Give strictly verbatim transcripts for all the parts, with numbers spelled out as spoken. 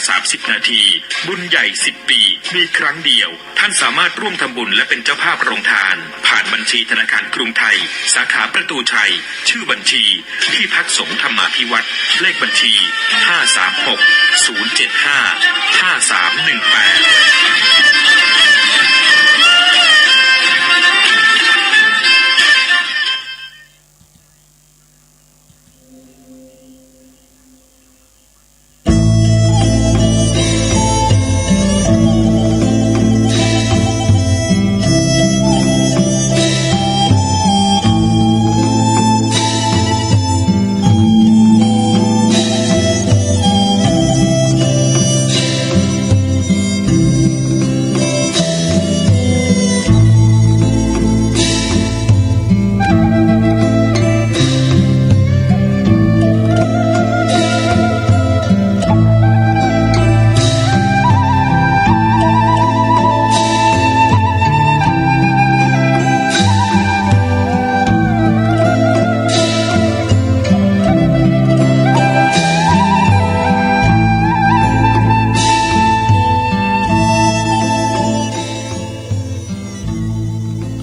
สามสิบนาที บุญใหญ่สิบปี มีครั้งเดียว ท่านสามารถร่วมทำบุญและเป็นเจ้าภาพโรงทาน ผ่านบัญชีธนาคารกรุงไทย สาขาประตูชัย ชื่อบัญชี ที่พักสงฆ์ธรรมาภิวัฒน์ เลขบัญชี ห้าสามหก ศูนย์เจ็ดห้า ห้าสามหนึ่งแปด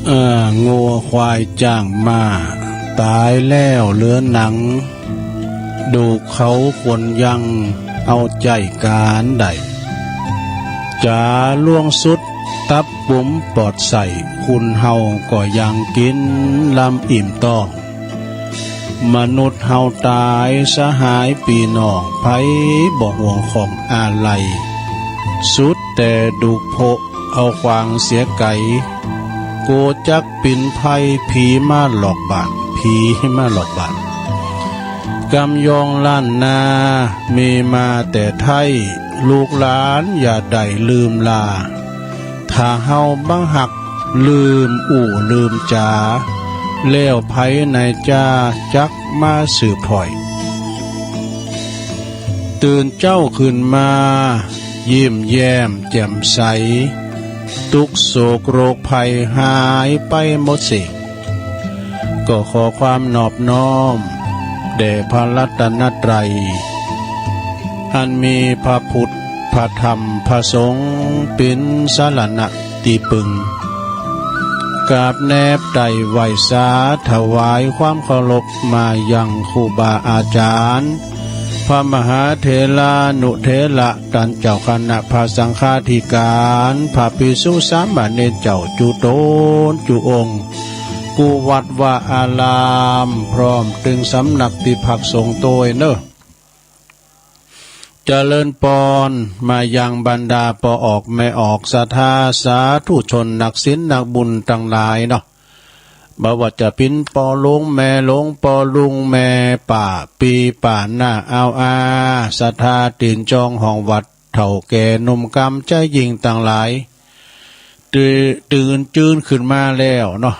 เอ่อ งัวควายจ้างม้า ตายแล้วเหลือหนัง ดูกเขาควรยัง เอาใจ๊ก๋านใด จ๋าล่วงสุด ตับปุ๋มปอดใส้ คนเฮาก็ยังกินลำอิ่มต๊อง มนุษย์เฮาต๋าย สหายปี้น้อง ใผบ่ห่วงของอาลัย สุดแต่ดูกโพะ เอาขว้างเสียไก๋ กั๋วจักปิ๋นไพร่ ผีมาหลอกบ้าน ผีมาหลอกบ้าน กำยองล้านนา มีมาแต่ไทย ลูกหลานอย่าได้ลืมลา ถ้าเฮาบ่ฮัก ลืมอู้ลืมจ๋า แล้วไผไหนจ้า จักมาสืบถ้อย ตื่นเจ๊าขึ้นมา ยิ้มแย้มแจ่มใส ตุ๊กข์โศกโรคภัยหายไปหมดสิ้น ก็ขอความนอบน้อม แด่พระรัตนตรัย อันมีพระพุทธ พระธรรม พระสงฆ์ เป๋นสรณะตี้ปึง กราบแนบไต่ไหว้สา ถวายความเคารพ มายังครูบาอาจารย์ พระมหาเถรานุเถระ ต้านเจ้าคณะพระสังฆาธิการ พระภิกษุสามเณรเจ้าจุ๊ต๋นจุ๊องค์ กู้วัดวาอาราม พร้อมตึงสำนักตี้พักสงฆ์โตยเน่อ เจริญปอน มายังบรรดาป้อออกแม่ออก ศรัทธาสาธุชน นักศีลนักบุญตังหลายเนาะ บ่ว่าจะเป๋นป้อหลวงแม่หลวง ป้อลุงแม่ป้า ปี้ป้าน้าอาวอา ศรัทธาตี๋นจองห้องวัด เฒ่าแก่หนุ่มกำใจ๊ยิ่งตังหลาย ตื่น ตื่นจื้นขึ้นมาแล้วเนาะ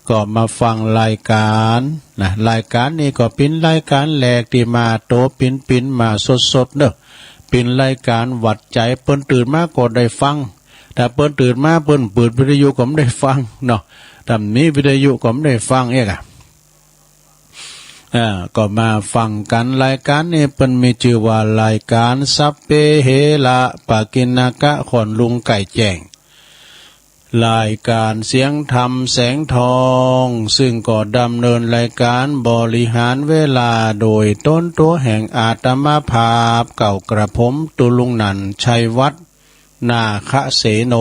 ก็มาฟังรายก๋านนะ รายก๋านนี้ก็เป๋นรายก๋านแรกตี้มาโตปิ๋นๆ มาสดๆ เน่อ เป๋นรายก๋านหวัดใจ๋ เปิ้นตื่นมาก็ได้ฟัง ถ้าเปิ้นตื่นมาเปิ้นเปิดวิทยุก็บ่ได้ฟังเนาะ ถ้ามีวิทยุก็บ่ได้ฟังเอกอะ อ่า ก็มาฟังกั๋น รายก๋านนี้เปิ้นมีจื้อว่ารายก๋านสัพเพเหระ ปกิณณกะ ขอนลุงไก่แจ้ง รายก๋านเสียงธรรมแสงทอง ซึ่งก็ดำเนินรายก๋านบริหารเวลาโดยต๋นตั๋วแห่งอาตมาภาพ เก้ากระผม ตุ๊ลุงนันท์ ชัยวัฒน์ นาคเสโน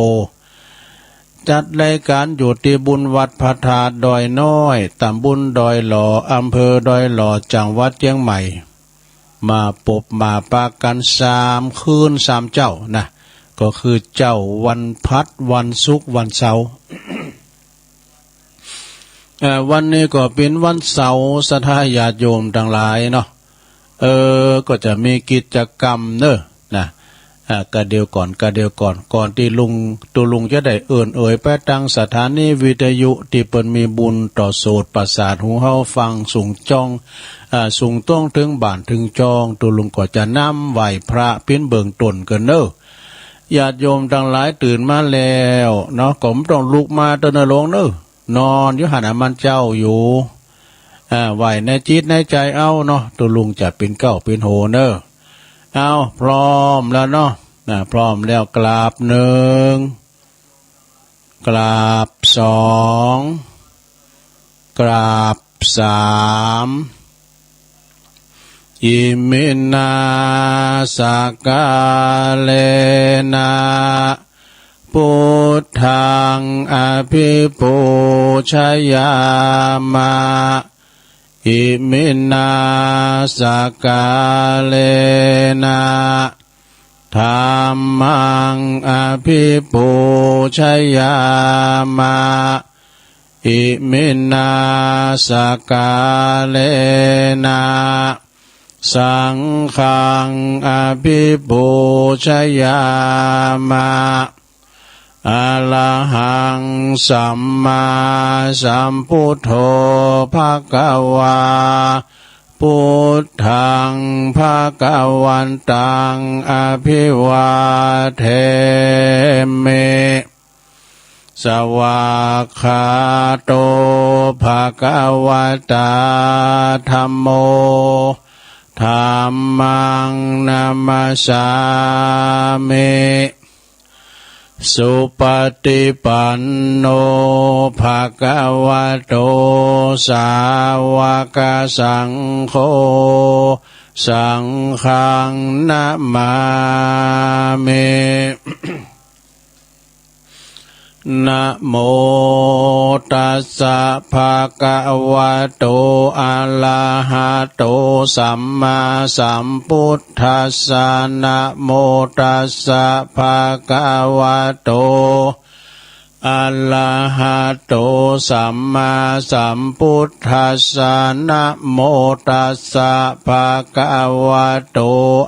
จัดรายก๋านอยู่ตี้บุญวัดพระธาตุดอยน้อย ตำบลดอยหล่อ อำเภอดอยหล่อ จังหวัดเจียงใหม่ มาปบมาปะกั๋นสามคืนสามเจ๊านะ ก็คือเจ๊าวันพฤหัส วันศุกร์ วันเสาร์ เอ่อ วันนี้ก็เป๋นวันเสาร์ ศรัทธาญาติโยมตังหลายเนาะ เออ ก็จะมีกิจกรรมเน่อนะ อ่า กะเดียวก่อน กะเดียวก่อน ก่อนตี้ลุง ตุ๊ลุงจะได้เอิ้นเอ่ยไปตางสถานีวิทยุตี้เปิ้นมีบุญต่อโสตประสาทหูเฮาฟังสูงจ้อง อ่า สูงต้องเถิงบ้านเถิงจอง ตุ๊ลุงก็จะนำไหว้พระเป๋นเบื้องต้นก่อนเน่อ ญาติโยมตังหลายตื่นมาแล้วเนาะ ก็บ่ต้องลุกมาเต๊อะเน่อหลวงเน่อ นอนอยู่หั้นน่ะมันเจ๊าอยู่ อ่า ไหว้ในจิตในใจ๋เอาเนาะ ตุ๊ลุงจะเป๋นเก๊าเป๋นโหเน่อ เอา พร้อมแล้วเนาะ นะ พร้อมแล้ว กราบหนึ่ง กราบสอง กราบสาม อิมินา สกาเลนะ พุทธัง อภิปูชยามะ อิมินา สกาเลนะ ธัมมัง อภิปูชยามะ อิมินา สกาเลนะ สังฆัง อภิปูชยามะ อะระหัง สัมมาสัมพุทโธ ภะคะวา พุทธัง ภะคะวันตัง อะภิวาเทมิ สวากขาโต ภะคะวะตา ธัมโม ธัมมัง นะมัสสามิ สุปะติปันโน ภะคะวะโต สาวะกะสังโฆ สังฆัง นะมามิ นะโม ตัสสะ ภะคะวะโต อะระหะโต สัมมาสัมพุทธัสสะ นะโม ตัสสะ ภะคะวะโต อะระหะโต สัมมาสัมพุทธัสสะ นะโม ตัสสะ ภะคะวะโต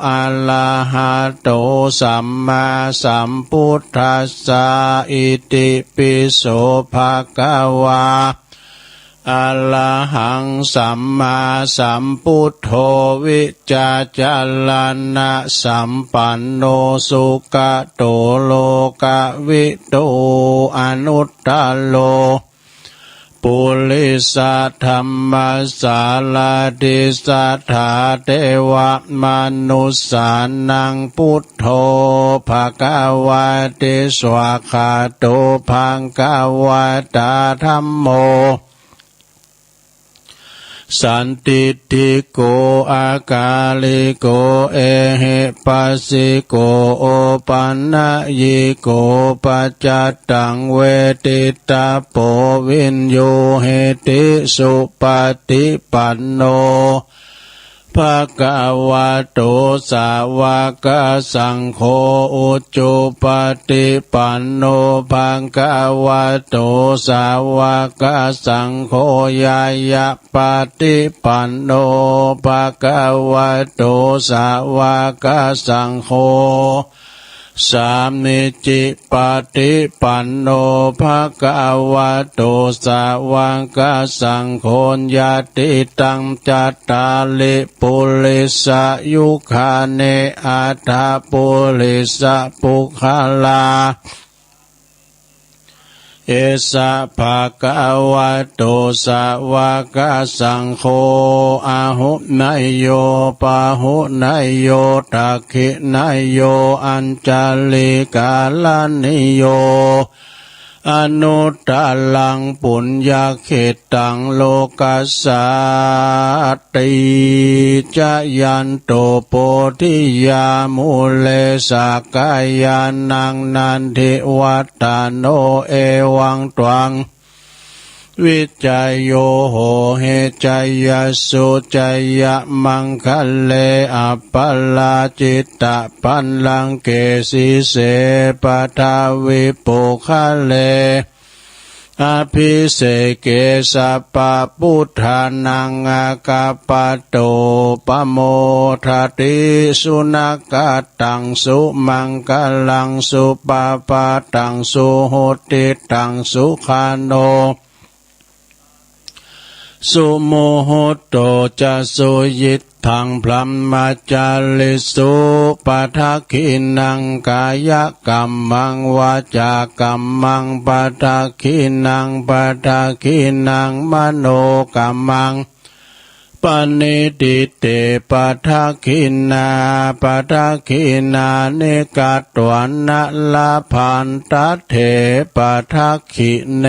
อะระหะโต สัมมาสัมพุทธัสสะ อิติปิโส ภะคะวา อะระหัง สัมมาสัมพุทโธ วิจจารณะสัมปันโน สุขะโต โลกะวิทู อนุตตะโร ปุริสะธัมมะสารถิ สัทธา เทวะมนุสสานัง พุทโธ ภะคะวะติ สวากขาโต ภะคะวะตา ธัมโม สันทิฏฐิโก อะกาลิโก เอหิปัสสิโก โอปันนยิโก ปัจจัตตัง เวทิตถะโพ วิญญูหิติ สุปะฏิปันโน ภะคะวะโต สาวะกะสังโฆ อุจุปะฏิปันโน ภะคะวะโต สาวะกะสังโฆ ญาณะปะฏิปันโน ภะคะวะโต สาวะกะสังโฆ สามีจิปะฏิปันโน ภะคะวะโต สาวะกะสังโฆ ยะติตัง จัตตาริ ปุริสะยุคานิ อัตถะปุริสะปุคคลา เอสะ ภะคะวะโต สาวะกะสังโฆ อาหุเนยโย ปาหุเนยโย ทักขิเนยโย อัญชะลีกะระณีโย อนุตตะรัง ปุญญะเขตตัง โลกัสสาติ จะยันโต โพธิยา มูเล สะกะยานัง นันทิวัฏฏะโน เอวังตวัง วิจโย โหหิ จยสสุ จยะมังคะเล อัปปะราจิตตะปัลลังเก สีเส ปะทะวิปุคคะเล อะภิเสเก สัพพะพุทธานัง อาคัปปะโต ปะโมทะติ สุนะกะตัง สุมังคะลัง สุปะพาตัง สุหุตติตัง สุขะโน สุมุหุตโต จะ สุยิตถัง พรหมจาริสุ ปะทักขิณัง กายะกัมมัง วาจากัมมัง ปะทักขิณัง ปะทักขิณัง มโนกัมมัง ปะนิทิเต ปะทักขิณา ปะทักขิณานิ กัตวานะ ละพันตัตเถ ปะทักขิเณ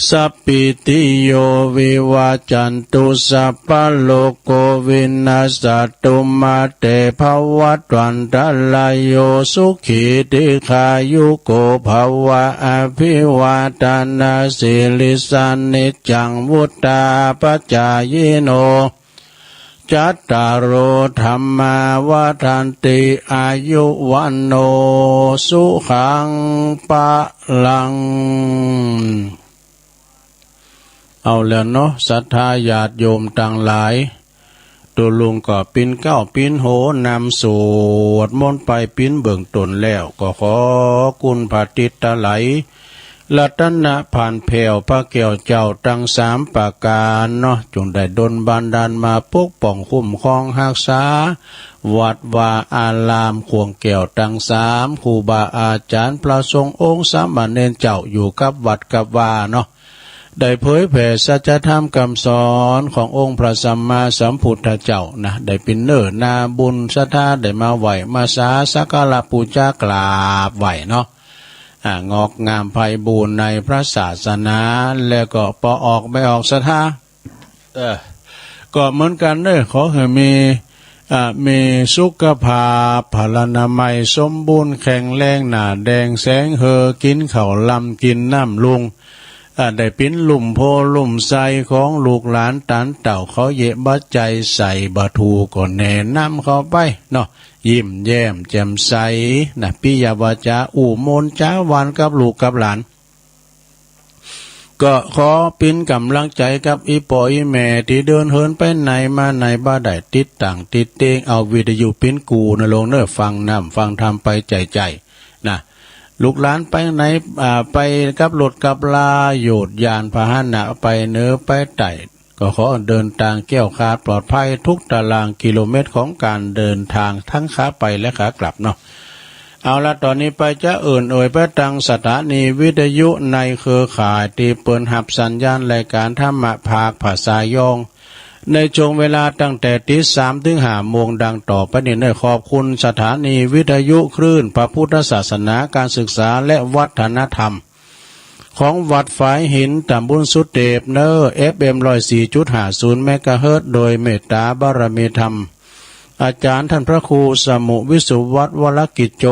สัพพิติโย วิวัจจันตุ สัพพะโรโค วินัสสะตุ มาเต ภะวัตวันตะราโย สุขี ทีฆายุโก ภะวะ อะภิวาทะนะสีลิสสะ นิจจัง วุฑฒาปะจายิโน จัตตาโร ธัมมา วัฑฒันติ อายุ วัณโณ สุขัง พะลัง เอาแล้วเนาะ ศรัทธาญาติโยมตังหลาย ตุ๊ลุงก็ปิ้นเก๊าปิ้นโฮนำสวดมนต์ไปปิ้นเบื้องต้นแล้ว ก็ขอคุณพระติดตะไหล รัตนะผ่านแผ้วพระแก้วเจ้าตังสามประก๋านเนาะ จงได้ดลบันดาลมาปกป้องคุ้มครองฮักษา วัดวาอารามข่วงแก้วตังสาม ครูบาอาจ๋ารย์พระสงฆ์องค์สามเณรเจ้าอยู่กับวัดกับวาเนาะ ได้เผยแผ่สัจธรรมกำสอนขององค์พระสัมมาสัมพุทธเจ้านะ ได้ปิ้นเน้อนาบุญศรัทธา ได้มาไหว้มาสาสักการะปู๋จากราบไหว้เนาะ อ่า งอกงามไพบูลย์ในพระศาสนา แล้วก็ปอออกใบออกศรัทธา เออ ก็เหมือนกันเน้อ ขอหื้อมี อ่า มีสุขภาพพลานามัยสมบูรณ์แข็งแรง หน้าแดงแสงเฮอ กินข้าวลำกินน้ำลุง อ่า ได้ปิ้นลุ่มโพลุ่มไทรของลูกหลานตานเต้าเขาเยะ บ่าใจ๋ใส่บ่าถูกก็แนะนำเขาไปเนาะ ยิ้มแย้มแจ่มใสนะ ปิยวาจ๋าอู้โมนจ๋าหวานกับลูกกับหลาน ก็ขอปิ้นก๋ำลังใจ๋กับอี่ป้ออี่แม่ตี้เดินเหินไปไหนมาไหน บ่ได้ติดตั้งติดเต็ง เอาวิทยุปิ้นกู้นะลุงเน้อ ฟังน้ำฟังธรรมไปใจ๋ๆ นะ ลูกหลานไปไหน อ่า ไปกับรถกับลา โยชน์ยานพาหนะไปเหนือไปใต้ ก็ขอเดินตางแคล้วคลาดปลอดภัยทุกตารางกิโลเมตรของการเดินทางทั้งขาไปและขากลับเนาะ เอาละ ตอนนี้ไปจะเอิ้นเอ่ยไปตังสถานีวิทยุในเครือข่ายตี้เปิ้นฮับสัญญาณรายการธรรมะภาคภาษายอง ในช่วงเวลาตั้งแต่ตีสามถึงห้าโมงดังต่อไปนี้เน้อ ขอบคุณสถานีวิทยุคลื่นพระพุทธศาสนา การศึกษาและวัฒนธรรม ของวัดฝายหิน ตำบลสุเตปเน้อ เอฟเอ็ม ร้อยสี่จุดห้าศูนย์ เมกะเฮิรตซ์ โดยเมตตาบารมีธรรม อาจ๋ารย์ท่านพระครูสมุห์วิสุวัฒน์ วรกิจโจ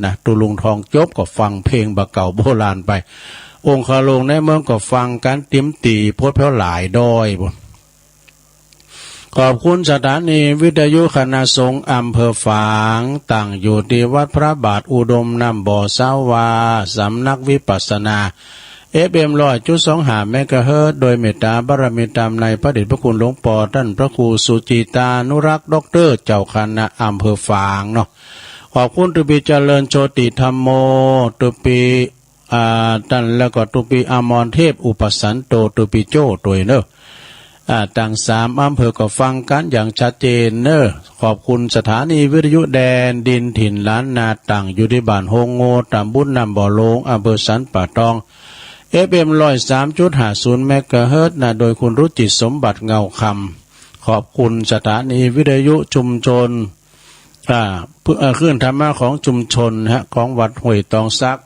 นะ ตุ๊ลุงท่องจบก็ฟังเพลงบ่าเก่าโบราณไป องค์คาหลวงในเมืองก็ฟังกั๋นติมตี๋ พดแผ้วหลายด้อยบุญ ขอบคุณสถานีวิทยุคณะสงฆ์อำเภอฝาง ตั้งอยู่ตี้วัดพระบาทอุดมน้ำบ่อสาวา สำนักวิปัสสนา เอฟเอ็ม ร้อยจุดสองห้า เมกะเฮิรตซ์ โดยเมตตาบารมีธรรมในพระเดชพระคุณหลวงป้อต้านพระครูสุจิตานุรักษ์ ด็อกเตอร์ เจ้าคณะอำเภอฝางเนาะ ขอบคุณตุ๊ปี๋เจริญโชติธัมโม ตุ๊ปี๋ อ่า ต้านแล้วก็ตุ๊ปี๋อมรเทพอุปสันโต ตุ๊ปี๋โจ้ตวยเน้อ อ่า ตังสามอำเภอก็ฟังกั๋นอย่างชัดเจนเน้อ ขอบคุณสถานีวิทยุแดนดินถิ่นล้านนา ตั้งอยู่ตี้บ้านโฮงโง่ ตำบลน้ำบ่อหลวง อำเภอสันป่าตอง เอฟเอ็ม ร้อยสามจุดห้าศูนย์ เมกะเฮิรตซ์ นะ โดยคุณรุจิตสมบัติเงาคำ ขอบคุณสถานีวิทยุชุมชน อ่า เพื่อ เอ่อ คลื่นธรรมะของชุมชนฮะ ของวัดห้วยตองสัก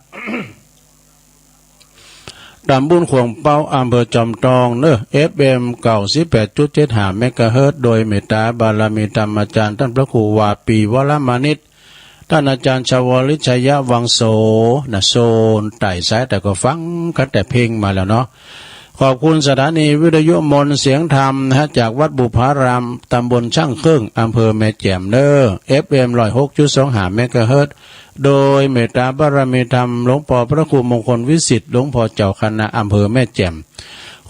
ตำบลข่วงเป๊า อำเภอจอมตองเน้อ เอฟเอ็ม เก้าสิบแปดจุดเจ็ดห้า เมกะเฮิรตซ์ โดยเมตตาบารมีธรรมอาจ๋ารย์ต้านพระครูวาปี วรมานิช ต้านอาจ๋ารย์ชวลิต ชัยวังโส นะ โซนใต้สายใต้ก็ฟังกั๋นแต่เพลงมาแล้วเนาะ ขอบคุณสถานีวิทยุมนต์เสียงธรรมนะฮะ จากวัดบุพาราม ตำบลช่างเครื่อง อำเภอแม่แจ่มเน้อ เอฟเอ็ม ร้อยหกจุดสองห้า เมกะเฮิรตซ์ โดยเมตตาบารมีธรรมหลวงป้อพระครูมงคลวิสิทธิ์ หลวงป้อเจ้าคณะอำเภอแม่แจ่ม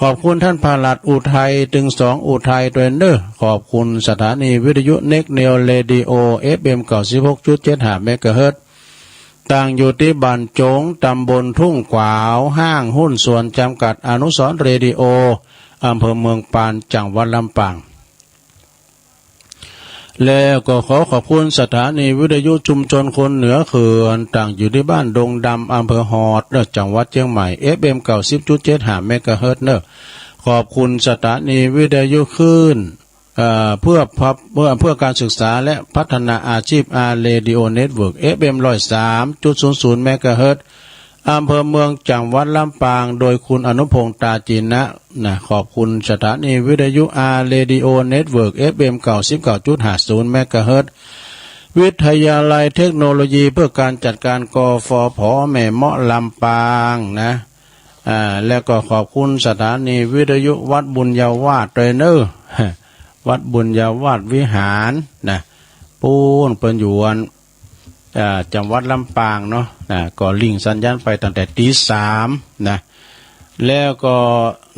ขอบคุณต้านพระหลัดอุทัย ตึงสองอุทัยตวยเน้อ ขอบคุณสถานีวิทยุเน็กเนวเรดิโอ เอฟเอ็ม เก้าสิบหกจุดเจ็ดห้า เมกะเฮิรตซ์ ตั้งอยู่ตี้บ้านโจง ตำบลทุ่งขวาว ห้างหุ้นส่วนจำกัดอนุสรณ์เรดิโอ อำเภอเมืองปาน จังหวัดลำปาง แล้วก็ขอขอบคุณสถานีวิทยุชุมชนคนเหนือเขื่อน ตั้งอยู่ตี้บ้านดงดำ อำเภอฮอดเน้อ จังหวัดเชียงใหม่ เอฟเอ็ม เก้าสิบจุดเจ็ดห้า เมกะเฮิรตซ์ เน้อ ขอบคุณสถานีวิทยุคลื่น เอ่อ เพื่อพับ เพื่อ เพื่อการศึกษาและพัฒนาอาชีพ อาร์ เรดิโอ เน็ตเวิร์ก เอฟเอ็ม ร้อยสามจุดศูนย์ศูนย์ เมกะเฮิรตซ์ อำเภอเมือง จังหวัดลำปาง โดยคุณอนุพงษ์ ตาจีนะ นะ ขอบคุณสถานีวิทยุ อาร์ เรดิโอ เน็ตเวิร์ก เอฟเอ็ม เก้าสิบเก้าจุดห้าศูนย์ เมกะเฮิรตซ์ วิทยาลัยเทคโนโลยีเพื่อการจัดการ กฟผ แม่เมาะ ลำปาง นะ อ่า แล้วก็ขอบคุณสถานีวิทยุวัดบุญญาวาสด้วยเนอะ วัดบุญญาวาสวิหารนะ ปู๊นเปิ้นอยู่อัน อ่า จังหวัดลำปางเนาะ นะ ก็ลิงก์สัญญาณไปตั้งแต่ตีสามนะ แล้วก็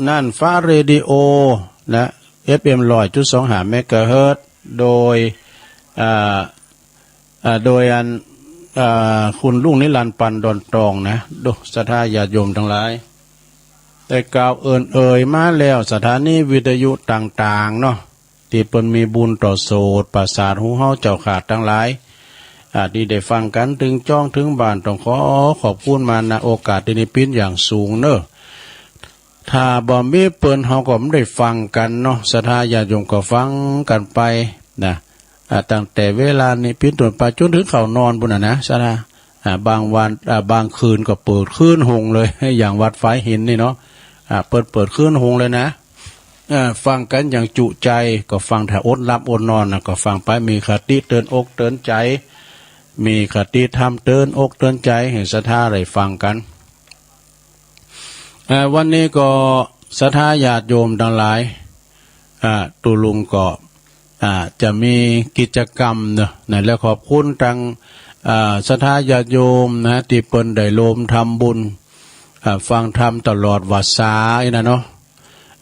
น่านฟ้าเรดิโอนะ เอฟเอ็ม ร้อยจุดสองห้า เมกะเฮิรตซ์ โดย อ่า อ่า โดยอัน อ่า คุณลุงนิรันดร์ ปันดอนตองนะ โด ศรัทธาญาติโยมทั้งหลาย ได้กล่าวเอิ้นเอ่ยมาแล้ว สถานีวิทยุต่างๆ เนาะ ตี้เปิ้นมีบุญต่อโสตประสาทหูเฮาเจ้าข้าทั้งหลาย อ่า ตี้ได้ฟังกันถึงจ้องถึงบ้าน ต้องขอขอบคุณมา ณ โอกาสตี้นี้เปิ้นอย่างสูงเนอะ ถ้าบ่มีเปิ้นเฮาก็บ่ได้ฟังกันเนาะ ศรัทธาญาติโยมก็ฟังกันไปนะ อ่า ตั้งแต่เวลานี้เปิ้นต้นไปจนถึงเข้านอนพู้นน่ะนะ ศรัทธา อ่า บางวัน อ่า บางคืนก็เปิดคลื่นฮงเลย อย่างวัดฝายหินนี่เนาะ อ่า เปิ้นเปิดคลื่นฮงเลยนะ อ่า ฟังกันอย่างจุใจ ก็ฟังถ้าอดหลับอดนอนน่ะ ก็ฟังไป มีคติเตือนอกเตือนใจ มีคติธรรมเตือนอกเตือนใจ ให้ศรัทธาได้ฟังกัน เอ่อ วันนี้ก็ศรัทธาญาติโยมทั้งหลาย อ่า ตุ๊ลุงก็ อ่า จะมีกิจกรรมเนาะ นะ และขอบคุณตัง อ่า ศรัทธาญาติโยมนะ ตี้เปิ้นได้รวมทำบุญ อ่า ฟังธรรมตลอดวรรษาอี้นะเนาะ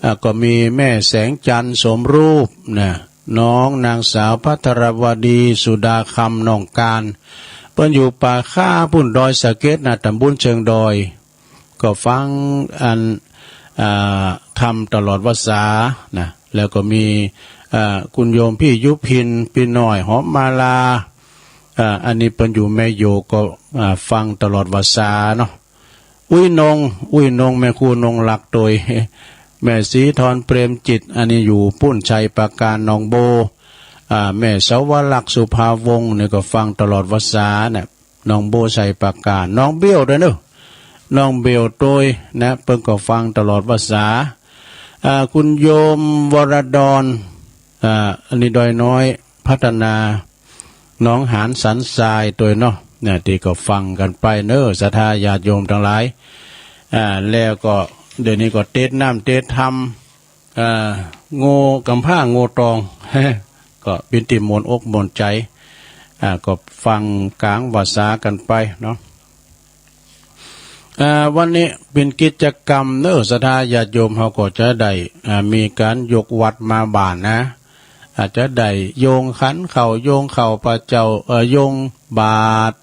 อ่า ก็มีแม่แสงจันทร์สมรูปนะ น้องนางสาวภัทรวดี สุดาคำ น้องการ เปิ้นอยู่ป่าคาพู้น ดอยสะเก็ดนะ ตำบลเชิงดอย ก็ฟังอัน อ่า ธรรมตลอดวรรษานะ แล้วก็มี อ่า คุณโยมพี่ยุพิน พี่น้อยหอมมาลา อ่า อันนี้เปิ้นอยู่แม่โยก ก็ อ่า ฟังตลอดวรรษาเนาะ อุ้ยนง อุ้ยนง แม่ครูนงรักโตย แม่ศรีธรเปรมจิต อันนี้อยู่ปู้นชัยปราการ น้องโบ อ่า แม่สวรักษ์สุภาวงศ์ นี่ก็ฟังตลอดวรรษาเนี่ย น้องโบชัยปราการ น้องเบลด้วยเนอะ น้องเบลโตยนะ เปิ้นก็ฟังตลอดวรรษา อ่า คุณโยมวรดร อ่า อันนี้ดอยน้อยพัฒนา หนองหานสันทรายโตยเนาะ เนี่ย ตี้ก็ฟังกันไปเนอะ ศรัทธาญาติโยมทั้งหลาย อ่า แล้วก็เดี๋ยวนี้ก็เตสน้ำเตสธรรม อ่า โง่กำพร้าโง่ตอง ก็เป๋นตี้ม่วนอกม่วนใจ๋ อ่า ก็ฟังกลางวรรษากันไปเนาะ อ่า วันนี้เป๋นกิจกรรมเนอะ ศรัทธาญาติโยมเฮาก็จะได้ อ่า มีก๋านยกวัตรมาบ้านนะ อาจจะได้โยงขันข้าว โยงข้าวพระเจ้า เอ่อ โยงบาตร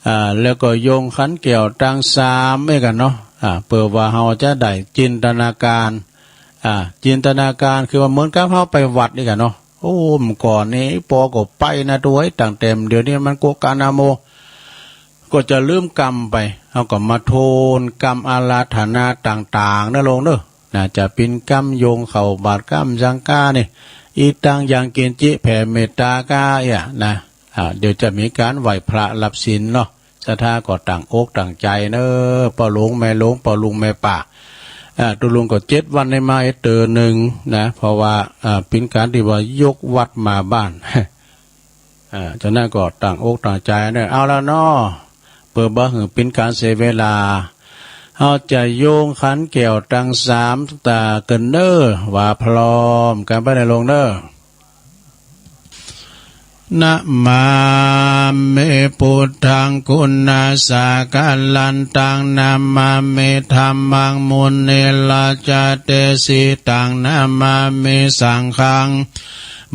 อ่า แล้วก็โยงขันแก้วตังสาม เอ้ยกั๋นเนาะ อ่า เปื้อว่าเฮาจะได้จินตนาการ อ่า จินตนาการคือว่าเหมือนกับเฮาไปวัดนี่กั๋นเนาะ โอ้ เมื่อก่อนนี่ปอก็ไปนะโตย ตั้งแต่เดี๋ยวนี้มันโกกานาโม ก็จะลืมกำไป เฮาก็มาทวนกำอาราธนาต่างๆ นะลุงเนอะ น่าจะเป๋นกำโยงข้าวบาตร กำสังฆานี่ อิตังยังกิญจิ แผ่เมตตาก้าเอี้ยนะ อ่า เดี๋ยวจะมีก๋านไหว้พระรับศีลเนาะ ศรัทธาก็ตั้งอกตั้งใจ๋เนอะ ป้อหลวงแม่หลวง ป้อลุงแม่ป้า อ่า ตุ๊ลุงก็เจ็ดวันได้มาเตื้อหนึ่งนะ เพราะว่า อ่า เป๋นก๋านตี้ว่ายกวัตรมาบ้าน อ่า ฉะนั้นก็ตั้งอกตั้งใจ๋เนอะ เอาละเนาะ เปื้อบ่หื้อเป๋นก๋านเสียเวลา เฮาจะโยงขันแก้วตังสามตากั๋นเนอะ ว่าพร้อมกั๋นไปนะลุงเนอะ นะมามิ พุทธัง กุณัสสะกะลันตัง นะมามิ ธัมมัง มุนิราชะเตสิตัง นะมามิ สังฆัง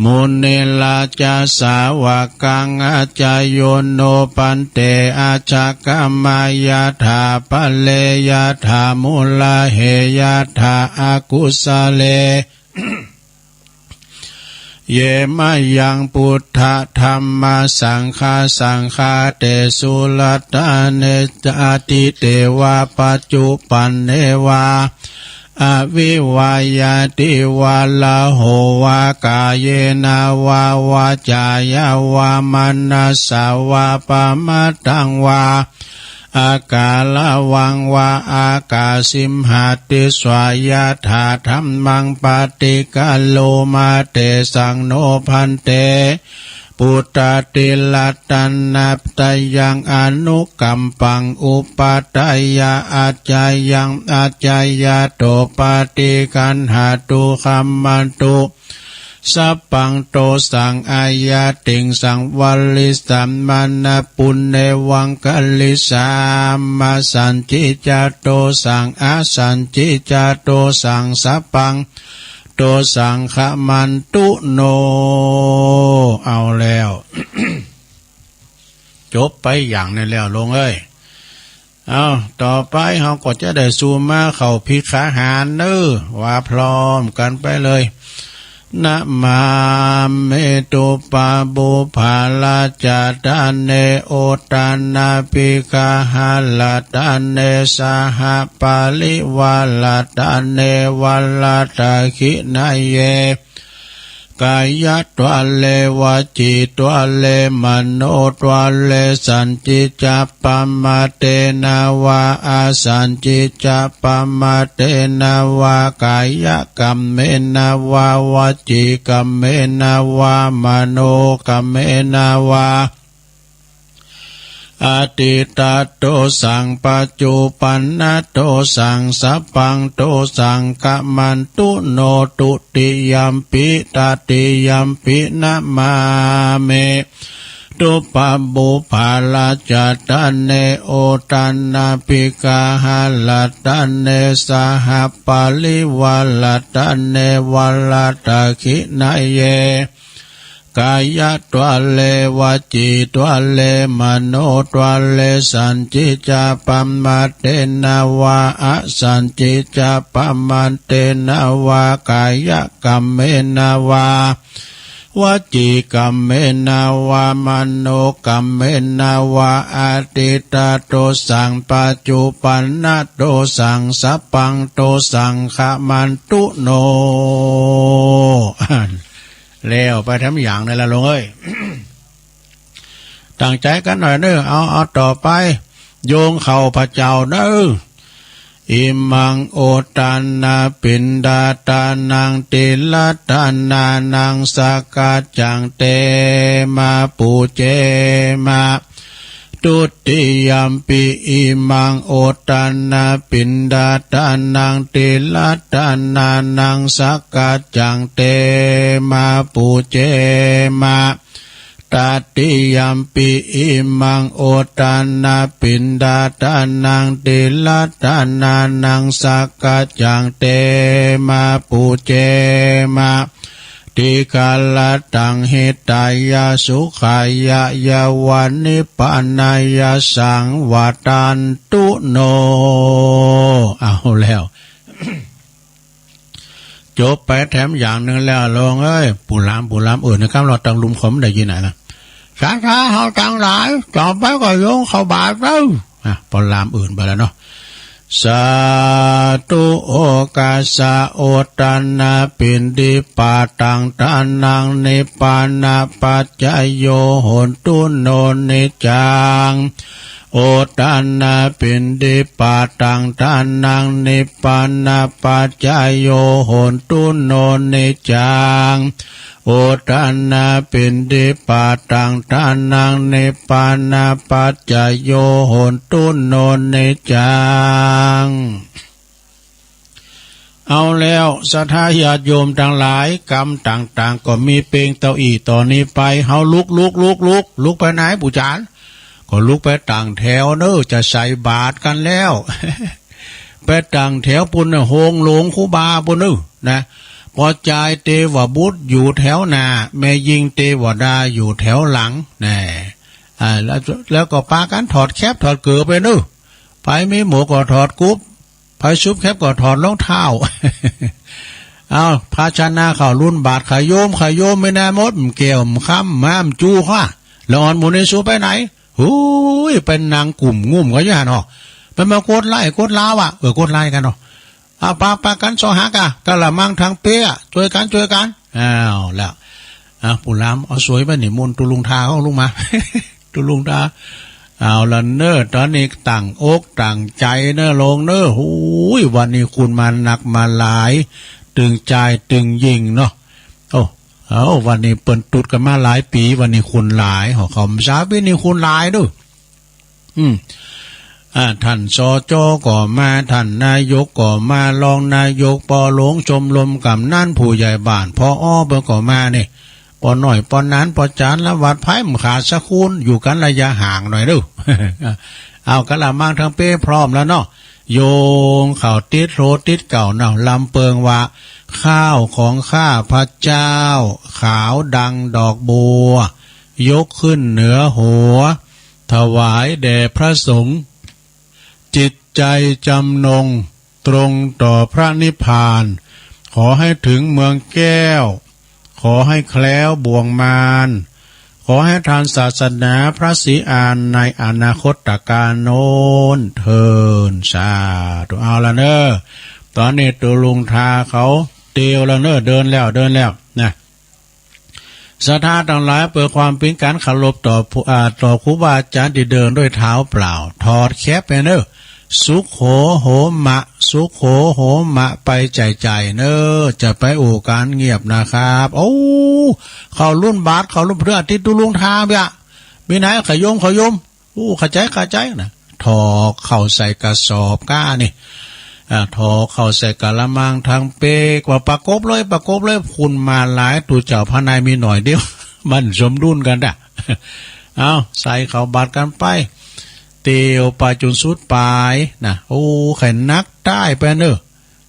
มุนิราชะสาวะกัง อาจาโย โน ภันเต อาชะกะมายะถา ภะเรยะถา มุลาเหยะถา อะกุสะเล เย มะยัง พุทธะ ธัมมะ สังฆา สังฆาเตสุ รัตตะเน จาติ เตวะ ปัจจุปันเนวะ อวิวายาติวาลาโหวากายเยนะวาวาจายาวามานัสสาวาปะมาตังวา อาการะวังวาอากาสิมหาติสวายะถาธัมมังปะติกะโลมาเตสังโนภันเต ปุตตะติรัตนะตะยังอนุกัมปังอุปะทายะอาจายังอาจายะโตปะติกัณหะตุขัมมันตุ สัพพังโตสังอายะติงสังวะริสัมมานะปุณเณวังคะริสามาสันจิจาโตสังอาสันจิจาโตสังสัพพังโตสังขะมันตุโน เอาแล้ว จบไปอย่างนี้แล้วโลงเอ้ย เอา ต่อไปเฮาก็จะได้สู่มาเข้าภิกขาหารเน้อ ว่าพร้อมกันไปเลย นะมามิ ตุปะบุพพะราชะตะเน โอตะนะภิกขาหะระตะเน สหะปะริวาระตะเน วะระตะขิณะเย กายะตวะเล วจีตวะเล มโนตวะเล สันจิจะปะมาเตนะวา อาสันจิจะปะมาเตนะวา กายะกัมเมนะวา วจีกัมเมนะวา มโนกัมเมนะวา อดีตะโตสัง ปัจจุปันนะโตสัง สัพพังโตสังขะมันตุโน ตุติยัมปิ ตติยัมปิ นะมามิ ตุปะบุพพะราชะตะเน โอตะนะภิกขาหะระตะเน สหะปะริวาระตะเน วะระตะขิณะเย กายะตวะเล วจีตวะเล มโนตวะเล สันจิจะปะมาเตนะวา อาสันจิจะปะมาเตนะวา กายะกัมเมนะวา วจีกัมเมนะวา มโนกัมเมนะวา อดีตะโตสัง ปัจจุปันนะโตสัง สัพพังโตสังขะมันตุโน แล้วไปแถมอย่างนั้นละโลงเอ้ย ตั้งใจกันหน่อยเน้อ เอา เอาต่อไป โยงเข้าพระเจ้าเน้อ อิมัง โอตะนะ ปิณฑาตานัง ติรัตตานานัง สักกัจจัง เต มา ปูเจ มา ตุติยัมปิ อิมัง โอตะนะ ปิณฑาตานัง ติรัตตานานัง สักกัจจัง เต มา ปูเจ มา ตติยัมปิ อิมัง โอตะนะ ปิณฑาตานัง ติรัตตานานัง สักกัจจัง เต มา ปูเจ มา ติคารัตตัง หิตายะ สุขายะ ยะวะ นิพพานะยัสสัง วัตตันตุโน เอาแล้ว จบไปแถมอย่างหนึ่งแล้วโลงเอ้ย ปู่หลาม ปู่หลาม เออ ในคำเราตังลุมขมได้ยินไหนนะ สาธาเฮาตังหลาย ต่อไปก็โยงเข้าบาตรเด้อ อ่ะ ปอหลามอื่นไปแล้วเนาะ สาธุ โอกัสสะ โอตะนะ ปิณฑิปาตัง ทานัง นิพพานะปัจจโย โหนตุ โน นิจจัง โอตะนะ ปิณฑิปาตัง ทานัง นิพพานะปัจจโย โหนตุ โน นิจจัง โอตะนะ ปิณฑิปาตัง ทานัง นิพพานะปัจจโย โหนตุ โน นิจจัง เอาแล้ว ศรัทธาญาติโยมตังหลาย กรรมต่างๆ ก็มีเปงเต้าอี้ ต่อนี้ไป เฮาลุก ลุก ลุก ลุก ลุกไปไหน ปู่จารย์ ก็ลุกไปตั้งแถวเน้อ จะใส่บาตรกันแล้ว ไปตั้งแถวปุ้นเน้อ โฮงหลวงครูบาปุ้นเน้อ นะ ปอจายเตวบุตรอยู่แถวหน้า แม่ญิงเตวดาอยู่แถวหลัง แน่ อ่า แล้ว แล้วก็ปากั๋นถอดแคปถอดเกิบไปเน้อ ไผมีหมวกก็ถอดกุ๊บ ไผสุบแคปก็ถอดรองเท้า เอา ภาชนะเข้ารุ่นบาตร ขะโยม ขะโยม ไม่แน่มด แก้ว คำ ม้าม จู๋ ค่ะ ละอ่อนหมู่นี้สูไปไหน หูย ไปนั่งกุ่มงุ่มกันอยู่หั่นเนาะ ไปมากดไลค์ กดลาวอะ เออ กดไลค์กันเนาะ เอาปะปะกันเซาะหาก่า กะละมังทั้งเป๊ะ ช่วยกัน ช่วยกัน เอาละ อ่ะ ผู้ลำ เอาสวยไปนิมนต์ตุลุงทาเขาลงมา ตุลุงทา เอาละเนอะ ตอนนี้ตั้งอกตั้งใจเนอะ ลงเนอะ หูย วันนี้คุณมาหนักมาหลาย ตึงใจตึงยิ่งเนาะ โอ้ เอา วันนี้เปิ้นตุดกันมาหลายปี๋ วันนี้คุณหลาย หอเขาสาปี๋นี้คุณหลายเนอะ อืม อ่า ท่าน สจ ก็มา ท่านนายกก็มา รองนายก ป.หลวง ชมรมกำนัน ผู้ใหญ่บ้าน ผอ เปิ้นก็มานี่ ป.น้อย ป.หนาน ป.จารย์ ละวัด ไผมันขาดสักคน อยู่กันระยะห่างหน่อยเด้อ เอากะละมังทั้งเป๊ะพร้อมแล้วเนาะ โยงเข้าติดโหลติดเก้าเนาะ ลำเปิงว่า ข้าวของข้าพเจ้า ขาวดังดอกบัว ยกขึ้นเหนือหัว ถวายแด่พระสงฆ์ จิตใจจำนงตรงต่อพระนิพพาน ขอให้ถึงเมืองแก้ว ขอให้แคล้วบ่วงมาร ขอให้ทันศาสนาพระศรีอานในอนาคตกาลโน้นเทอญ สาธุ เอาละเนอะ ตอนนี้ตุลุงทาเขาเตียวแล้วเนอะ เดินแล้ว เดินแล้วนะ ศรัทธาตังหลาย เปื้อความเป๋นก๋านเคารพต่อผู้ อ่า ต่อครูบาอาจ๋ารย์ตี้เดินด้วยเท้าเปล่า ถอดแคปไปเนอะ สุโขโหมะ สุโขโหมะ ไปใจ๋ๆ เนอะ จะไปอู้ก๋านเงียบนะครับ โอ้ เข้ารุ่นบาท เข้ารุ่นเพื่อติดตุลุงทาเปียะ มีไหน ขยม ขยม อู้ เข้าใจ๋ เข้าใจ๋นะ ถอกเข้าใส่กระสอบก้านี่ อ่า ถอกเข้าใส่กะละมังทั้งเป๊ก ว่าประกบเลย ประกบเลย คุณมาหลาย ตุ๊เจ้าพระนายมีหน่อยเดียว มันสมดุลกันดะ เอา ใส่เข้าบาตรกันไป เตียวไปจนสุดปายนะ โอ้ ใค่หนักใต้ไปเนอะ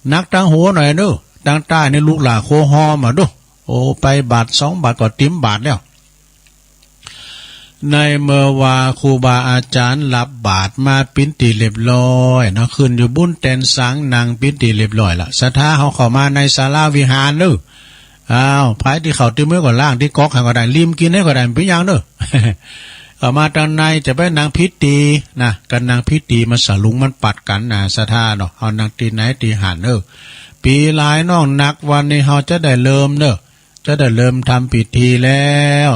หนักตังหัวหน่อยเนอะ ตังใต้นี่ลูกหล้าโคฮอมาดู โอ้ ไปบาตรสองบาตรก็เต็มบาตรแล้ว ในเมื่อว่าครูบาอาจ๋ารย์รับบาตรมาเป๋นตี้เรียบร้อยเนาะ ขึ้นอยู่บนแตนสัง นั่งเป๋นตี้เรียบร้อยละ ศรัทธาเฮาเข้ามาในศาลาวิหารเนอะ อ้าว ไผตี้เข้าตี้มือก็ล้างตี้ก๊อกหั้นก็ได้ ริมกิ๋นหั้นก็ได้ บ่เป๋นหยังเนอะ เข้ามาตังในจะไปนั่งผิดตี้นะ ก็นั่งผิดตี้มันสะหลุงมันปัดกั๋นนะ ศรัทธาเนาะ เอานั่งตี้ไหนตี้หั้นเนอะ ปี๋หลายน้องนัก วันนี้เฮาจะได้เริ่มเนอะ จะได้เริ่มทำพิธีแล้ว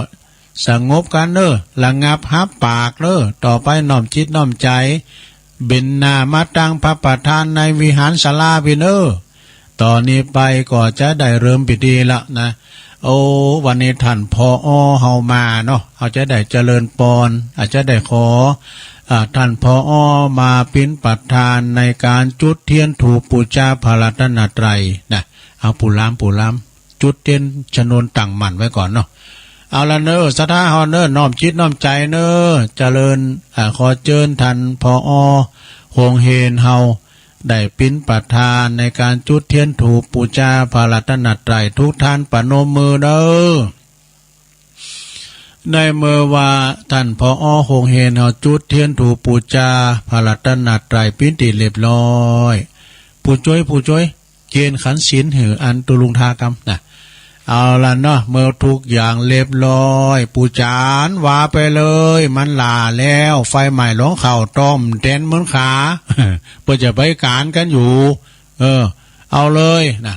สงบกั๋นเนอะ ระงับฮับปากเนอะ ต่อไปน้อมจิตน้อมใจ๋ เบนหน้ามาตังพระประธานในวิหารศาลาพี้เนอะ ต่อนี้ไปก็จะได้เริ่มพิธีละนะ โอ้ วันนี้ท่าน ผอ เฮามาเนาะ เฮาจะได้เจริญปอน อาจจะได้ขอ อ่า ท่าน ผอ มาเป๋นประธานในก๋านจุดเตียนธูปปู๋จาพระรัตนตรัยนะ เอา ผู้ลำ ผู้ลำ จุดเตียนชนวนตั้งมั่นไว้ก่อนเนาะ เอาละเนอะ ศรัทธาเฮาเนอะ น้อมจิตน้อมใจ๋เนอะ เจริญ อ่า ขอเจิญท่าน ผอ โฮงเฮนเฮา ได้เป๋นประธานในก๋านจุดเตียนธูปปู๋จาพระรัตนตรัย ทุกท่านประนมมือเนอะ ในเมื่อว่าท่าน ผอ โฮงเฮนเฮาจุดเตียนธูปปู๋จาพระรัตนตรัยเป๋นตี้เรียบร้อย ผู้จ้วย ผู้จ้วย เกณฑ์ขันศีลหื้ออันตุลุงทากำนะ เอาละเนาะ เมื่อทุกอย่างเรียบร้อย ปู่จ๋ารย์ว่าไปเลย มันหล้าแล้ว ไฟไหม้หลงเข้าต้มแตนเหมือนขา เปิ้นจะไปก๋านกั๋นอยู่ เออ เอาเลยนะ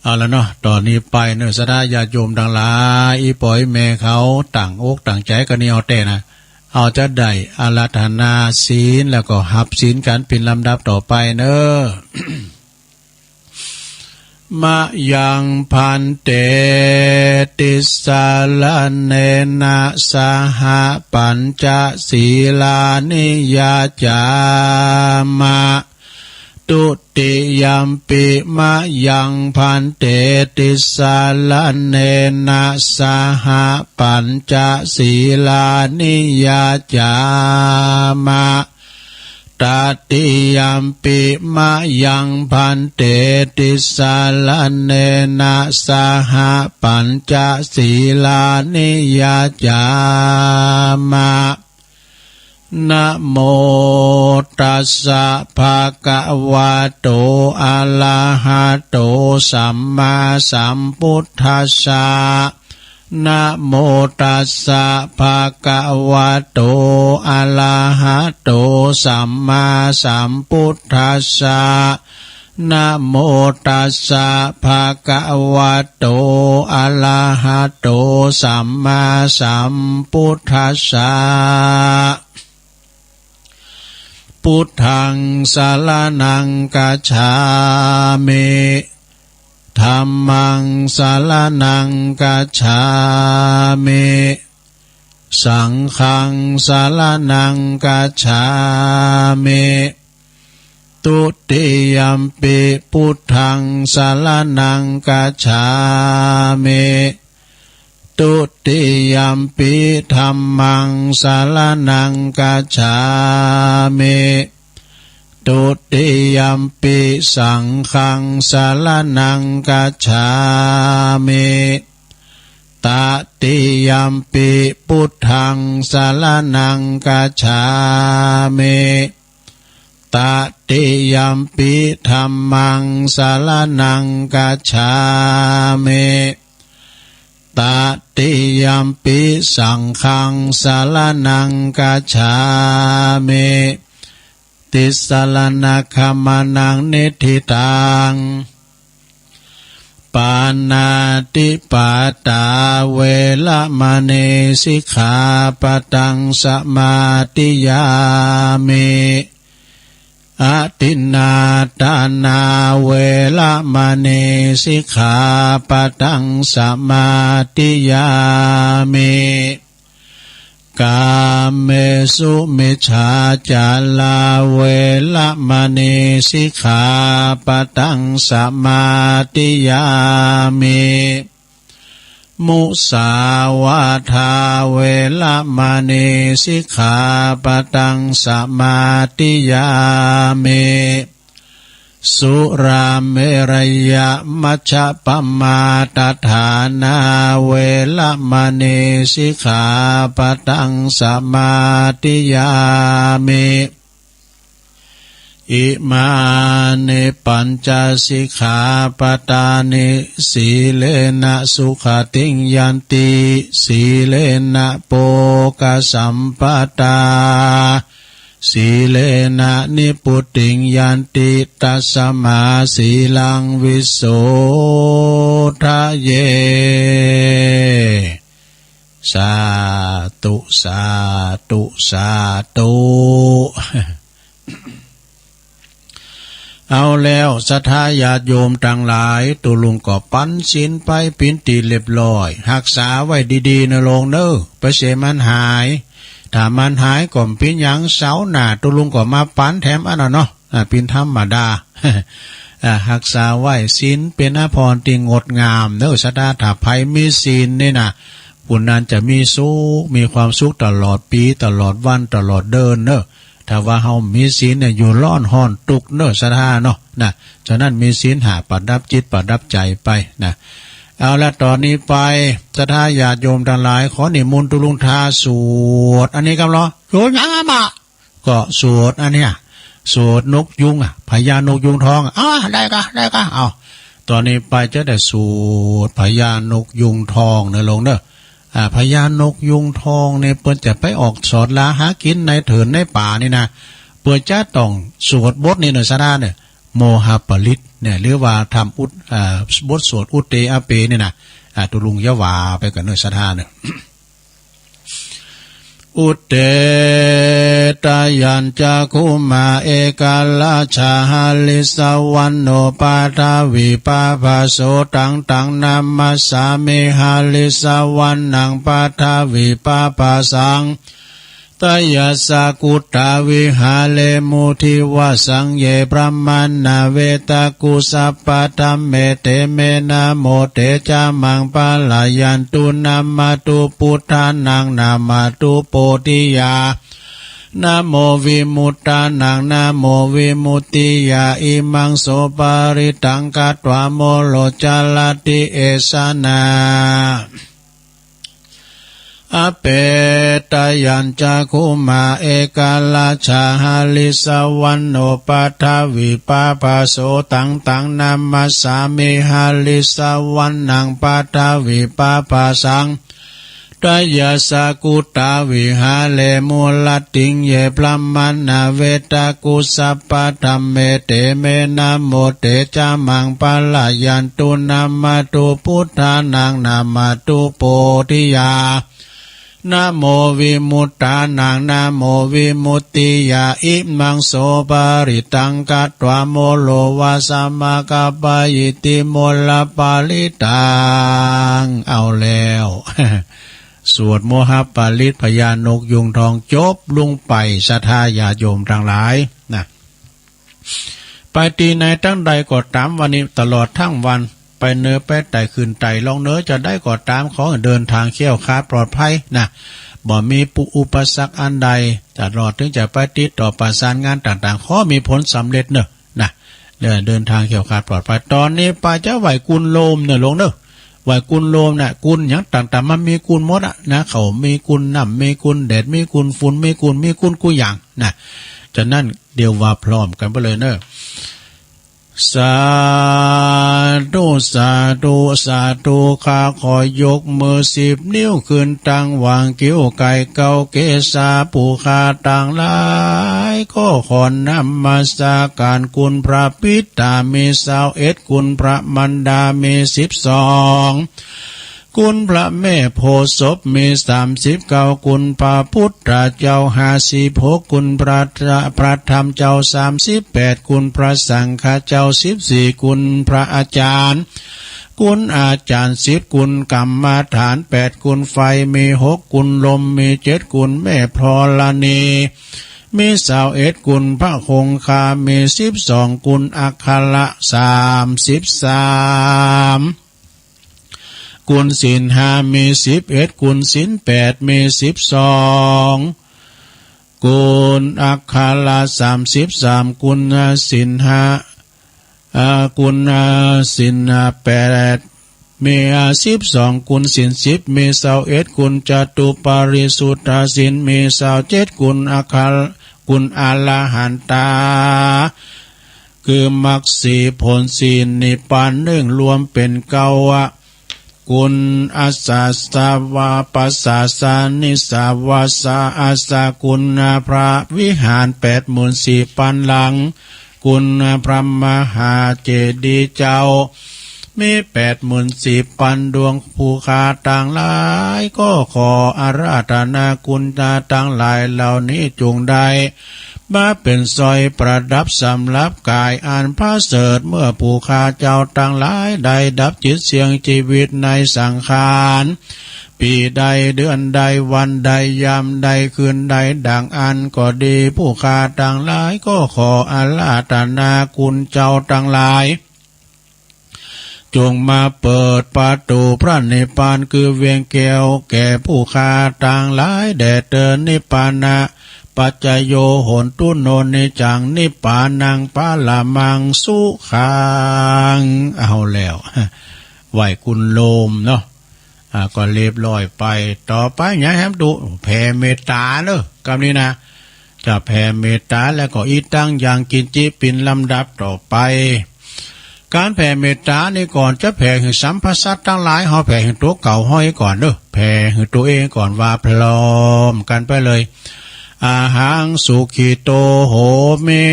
เอาละเนาะ ต่อนี้ไปเนอะ ศรัทธาญาติโยมตังหลาย อี่ป้ออี่แม่เขาตั้งอกตั้งใจ๋กั๋นนี่เอาแต๊นะ เอาจะได้อาราธนาศีล แล้วก็ฮับศีลกั๋นเป๋นลำดับต่อไปเนอะ มะยัง ภันเต ติสสะระเณนะ สะหะ ปัญจสีลานิ ยะจามะ ทุติยัมปิ มะยัง ภันเต ติสสะระเณนะ สะหะ ปัญจสีลานิ ยะจามะ ตติยัมปิ มะยัง ภันเต ติสสะระเณนะ สะหะ ปัญจสีลานิ ยะจามะ นะโมตัสสะ ภะคะวะโต อะระหะโต สัมมาสัมพุทธัสสะ นะโมตัสสะ ภะคะวะโต อะระหะโต สัมมาสัมพุทธัสสะ นะโมตัสสะ ภะคะวะโต อะระหะโต สัมมาสัมพุทธัสสะ พุทธัง สะระณัง กัจฉามิ ธัมมัง สะระณัง กัจฉามิ สังฆัง สะระณัง กัจฉามิ ทุติยัมปิ พุทธัง สะระณัง กัจฉามิ ทุติยัมปิ ธัมมัง สะระณัง กัจฉามิ ทุติยัมปิ สังฆัง สะระณัง กัจฉามิ ตติยัมปิ พุทธัง สะระณัง กัจฉามิ ตติยัมปิ ธัมมัง สะระณัง กัจฉามิ ตติยัมปิ สังฆัง สะระณัง กัจฉามิ ติสะระณะขะมะนะ นิฏฐิตัง ปาณาติปาตา เวระมะณี สิกขาปะตัง สะมาธิยามิ อะทินนาทานา เวระมะณี สิกขาปะตัง สะมาธิยามิ กาเมสุมิจฉาจารา เวระมะณี สิกขาปะตัง สะมาธิยามิ มุสาวาทา เวระมะณี สิกขาปะตัง สะมาธิยามิ สุราเมรยะมัชฌะปะมาทะฐานา เวระมะณี สิกขาปะตัง สะมาธิยามิ อิมานิปัญจสิกขาปะทานิ สีเลนะสุขะติงยันติ สีเลนะโภคะสัมปะทา สีเลนะนิพพุติงยันติ ตัสสะมาสีลังวิโสทะเย สาธุ สาธุ สาธุ เอาแล้ว ศรัทธาญาติโยมตังหลาย ตุ๊ลุงก็ปันศีลไปเป๋นตี้เรียบร้อย ฮักษาไว้ดีๆ เน่อลุงเน่อ ไปเสียมันหาย ถ้ามันหายก็บ่เป๋นหยัง เสาร์หน้าตุ๊ลุงก็มาปันแถมอันนั้นเนาะ อ่า เป๋นธรรมดา อ่า ฮักษาไว้ ศีลเป๋นอาภรณ์ตี้งดงามเน่อ ศรัทธา ถ้าใผมีศีลนี่นะ ผู้นั้นจะมีสุข มีความสุขตลอดปี๋ ตลอดวัน ตลอดเดือนเน่อ ถ้าว่าเฮาบ่มีศีลเนี่ย อยู่ร้อนฮ้อนตุ๊กข์เน่อ ศรัทธาเนาะ นะ ฉะนั้นมีศีลห้าประดับจิตประดับใจไปนะ เอาละ ตอนนี้ไป ศรัทธาญาติโยมตังหลาย ขอนิมนต์ตุ๊ลุงทาสวด อันนี้ครับเหรอ สวดหยังอะหม่า ก็สวดอันเนี้ย สวดนกยูงอะ พญานกยูงทองอะ อ่า ได้กะ ได้กะ เอา ตอนนี้ไปจะได้สวดพญานกยูงทองเน่อลุงเน่อ อ่า พญานกยูงทองเนี่ยเปิ้นจะไปออกสอดลาหากิ๋นในเถินในป่านี่นะ เปิ้นจะต้องสวดบทนี้เน่อ ศรัทธาเน่อ โมหปริตเนี่ย หรือว่าทำอุท- อ่า บทสวดอุทเตอะเปเนี่ยนะ อ่า ตุ๊ลุงจะว่าไปก่อนเน่อ ศรัทธาเน่อ อุทเต ทะยัญจักขุมา เอกราชา หริสสะวะโน ปะทะวีปะภะโส ตัง ตัง นะมัสสามิ หริสสะวะนัง ปะทะวีปะภะสัง ทะยัสสะกุตตา วิหาเรมุ ทิวะสังเย พรหมาณา เวตะกุ สัพพะธัมเม เต เม นะโม เต จะ มัง ปะระยันตุ นะมะตุ พุทธานัง นะมะตุ โพธิยา นะโม วิมุตตานัง นะโม วิมุตติยา อิมัง โส ปะริตตัง คัตวา โมโร จะ ละติ เอสะนา อะเป ทะยัญจักขุมา เอกราชา หริสสะวะโน ปะทะวีปะภะโส ตัง ตัง นะมัสสามิ หริสสะวะนัง ปะทะวีปะภะสัง ตยสสะกุตาวิหาเร มูลติงเย บรหมณา เวตากุ สัพพะธัมเม เต เม นะโม เต จะ มัง ปะ ละ ยันตุ นะมะตุ พุทธานัง นะมะตุ โพธิยา นะโม วิมุตตานัง นะโม วิมุตติยา อิมัง โส ปะริตตัง คัตวา โมโร วา สะ มะ กัปปะ อิติ โมลปะริตตัง เอาแล้ว สวดโมหปริตรพญานกยูงทองจบลงไป ศรัทธาญาติโยมตังหลายนะ ไปตี้ไหนตังใดก็ต๋าม วันนี้ตลอดตังวัน ไปเหนือไปใต้ขึ้นใต้ลงเหนือจะใดก็ต๋าม ขอให้เดินทางแคล้วคลาดปลอดภัยนะ บ่มีอุปสรรคอันใด ตลอดถึงจะไปติดต่อประสานงานต่างๆ ขอมีผลสำเร็จเนอะ นะ เดิน เดินทางแคล้วคลาดปลอดภัย ต๋อนนี้ไปจะไหว้กุลโลมเนอะโลมเนอะ ไหว้กุลโลมน่ะ กุลหยังต่างๆ มันมีกุลหมดอะนะ ข้าวมีกุล น้ำมีกุล แดดมีกุล ฝุ่นมีกุล มีกุลกู้อย่างนะ ฉะนั้นเดี๋ยวว่าพร้อมกันไปเลยเนอะ สาธุ สาธุ สาธุ ข้าขอยกมือสิบนิ้วขึ้นตังหว่างคิ้วไก่เก้าเกศา ผู้ข้าตังหลายก็ขอนมัสการคุณพระปิดตามีซาวเอ็ด คุณพระมารดามีสิบสอง คุณพระแม่โพธิ์ศพมีสามสิบเก้า คุณพระพุทธเจ้าห้าสิบหก คุณพระ พระธรรมเจ้าสามสิบแปด คุณพระสังฆเจ้าสิบสี่ คุณพระอาจารย์ คุณอาจารย์สิบ คุณกรรมฐานแปด คุณไฟมีหก คุณลมมีเจ็ด คุณแม่ธรณีมีซาวเอ็ด คุณพระคงคามีสิบสอง คุณอัคระสามสิบสาม คุณศีลห้ามีสิบเอ็ด คุณศีลแปดมีสิบสอง คุณอัคระสามสิบสาม คุณศีลห้า เอ่อ คุณศีลแปดมีสิบสอง คุณศีลสิบมีซาวเอ็ด คุณจตุปาริสุทธศีลมีซาวเจ็ด คุณอัคระ คุณอรหันตา คือมรรคสี่ผลสี่นิพพานหนึ่ง รวมเป็นเก้าอะ คุณอาสาสวะปะสาสานิสาวาสาอาสา คุณพระวิหารแปดหมื่นสี่พันหลัง คุณพระมหาเจดีย์เจ้า มีแปดหมื่นสี่พันดวง ผู้ข้าตังหลายก็ขออาราธนาคุณตังหลายเหล่านี้จงได้ มาเป็นสร้อยประดับสำหรับกายอันประเสริฐ เมื่อผู้ข้าเจ้าตังหลายได้ดับจิตเสี่ยงชีวิตในสังขาร ปีใดเดือนใดวันใดยามใดคืนใดดังอั้นก็ดี ผู้ข้าตังหลายก็ขออาราธนาคุณเจ้าตังหลาย จงมาเปิดประตูพระนิพพานคือเวียงแก้วแก่ผู้ข้าตังหลายแด่เตอ นิพพานะปัจจโย โหนตุ โน นิจจัง นิพพานัง ปะระมัง สุขัง เอาแล้ว ไหว้กุลโลมเนาะ อ่า ก็เรียบร้อยไป ต่อไปเนี่ยแฮมดู แผ่เมตตาเนอะ กำนี้นะ จะแผ่เมตตาแล้วก็ อิทัง ยังกิญจิ เป็นลำดับต่อไป การแผ่เมตตานี่ก่อนจะแผ่หื้อสรรพสัตว์ตังหลาย เฮาแผ่หื้อตั๋วเก่าเฮาก่อนเนอะ แผ่หื้อตั๋วเองก่อน ว่าพร้อมกันไปเลย อะหัง สุขิโต โหมิ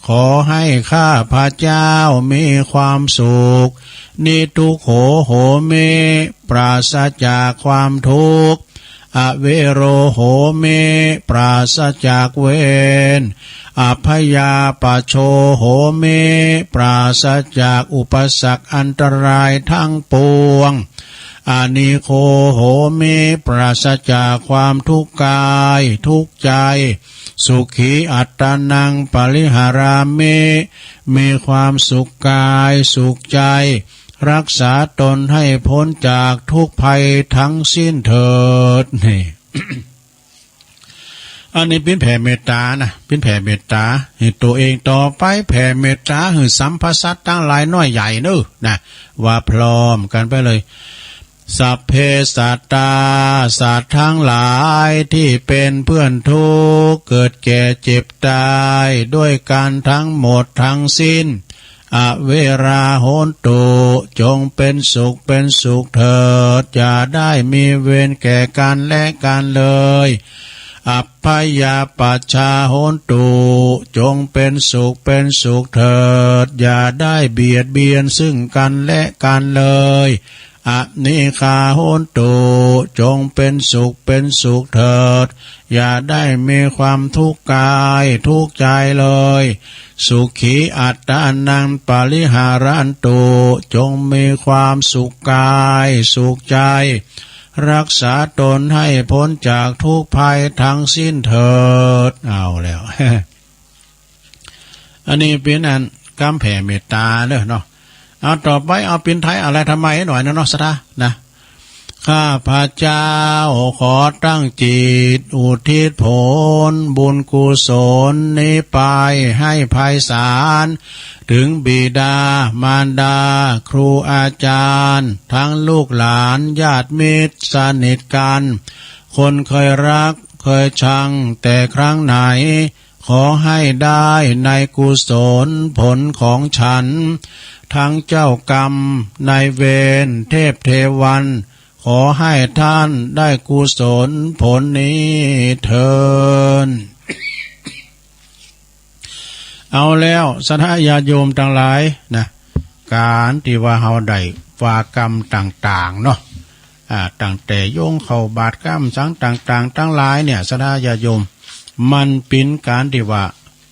ขอให้ข้าพเจ้ามีความสุข นิทุกโข โหมิ ปราศจากความทุกข์ อเวโร โหมิ ปราศจากเวร อัพพยาปัชโช โหมิ ปราศจากอุปสรรคอันตรายทั้งปวง อานิโค โหมิ ปราศจากความทุกข์กายทุกข์ใจ สุขี อัตตานัง ปริหารามิ มีความสุขกายสุขใจ รักษาตนให้พ้นจากทุกข์ภัยทั้งสิ้นเถิด นี่ อันนี้ปิ้นแผ่เมตตานะ ปิ้นแผ่เมตตาหื้อตั๋วเอง ต่อไปแผ่เมตตาหื้อสรรพสัตว์ตังหลายน้อยใหญ่เนอะนะ ว่าพร้อมกันไปเลย สัพเพสัตตา สัตว์ทั้งหลายที่เป็นเพื่อนทุกข์ เกิดแก่เจ็บตายด้วยกันทั้งหมดทั้งสิ้น อเวราโหนตุ จงเป็นสุขเป็นสุขเถิด อย่าได้มีเวรแก่กันและกันเลย อัพพยาปัชชาโหนตุ จงเป็นสุขเป็นสุขเถิด อย่าได้เบียดเบียนซึ่งกันและกันเลย อนิฆาโหนตุ จงเป็นสุขเป็นสุขเถิด อย่าได้มีความทุกข์กายทุกข์ใจเลย สุขีอัตตานังปริหารันตุ จงมีความสุขกายสุขใจ รักษาตนให้พ้นจากทุกข์ภัยทั้งสิ้นเถิด เอาแล้ว อันนี้เป๋นอันกำแผ่เมตตาเนอะเนาะ เอาต่อไปเอาเป๋นไทยอะไรทำไมหน่อยนะเนาะ ศรัทธานะ ข้าพเจ้าขอตั้งจิตอุทิศผลบุญกุศลนี้ไปให้ไพศาล ถึงบิดามารดา ครูอาจารย์ ทั้งลูกหลาน ญาติมิตรสนิทกัน คนเคยรักเคยชังแต่ครั้งไหน ขอให้ได้ในกุศลผลของฉัน ทั้งเจ้ากรรมนายเวรเทพเทวัน ขอให้ท่านได้กุศลผลนี้เทิน เอาแล้ว ศรัทธาญาติโยมตังหลายนะ ก๋านตี้ว่าเฮาได้ว่ากำต่างๆ เนาะ อ่า ตั้งแต่โยงเข้าบาตรกำสังต่างๆ ตังหลายเนี่ย ศรัทธาญาติโยม มันเป๋นก๋านตี้ว่า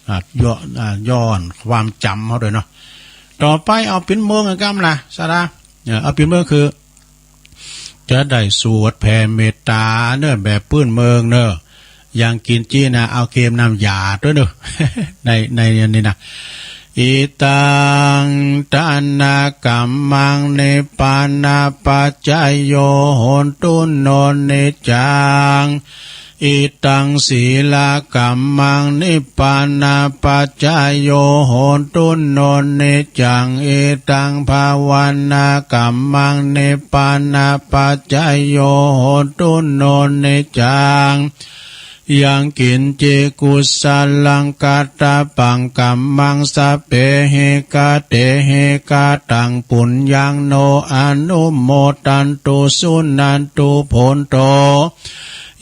อ่า ย้อน อ่า ย้อนความจ๋ำเฮาโดยเนาะ ต่อไปเอาเป๋นเมืองกำนะ ศรัทธา เออ เอาเป๋นเมืองคือ จะได้สวดแผ่เมตตาเนอะ แบบปื้นเมืองเนอะ อย่างกิ๋นจี๋นะ เอาเกมน้ำยาด้วยเนอะ ใน ในอันนี้นะ อิตังทานะกัมมัง นิพพานะปัจจโย โหนตุ โน นิจจัง อิตัง ศีลกัมมัง นิพพานะปัจจโย โหนตุ โน นิจจัง อิตัง ภาวนากัมมัง นิพพานะปัจจโย โหนตุ โน นิจจัง ยังกิ๋นจิ กุสลัง กัตตะปัง กัมมัง สัพเพ หิ กะเต หิ กะตัง ปุญญัง โน อนุโมทันตุ สุนันตุ โผนโต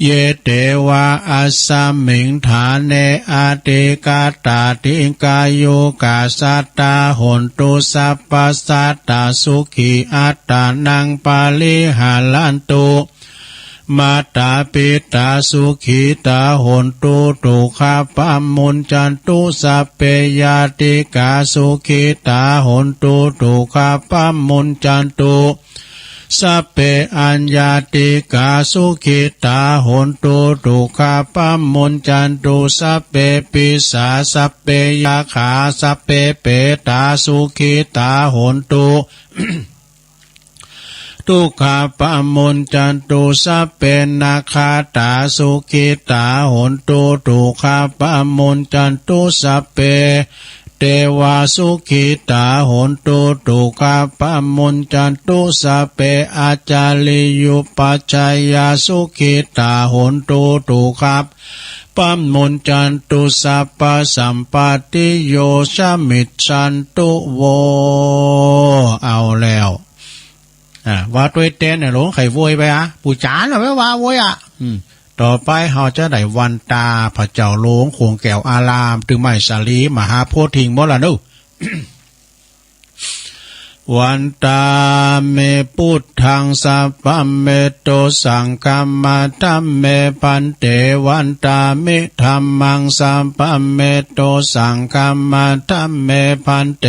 เย เตวะ อัสสมิง ฐาเน อธิกาตา ติกายุกา สัตตา โหนตุ สัพพะสัตตา สุขี อัตตานัง ปะริหารันตุ มาตา ปิตา สุขีตา โหนตุ ทุกขาปะมุญจันตุ สัพเพ ญาติกา สุขีตา โหนตุ ทุกขาปะมุญจันตุ สัพเพ อัญญาติกา สุขีตา โหนตุ ทุกขาปะมุญจันตุ สัพเพ ปิสา สัพเพ ยาขา สัพเพ เปตา สุขีตา โหนตุ ทุกขาปะมุญจันตุ สัพเพ นาคาตา สุขีตา โหนตุ ทุกขาปะมุญจันตุ สัพเพ เตวา สุขีตา โหนตุ ทุกขาปะมุญจันตุ สัพเพ อาจาริยุปัชฌายา สุขีตา โหนตุ ทุกขาปะมุญจันตุ สัพพะสัมปตติโย สมิจฉันตุ โว เอาแล้ว อ่า ว่าตวยแตนเนี่ย หลวงไข่โวยไปอะ ปู่จ๋าน่ะ ไว้ว่าโวยอะ อืม ต่อไปเฮาจะได้วันตาพระเจ้าหลวงโขงแก้วอาราม ตึงไม้สาลีมหาโพธิ์ทิงหมดละเนอะ วันตามิ พุทธัง สัพพะเมโต สังฆัมมะ ธัมเม ภันเต วันตามิ ธัมมัง สัพพะเมโต สังฆัมมะ ธัมเม ภันเต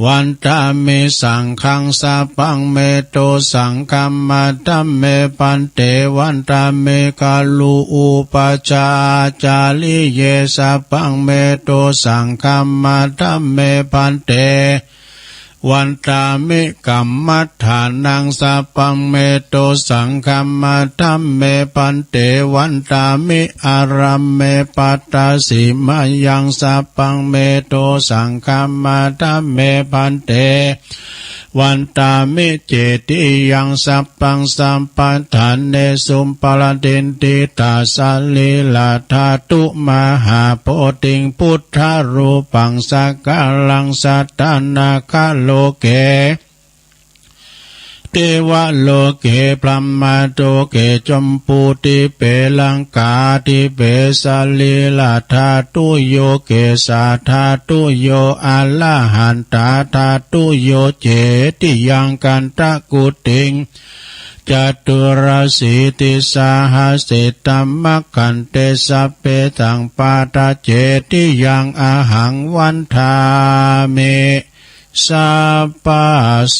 วันตามิ สังฆัง สัพพะเมโต สังฆัมมะ ธัมเม ภันเต วันตามิ กะลุ อุปัชฌาจาริเย สัพพะเมโต สังฆัมมะ ธัมเม ภันเต วันตามิ กัมมัฏฐานัง สัพพะเมโต สังฆัมมะ ธัมเม ภันเต วันตามิ อารัมเม ปัตตสิมายัง สัพพะเมโต สังฆัมมะ ธัมเม ภันเต วันตามิ เจติยัง สัพพัง สัพพะทาเนสุ ปะระติฏฐิตา สะรีระธาตุ มหาโพธิง พุทธรูปัง สักกาลัง สัตตานาคาโลเก เทวโลเก พรหมโลเก ชมพูทิเป ลังกาทิเป สะรีระธาตุโย เกสาธาตุโย อะระหันตาธาตุโย เจติยัง คันธกุติง จตุรสีติสาหสิตมัคขันเต สัพเพสังปาทา เจติยัง อะหัง วันทามิ สัพพะโส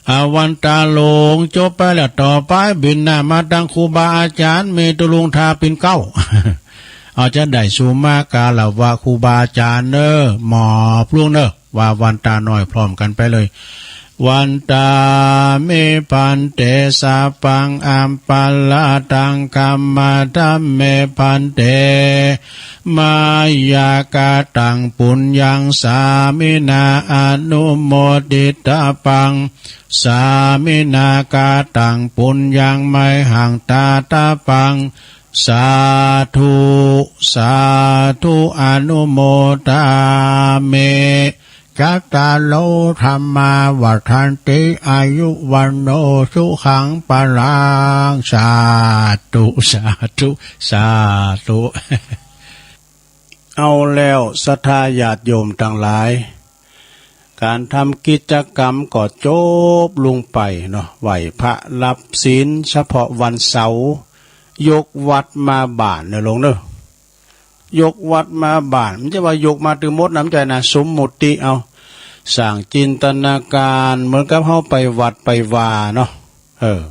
อา วันตาหลวงจบไปแล้ว ต่อไปบิณฑบาตมาตังครูบาอาจารย์ มีตุลุงทาปิ่นเกล้า เอาจะได้สู่มาคารวะครูบาอาจารย์เนอะหมอปลุงเนอะ ว่าวันตาน้อยพร้อมกันไปเลย วันตามิ ภันเต สัพพัง อัปปะราทัง ขมาทะเม ภันเต มายากาตัง ปุญญัง สามินา อนุโมทิตาปัง สามินากาตัง ปุญญัง มหัง ตาตาปัง สาธุ สาธุ อนุโมทามิ จัตตาโร ธัมมา วัฑฒันติ อายุ วัณโณ สุขัง พลัง สาธุ สาธุ สาธุ เอาแล้ว ศรัทธาญาติโยมตังหลาย ก๋านทำกิจกรรมก็จบลงไปเนาะ ไหว้พระรับศีลเฉพาะวันเสาร์ ยกวัดมาบ้านเนอะหลวงเนอะ ยกวัดมาบ้าน มันจะว่ายกมาตึงหมดนะ มันจะนะ สมมุติเอา สร้างจินตนาการเหมือนกับเฮาไปวัดไปวาเนาะ เออ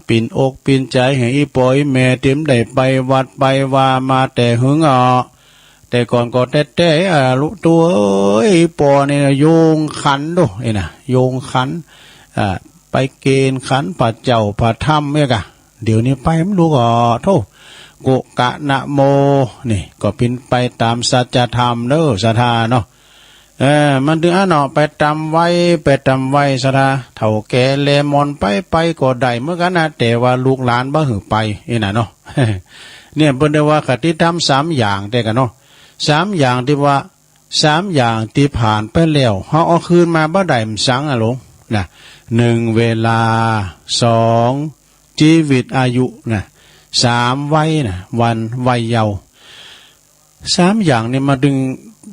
ปิ้นอกปิ้นใจ๋หื้ออีปออีแม่ ตี้บ่ได้ไปวัดไปวามาแต่หึงอ้อ แต่ก่อนก็แต๊ๆ อ่า ลูกตัวเอ้ย อีปอนี่นะ โยงขันโด นี่นะ โยงขัน อ่า ไปเกณฑ์ขันพระเจ้าพระธรรมเนี่ยกะ เดี๋ยวนี้ไปบ่ลูกอ้อ โธ่ โกะกะนะโม นี่ ก็ปิ้นไปต๋ามสัจธรรมเด้อ ศรัทธาเนาะ เออ มันตึงอันเนาะ ไปต๋ามวัย ไปต๋ามวัยศรัทธา เฒ่าแก่แลหมอนไป ไปก็ได้เหมือนกั๋นนะ แต่ว่าลูกหลานบ่หื้อไป นี่นะเนาะ เนี่ยเปิ้นได้ว่าคติธรรมสามอย่างแต๊กะเนาะ สามอย่างตี้ว่า สามอย่างตี้ผ่านไปแล้ว เฮาเอาคืนมาบ่ได้ มันสังอะหลวง นะ หนึ่ง เวลา สอง ชีวิตอายุ นะ สาม วัย นะ วัน วัยเยาว์ สามอย่างนี่มาตึง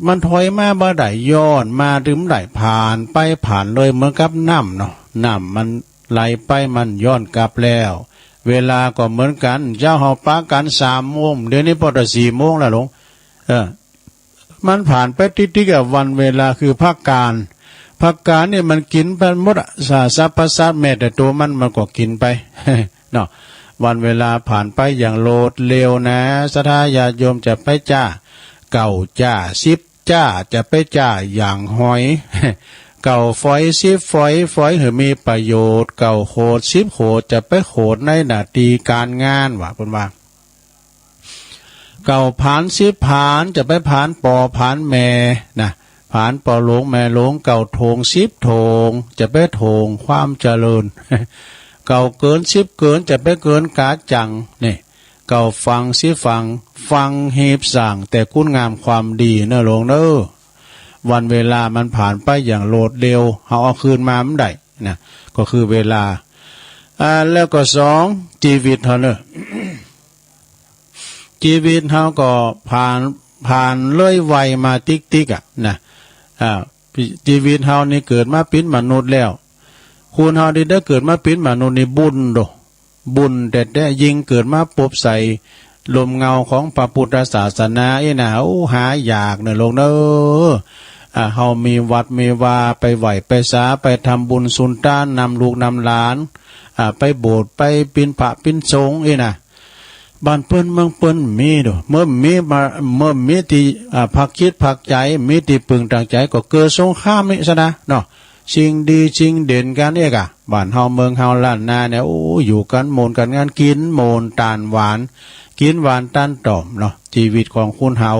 มันถอยมาบ่ได้ ย้อนมาตึงบ่ได้ ผ่านไปผ่านเลย เหมือนกับน้ำเนาะ น้ำมันไหลไป มันย้อนกลับแล้ว เวลาก็เหมือนกั๋น เจ้าเฮาปะกั๋นสามโมง เดี๋ยวนี้ปอแต่สี่โมงแล้วหลวง เออ มันผ่านไปติ๊กๆ อะ วันเวลาคือผักกาด ผักกาดนี่มันกิ๋นไปหมดอะ สา สรรพสัตว์ แม้แต่ตัวมัน มันก็กิ๋นไป เนาะ วันเวลาผ่านไปอย่างรวดเร็วนะ ศรัทธาญาติโยมจะไปจ้า เก้าจ้า สิบจ้า จะไปจ้าอย่างหอย เก้าฝอย สิบฝอย ฝอยหื้อมีประโยชน์ เก้าโขด สิบโขด จะไปโขดในหน้าตี้ก๋านงาน ว่าเปิ้นว่า เก้าผาน สิบผาน จะไปผานปอผานแม่นะ ผานปอหลวงแม่หลวง เก้าโถง สิบโถง จะไปโถงความเจริญ เก้าเกิน สิบเกิน จะไปเกินก๋าจั่ง นี่ เก้าฝัง สิบฝัง ฝังหีบสร้างแต่คุณงามความดีเนอะหลวงเนอะ วันเวลามันผ่านไปอย่างรวดเร็ว เฮาเอาคืนมาบ่ได้นะ ก็คือเวลา อ่า แล้วก็สอง ชีวิตเฮาเนอะ ชีวิตเฮาก็ผ่าน ผ่านเลยวัยมาติ๊กๆ อะนะ อ่า ชีวิตเฮานี่เกิดมาเป๋นมนุษย์แล้ว คนเฮานี่ได้เกิดมาเป๋นมนุษย์นี่บุญโด บุญแต๊ๆ ยิ่งเกิดมาปบใส่ร่มเงาของพระพุทธศาสนาอี้นะ โอ้ หายากเนอะหลวงเนอะ อ่า เฮามีวัดมีวา ไปไหว้ไปสา ไปทำบุญสุนตานำลูกนำหลาน อ่า ไปโบสถ์ ไปเป๋นพระเป๋นสงฆ์อี้นะ บ้านเปิ้นเมืองเปิ้นมีโด เมื่อมีมา เมื่อมีตี้ อ่า พักจิตพักใจ๋ มีตี้ปึงตั้งใจ๋ ก็เกิดสงครามนี่ซะนะเนาะ สิ่งดีสิ่งเด่นกั๋นเอกอะ บ้านเฮาเมืองเฮาล้านนาเนี่ย โอ้ อยู่กั๋นโมนกั๋นงัน กิ๋นโมนตานหวาน กิ๋นหวานตานต่อมเนาะ ชีวิตของคนเฮา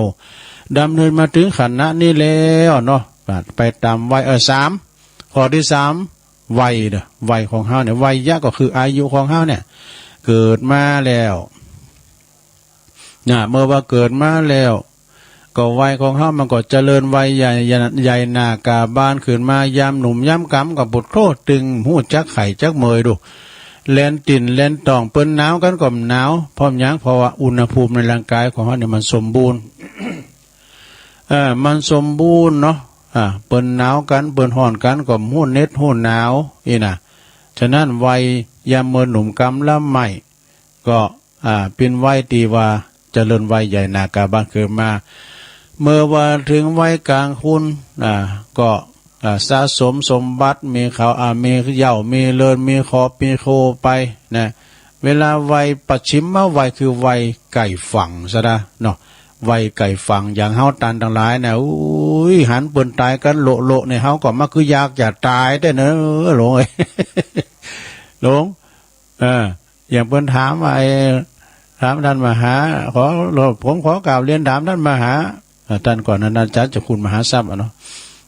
ดำเนินมาถึงขณะนี้แล้วเนาะ ไปตามวัย เออ สาม ข้อที่สาม วัยเด้อ วัยของเฮาเนี่ย วัยยะก็คืออายุของเฮาเนี่ย เกิดมาแล้ว นะ เมื่อว่าเกิดมาแล้ว ก็วัยของเฮามันก็เจริญวัยใหญ่ ใหญ่ ใหญ่หน้ากล้าบานขึ้นมา ยามหนุ่มยามกำก็ปุดโธ่ตึง ฮู้จักไข้จักเมื่อยดู แล่นตินแล่นต่อง เปิ้นหนาวกันก็หนาว เพราะหยัง เพราะว่าอุณหภูมิในร่างกายของเฮาเนี่ยมันสมบูรณ์ เออ มันสมบูรณ์เนาะ อ่า เปิ้นหนาวกัน เปิ้นฮ้อนกัน ก็ฮู้เหน็บฮู้หนาว อี้นะ ฉะนั้นวัยยามเมื่อหนุ่มกำลังใหม่ ก็ อ่า เป๋นวัยตี้ว่าเจริญวัยใหญ่หน้ากล้าบานขึ้นมา เมื่อว่าถึงวัยกลางคน อ่า ก็ อ่า สะสมสมบัติ มีข้าว อ่า มีเหย้า มีเรือน มีครอบ มีครัวไปนะ เวลาวัยปัจฉิมวัยคือวัยใกล้ฝั่งซะนะเนาะ วัยใกล้ฝั่ง อย่างเฮาตันตังหลายนะ อุ้ย หันเปิ้นตายกันโละๆ เนี่ย เฮาก็มาคืออยากจะตายแต๊เนาะ หลวงเอ้ย หลวง เออ อย่างเปิ้นถามว่า ไอ้ ถามท่านมหา ขอ ผมขอกราบเรียนถามท่านมหา อ่า ท่านก่อนนั้น อาจารย์เจ้าคุณมหาทรัพย์อะเนาะ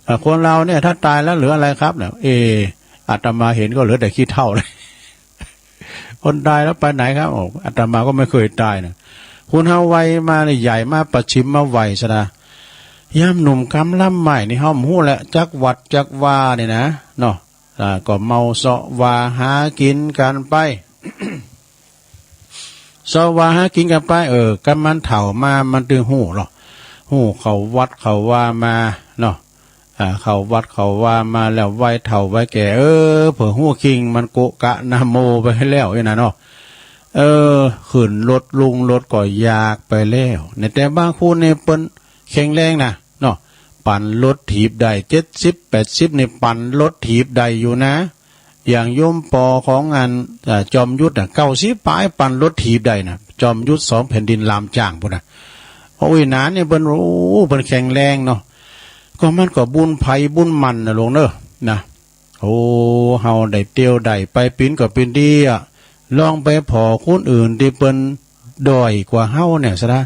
อ่า คนเราเนี่ยถ้าตายแล้วเหลืออะไรครับเนี่ย เออ อาตมาเห็นก็เหลือแต่ขี้เถ้าเลย คนตายแล้วไปไหนครับ โอ้ อาตมาก็ไม่เคยตายนะ คนเฮาวัยมาเนี่ยใหญ่มาปัจฉิมมาวัยซะนะ ยามหนุ่มกำลังใหม่นี่เฮาบ่ฮู้แหละ จักวัดจักวาเนี่ยนะ เนาะ อ่า ก็เมาเซาะว่าหากินกันไป เซาะว่าหากินกันไป เออ คันมันเฒ่ามา มันตึงฮู้เนาะ ฮู้เข้าวัดเข้าวามาเนาะ อ่า เข้าวัดเข้าวามาแล้ว วัยเฒ่าวัยแก่ เออ เผื่อฮู้คิง มันโกะกะนะโมไปแล้วนี่นะเนาะ เออ ขึ้นรถลงรถก็อยากไปแล้ว ในแต่บางคนนี่เปิ้นแข็งแรงนะเนาะ ปั่นรถถีบได้ เจ็ดสิบ แปดสิบ นี่ปั่นรถถีบได้อยู่นะ อย่างโยมปอของอัน เอ่อ จอมยุทธน่ะ เก้าสิบปลายปั่นรถถีบได้นะ จอมยุทธสองแผ่นดินลามจ้างพู้นนะ โอ้ย หนานเนี่ยเปิ้น โอ้ เปิ้นแข็งแรงเนาะ ก็มันก็บุญไผบุญมันนะหลวงเนอะ นะ โอ้ เฮาได้เตียวได้ไปเป๋นก็เป๋นดีอะ ลองไปผ่อคนอื่นตี้เปิ้นด้อยกว่าเฮาเนี่ยซะนะ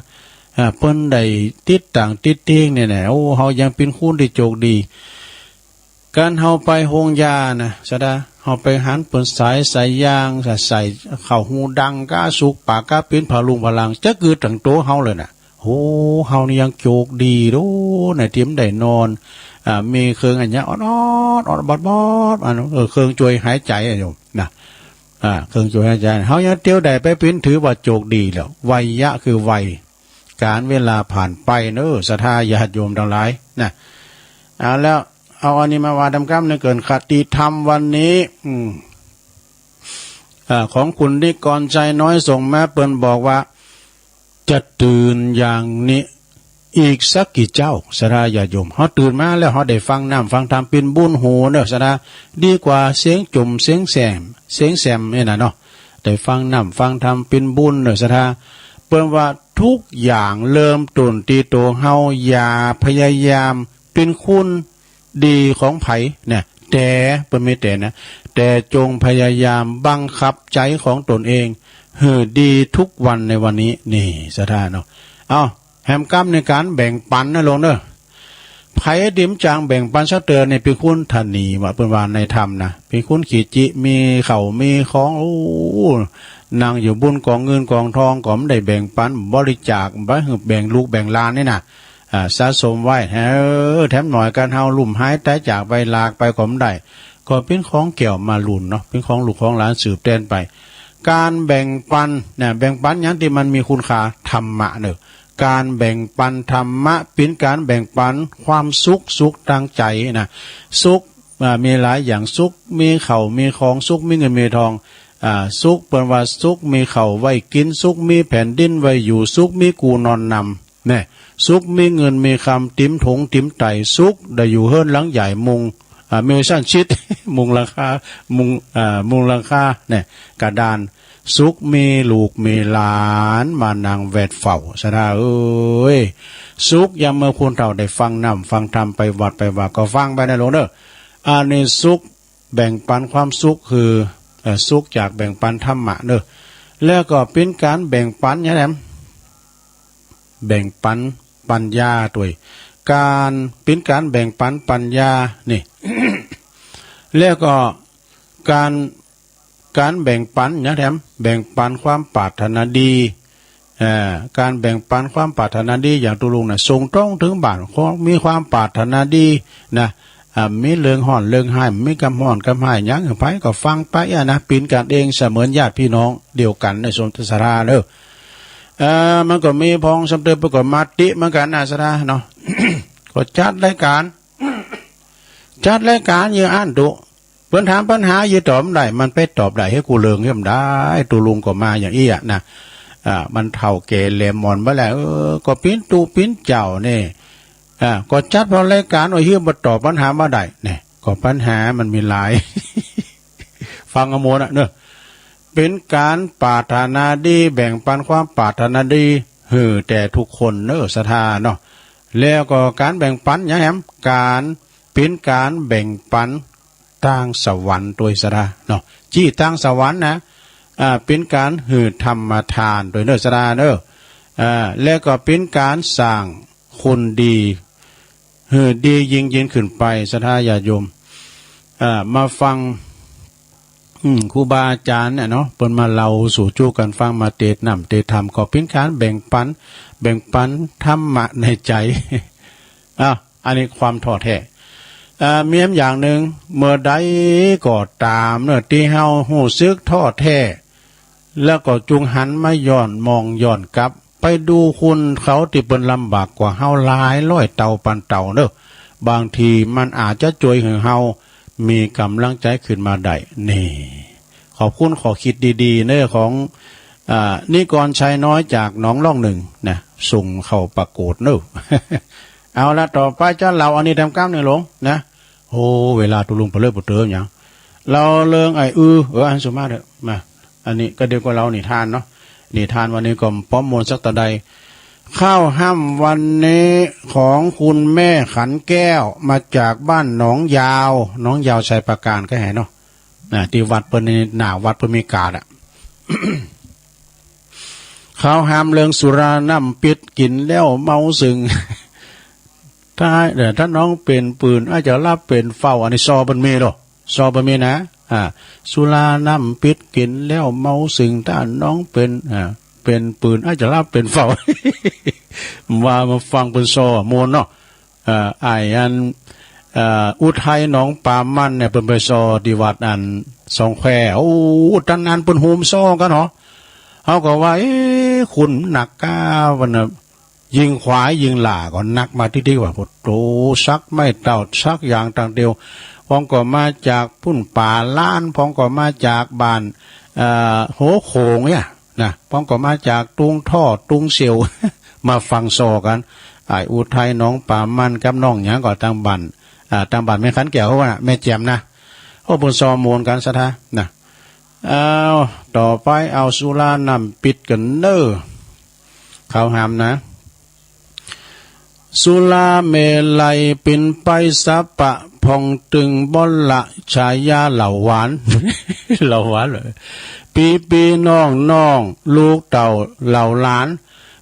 อ่า เปิ้นได้ติดต่างติดเตียงเนี่ยนะ โอ้ เฮายังเป๋นคนตี้โชคดี การเฮาไปโฮงยานะ ซะดา เฮาไปหันเปิ้นสายสายยาง ใส่เข้าหูดัง กาสุกปาก กาเป๋นผาลุงผาลัง จักกึดตังโตเฮาเลยนะ โอ้ เฮานี่ยังโชคดีโด ในตี้บ่ได้นอน อ่า มีเครื่องอันเนี้ยอ่อนๆ อ่อนบอดๆ อัน เออ เครื่องช่วยหายใจอะโยมนะ อ่า เครื่องช่วยหายใจ เฮายังเตียวได้ไปเป๋น ถือว่าโชคดีแล้ว วัยยะคือวัย กาลเวลาผ่านไปเนอะ ศรัทธาญาติโยมตังหลายนะ เอาแล้ว เอาอันนี้มาว่าตำกำในเกินคติธรรมวันนี้ อืม อ่า ของคุณนิกรชัยน้อยส่งมา เปิ้นบอกว่า จะตื่นอย่างนี้อีกสักกี่เจ้า ศรัทธาญาติโยม เฮาตื่นมาแล้ว เฮาได้ฟังน้ำฟังธรรม เป๋นบุญหูเนอะ ศรัทธา ดีกว่าเสียงจุ่มเสียงแสม เสียงแสมเนี่ยนะเนาะ ได้ฟังน้ำฟังธรรมเป๋นบุญเนอะ ศรัทธา เปิ้นว่าทุกอย่างเริ่มต้นตี้โตเฮา อย่าพยายามเป๋นคนดีของไผเนี่ย แต่ เปิ้นมีแต่นะ แต่จงพยายามบังคับใจของตนเอง หื้อดีทุกวันในวันนี้ นี่ ศรัทธาเนาะ เอ้า แหมกำในการแบ่งปันนะหลวงเนอะ ไผตี้บ่จ้างแบ่งปันสักเตื้อนี่เป๋นคนถนีว่า เปิ้นว่าในธรรมนะ เป๋นคนขี้จิ มีเข้ามีของ โอ้ นั่งอยู่บนกองเงินกองทองก็บ่ได้แบ่งปัน บริจาค บ่หื้อแบ่งลูกแบ่งหลานนี่นะ อ่า สะสมไว้ เออ แถมหน่อยกันเฮาลุ่มหายตายจากไป หลากไปก็บ่ได้ ก็เป๋นของแก้วมาลุนเนาะ เป๋นของลูกของหลานสืบแตนไป การแบ่งปันนะ แบ่งปันหยังตี้มันมีคุณค่า ธรรมะเนอะ การแบ่งปันธรรมะ เป๋นการแบ่งปันความสุข สุขทางใจนะ สุข อ่า มีหลายอย่าง สุขมีเข้ามีของ สุขมีเงินมีทอง อ่า สุข เปิ้นว่าสุขมีเข้าไว้กิน สุขมีแผ่นดินไว้อยู่ สุขมีกู่นอนหนำ แน่ สุขมีเงินมีคำ ติมถงติมไต่ สุขได้อยู่เฮือนหลังใหญ่ มุง อ่า มีชั้นชิด มุงหลังคา มุง อ่า มุงหลังคา แน่ กระดาน สุขมีลูกมีหลานมานั่งแวดเฝ้า ศรัทธาเอ้ย สุขยามเมื่อคนเฒ่าได้ฟังน้ำฟังธรรม ไปวัดไปวาก็ฟังไปนะหลวงเด้อ อานิสงส์แบ่งปันความสุขคือ เอ่อ สุขจากแบ่งปันธรรมะเนอะ แล้วก็เป๋นการแบ่งปันหยังแหม แบ่งปัน ปัญญาตวย ก๋าน เป๋นก๋านแบ่งปันปัญญานี่ แล้วก็ก๋าน ก๋านแบ่งปันหยังแถม แบ่งปันความปรารถนาดี เอ่อ ก๋านแบ่งปันความปรารถนาดี อย่างตุ๊ลุงน่ะ ส่งตรงเถิงบ้าน คนมีความปรารถนาดีนะ อ่า มีเรื่องฮ้อนเรื่องฮ้าย มีกำฮ้อนกำฮ้ายหยัง ไผก็ฟังไปอะนะ เป๋นกั๋นเอง เสมือนญาติพี่น้องเดียวกั๋นในสนทนาเนอะ เอ่อ มันก็มีพ้องซ้ำเติม เปิ้นก็มาติเหมือนกั๋นนะ สะดาเนาะ ก็จัดรายก๋าน จัดรายก๋านอยู่อั้นตุ เปิ้นถามปัญหาอยู่ตอบได้ มันไปตอบได้หื้อกู้เรื่องเฮาได้ ตุ๊ลุงก็มาอย่างอี้อะนะ อ่า มันเฒ่าแก่แหลมหมอนไปแล้ว เออ ก็เป๋นตุ๊เป๋นเจ้านี่ อ่า ก็จัดพอรายก๋านว่าหื้อบ่ตอบปัญหาบ่ได้ นี่ ก็ปัญหามันมีหลาย ฟังเอาหมดอะเนอะ เป๋นก๋านปรารถนาดี แบ่งปันความปรารถนาดีหื้อแต่ทุกคนเนอะ ศรัทธาเนาะ แล้วก็ก๋านแบ่งปันหยังแหม ก๋าน เป๋นก๋านแบ่งปันตางสวรรค์ตวย ศรัทธาเนาะ จี้ตางสวรรค์นะ อ่า เป๋นก๋านหื้อธรรมทานตวยเนอะ ศรัทธาเนอะ อ่า แล้วก็เป๋นก๋านสร้างคนดี หื้อดียิ่งๆ ขึ้นไป ศรัทธาญาติโยม อ่า มาฟัง อืม ครูบาอาจ๋ารย์เนี่ยเนาะ เปิ้นมาเล่าสู่จู้กั๋นฟัง มาเตสน์น้ำเตสน์ธรรม ก็เป๋นก๋านแบ่งปัน แบ่งปันธรรมะในใจ๋ อ่ะ อันนี้ความท้อแท้ อ่า มีอย่างหนึ่ง เมื่อใดก็ต๋ามเนอะ ตี้เฮาฮู้สึกท้อแท้ แล้วก็จุ่งหันมาย้อนมองย้อนกลับ ไปดูคนเขาตี้เปิ้นลำบากกว่าเฮาหลายร้อยเต้าปันเต้าเนอะ บางทีมันอาจจะจ้วยหื้อเฮามีก๋ำลังใจ๋ขึ้นมาได้ นี่ ขอบคุณข้อคิดดีๆ เนอะ ของ อ่า นิกรชัยน้อยจากหนองล่องหนึ่งนะ ส่งเข้าประกวดเนอะ เอาละ ต่อไปจะเล่าอันนี้แถมกำหนึ่งหลวงนะ โอ้ เวลาตุ๊ลุงไปเลยบ่เติมหยัง เล่าเรื่องไอ้อือ เออ อันสุมาเถอะ มา อันนี้ก็เดี๋ยวก็เล่านิทานเนาะ นิทานวันนี้ก็ป้อมมวลสักตะใด ข้าวห้ำวันนี้ของคุณแม่ขันแก้ว มาจากบ้านหนองยาว หนองยาวชัยปราการก็แหเนาะ น่ะ ตี้วัดเปิ้นนี่ หน้าวัดเปิ้นมีกาดอะ ข้าวห้ำเรื่องสุราน้ำปิด กิ๋นแล้วเมาซึ่ง ถ้า เอ่อ ถ้าน้องเป๋นปืน อาจจะหลับเป๋นเฝ้า อันนี้ซอเปิ้นมีโล ซอเปิ้นมีนะ อ่า สุราน้ำปิด กิ๋นแล้วเมาซึ่ง ถ้าน้องเป๋น อ่า เป๋นปืน อาจจะหลับเป๋นเฝ้า ว่ามาฟังเปิ้นซอม่วนเนาะ เอ่อ อ้ายอัน เอ่อ อุทัยหนองปามันเนี่ย เปิ้นไปซอตี้วัดอันสองแคว โอ้ ตำนานเปิ้นโฮมซอกั๋นเนาะ เฮาก็ว่า เอ๊ะ คุณหนักก้าวันน่ะ ยิ่งขวายยิ่งหล่าก็หนักมาติ๊กๆ ว่า โอ้โห สักไม้เต้า สักอย่างต่างเดียว พองก็มาจากปุ้นป่าล้าน พองก็มาจากบ้าน เอ่อ หัวโขงเนี่ยนะ พองก็มาจากตุงท่อ ตุงเสียว มาฟังซอกั๋น อ้ายอุทัยหนองปามันกับน้องหยังก็ตางบ้าน อ่า ตางบ้านแม่ขันแก้วเขาว่าน่ะ แม่แจ่มนะ โอ้ เปิ้นซอม่วนกั๋นศรัทธานะ เอา ต่อไปเอาสุราน้ำปิดกั๋นเน้อ ข้าวห้ำนะ สุราเมลัยปิ๋นไปสัปปะ ผ่องตึงบ่ละฉายาเหล้าหวาน เหล้าหวานเลย ปี้ๆ น้องๆ ลูกเต้าเหล่าหลาน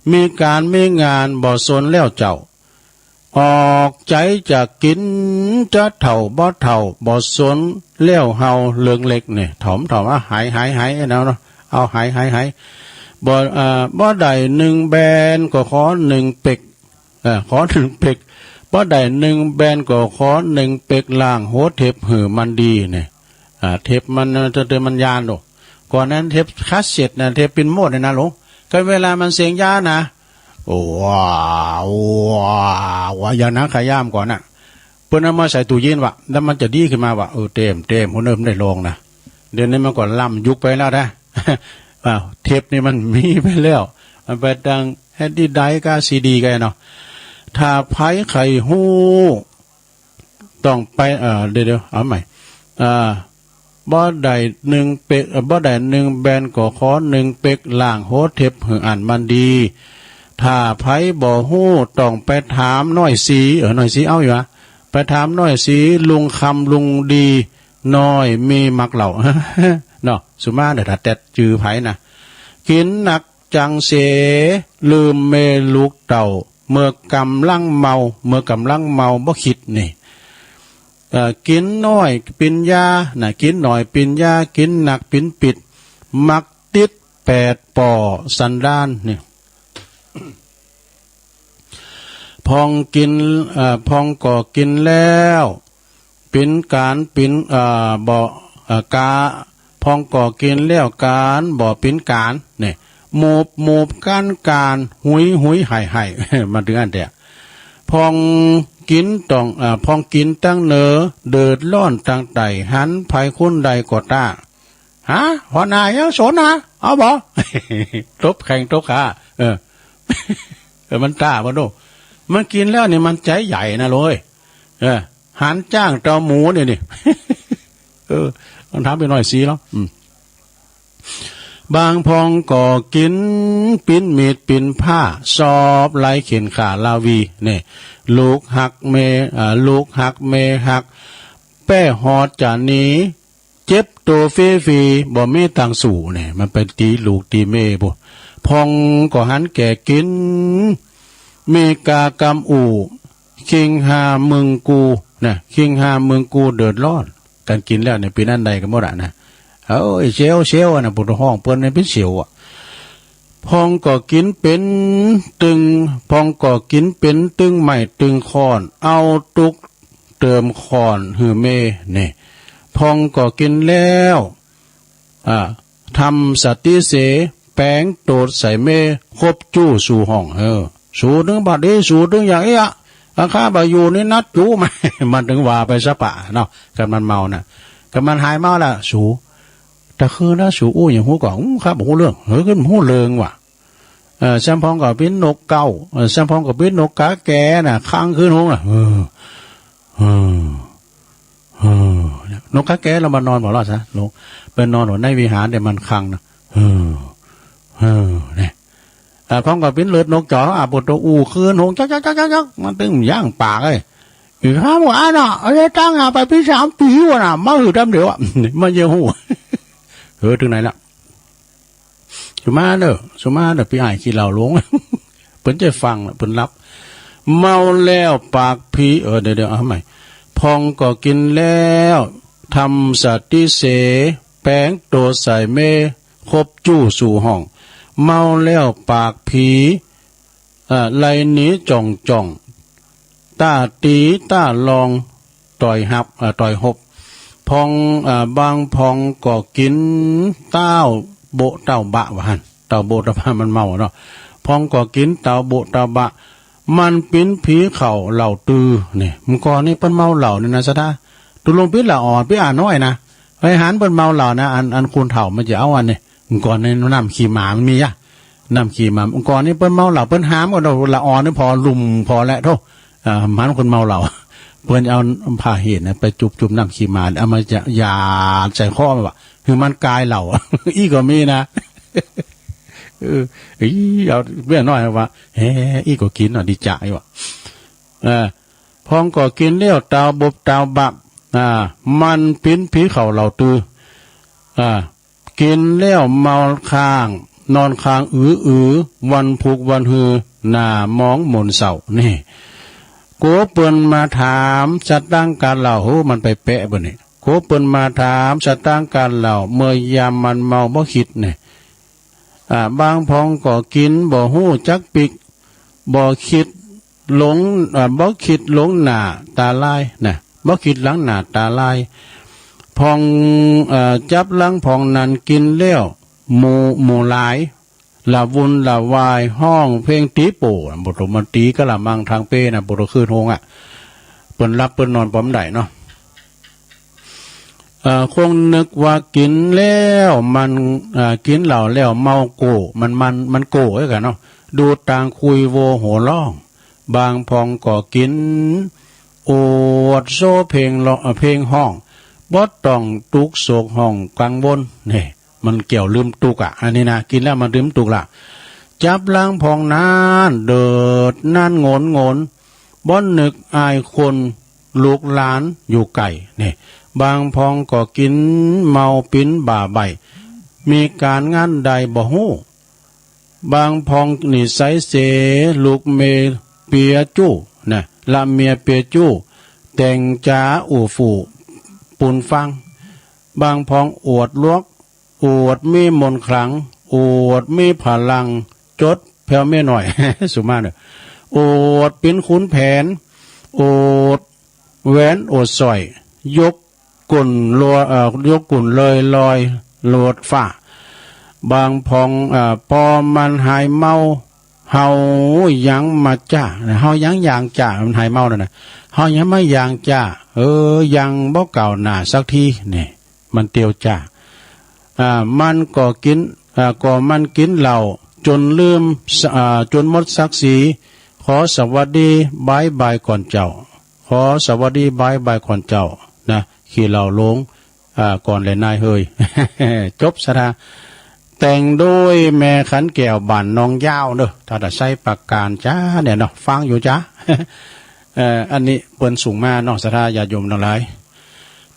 มีก๋านมีงานบ่สนแล้วเจ้า ออกใจ๋จะกิ๋น จะเฒ่าบ่เฒ่า บ่สนแล้วเฮาเรื่องเล็กนี่ เฒ่าบ่เฒ่า อ่ะ หายหายหาย เอาเนาะ เอาหายหายหาย บ่ เอ่อ บ่ได้นึ่งแบนก็ขอนึ่งเป็ก เอ่อ ขอนึ่งเป็ก บ่ได้นึ่งแบนก็ขอนึ่งเป็ก ล้างหัวเทปหื้อมันดีนี่ อ่า เทปมัน เอ่อ เทปมันยานโล ก่อนนั้นเทปคาสเซ็ตนะ เทปปิ่นโมดเนี่ยนะหลวง ก็เวลามันเสียงยานนะ โอ้ ว้าว ว้าว อย่างนั้นขย้ำก่อนน่ะ เปิ้นเอามาใส่ตู้เย็นว่ะ แล้วมันจะดีขึ้นมาว่ะ เออ เต็ม เต็ม หัวเนิ่มได้ลองนะ เดี๋ยวนี้มันก็ล้ำยุคไปแล้วนะ อ้าว เทปนี่มันมีไปแล้ว มันไปทางแฮนดี้ไดรฟ์กับซีดีกันเนาะ ถ้าไผใค่ฮู้ ต้องไป เอ่อ เดี๋ยวๆ เอาใหม่ เอ่อ บ่ได้นึ่งเป็ก เอ่อ บ่ได้นึ่งแบนก็ขอนึ่งเป็ก ล้างหัวเทปหื้ออันมันดี ถ้าไผบ่ฮู้ต้องไปถามน้อยศรี เออ น้อยศรีเอาอยู่หวา ไปถามน้อยศรี ลุงคำลุงดี น้อยมีมักเหล้า เนาะ สุมาเด้อ ถ้าแต๊ดจื้อไผนะ กิ๋นหนักจังเส ลืมเมลูกเต้า เมื่อกำลังเมา เมื่อกำลังเมาบ่คิดนี่ เอ่อ กินน้อยปินยานะ กินน้อยปินยา กินหนักปินปิด มักติดแปดป่อสันดานนี่ พองกิน เอ่อ พองก็กินแล้ว ปินก๋านปิน เอ่อ บ่ เอ่อ กา พองก็กินแล้วก๋านบ่ปินก๋าน เนี่ย หมูบหมูบก๋านก๋าน หุยหุยไห่ไห่ มาถึงอันเดีย พองกินต้อง เอ่อ พองกินตั้งเนอ เดือดร้อนตั้งใต้ หันไผคนใดก็ต้า ฮะ หัวหน้ายังสนนะ เอาบ่ ตบแข้งตบขา เออ เออ มันต้าบ่โด มันกินแล้วนี่มันใจใหญ่นะโลย เออ หันจ้างเต่าหมูนี่นี่ เออ ต้องถามไปหน่อยสิเนาะ อืม บางพองก็กิน ปิ้นมีดปิ้นผ้า สอบไล่เข็นขาลาวี เนี่ย ลูกหักแม่ อ่า ลูกหักแม่หัก แป้หอดจะหนี เจ็บตัวฟรีๆ บ่มีตังค์สู้เนี่ย มันไปตีลูกตีแม่พุ้น พองก็หันแก่กิน มีกากำอู่ คิงหาเมืองกูนะ คิงหาเมืองกูเดือดร้อน กันกินแล้วเนี่ย เป็นอันใดกันหมดอะนะ เอ้ย เซลเซลอะนะ ผู้ฮ้องเปิ้นเนี่ยเป็นเซลอะ พองก็กินเป็นตึง พองก็กินเป็นตึงไม้ตึงค้อน เอาตุกเติมค้อนหื้อแม่ นี่ พองก็กินแล้ว อ่า ทำสติเส แป๋งโตดใส่แม่ คบจู้สู่ห้อง เออ สูตึงบัดนี้ สูตึงอย่างเอี้ย อังคาบ่อยู่นี่นัดจู้มา มันถึงว่าไปซะปะเนาะ กันมันเมาน่ะ กันมันหายเมาแล้ว สู แต่คืนนะสูอู้อย่างฮู้ก่อน อู้ครับ บ่ฮู้เรื่อง เฮ้ย ขึ้นฮู้เริงว่ะ เออ แซมพองก็ปิ้นนกเก้า เออ แซมพองก็ปิ้นนกกาแกน่ะ ค้างคืนฮงน่ะ เออ เออ เออ นกกาแกเรามานอนบ่รอดซะ ลง ไปนอนอยู่ในวิหารเดี๋ยวมันค้างนะ เออ เออ เนี่ย อ่า พองก็ปิ้นเลือดนกจ๋อ อ่า ปวดตัวอู้คืนฮง จ๊อกจ๊อกจ๊อกจ๊อก มันตึงย่างปากเอ้ย อีกห้าหมู่อันน่ะ เอาได้ตั้งอ่ะ ไปปิ้นสามปีวะน่ะ มาหือดำเดียวอ่ะ มาเยี่ยมหู เออ ถึงไหนละ สุมาเด้อ สุมาเด้อ ปี้อ้ายขี้เหล้าหลง เปิ้นจะฟังละ เปิ้นหลับ เมาแล้วปากผี เออ เดี๋ยวๆ เอาใหม่ พองก็กินแล้ว ทำสติเส แป๋งโตใส่แม่ คบจู้สู่ห้อง เมาแล้วปากผี เอ่อ ไล่หนีจ่องๆ ต้าตี๋ต้าลอง ต่อยฮับ เอ่อ ต่อยฮบ พอง เอ่อ บางพองก็กิ๋นเต้าโบ๊ะเต้าบะว่าหั้น เต้าโบ๊ะเต้าบะมันเมาเนาะ พองก็กิ๋นเต้าโบ๊ะเต้าบะ มันปิ้นผีเข้าเหล้าตื่อ นี่ เมื่อก่อนนี่เปิ้นเมาเหล้านี่นะ สะท้า ตุลุงปิ้นละอ่อน ปิ้นอ่าน้อยนะ ไปหันเปิ้นเมาเหล้านะ อัน อันคนเฒ่ามันจะเอาอันนี้ ก่อนในน้ำขี้หมามันมีอะ น้ำขี้หมา ก่อนนี้เปิ้นเมาเหล้า เปิ้นหามเอาละอ่อนนี่พอลุ่มพอแล้วโธ่ อ่า หมันคนเมาเหล้า เปิ้นเอาผ้าเห็นน่ะไปจุ่มๆน้ำขี้หมา เอามาจะหยาดใส่คอมันว่า คือมันกายเหล้า อี้ก็มีนะ เออ อี้ เอาเบี้ยน้อยว่า เฮ้ อี้ก็กิ๋นอ่ะ ดีจ่ายว่ะ เออ พองก็กิ๋นแล้วตาวบบตาวบับ อ่า มันปิ้นผีเข้าเหล้าตื่อ อ่า กิ๋นแล้วเมาค้าง นอนค้างอืออือ วันพุกวันฮือ หน้ามองมนเศร้า นี่ กัวเปิ้นมาถามสตางค์การเหล้า โห มันไปแปะบ่นี่ กัวเปิ้นมาถามสตางค์การเหล้า เมื่อยามมันเมาบ่คิดนี่ อ่า บางพองก็กิ๋นบ่ฮู้จักปิ๊ก บ่คิดหลง อ่า บ่คิดหลงหน้าตาลายนะ บ่คิดหลังหน้าตาลาย พอง เอ่อ จับหลังพองนั้นกิ๋นแล้ว หมู่ หมู่หลาย ละวุ่นละวาย ฮ้องเพลงตี๋โป้ บ่ต้องมาตี๋กะละมังทางเป้นะ บ่ต้องคืนฮงอ่ะ เปิ้นหลับเปิ้นนอนปอมได้เนาะ เอ่อ คงนึกว่ากิ๋นแล้วมัน เอ่อ กิ๋นเหล้าแล้วเมาโก้ มัน มัน มันโก้ไว้กันเนาะ ดูต่างคุยโวหัวร้อง บางพองก็กิ๋น อวดโซเพลงร้อง เอ่อ เพลงฮ้อง บ่ต้องตุ๊กโศกฮ้องกังวล นี่ มันเกี่ยวลืมตุ๊กข์อะ อันนี้นะ กิ๋นแล้วมันลืมตุ๊กข์ละ จับหลังพองนั้น เดิดนั้นโงนโงน บ่นึกอายคน ลูกหลานอยู่ไกล นี่ บางพองก็กิ๋นเมาปิ้นบ่าใบ้ มีก๋านงานใดบ่ฮู้ บางพองนิสัยเส ลูกเม เปียจู้นะ ละเมียเปียจู้ แต่งจ๋าอู่ฟู่ปูนฟัง บางพองอวดลวก อวดมีมนต์ขลัง อวดมีพลัง จดแผ่วเมียน้อย สุมาเนอะ อวดปิ้นขุนแผน อวดแหวนอวดสร้อย ยกกุ่นลอย เอ่อ ยกกุ่นเลยลอยโลดฟ้า บางพอง เอ่อ ปอมันหายเมา เฮายังมาจ้า เฮายังยางจ้า มันหายเมาแล้วนะ เฮายังไม่ยางจ้า เออ ยังบ่ก้าวหน้าสักที นี่ มันเตียวจ้า อ่า มันก็กิน อ่า ก็มันกินเหล้าจนลืม อ่า จนหมดศักดิ์ศรี ขอสวัสดีบายบายก่อนเจ้า ขอสวัสดีบายบายก่อนเจ้านะ ขี้เหล้าหลง อ่า ก่อนแหละนายเฮย จบศรัทธา แต่งโดยแม่ขันแก้วบ้านหนองยาวเนอะ ถ้าจะใช้ประการจ้าเนี่ยเนาะ ฟังอยู่จ้า เอ่อ อันนี้เปิ้นส่งมาเนาะ ศรัทธาญาติโยมทั้งหลาย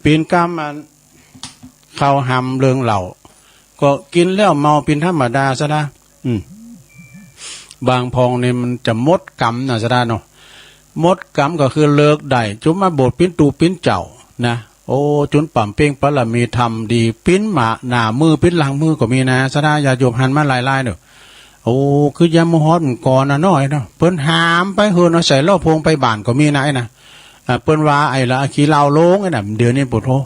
ปีนกรรมอัน เขาหำเรื่องเหล้า ก็กินแล้วเมาเป็นธรรมดาซะนะ อืม บางพองนี่มันจะหมดกรรมนะซะนะเนาะ หมดกรรมก็คือเลิกได้ จุมมาบวชเป็นตู่เป็นเจ้านะ โอ้ จุนป่ำเป้งบารมีธรรมดี ปิ้นมาหน้ามือปิ้นหลังมือก็มีนะ ศรัทธาญาติโยมหันมาหลายๆเนอะ โอ้ คือยามมื้อฮอดมันก่อนนะน้อยเนาะ เปิ้นหามไปเฮือนเอาใส่ล้อโพงไปบ้านก็มีนะไอ้นะ อ่า เปิ้นว่าไอ้ละขี้เหล้าหลงไอ้น่ะ เดี๋ยวนี้ปวดหัว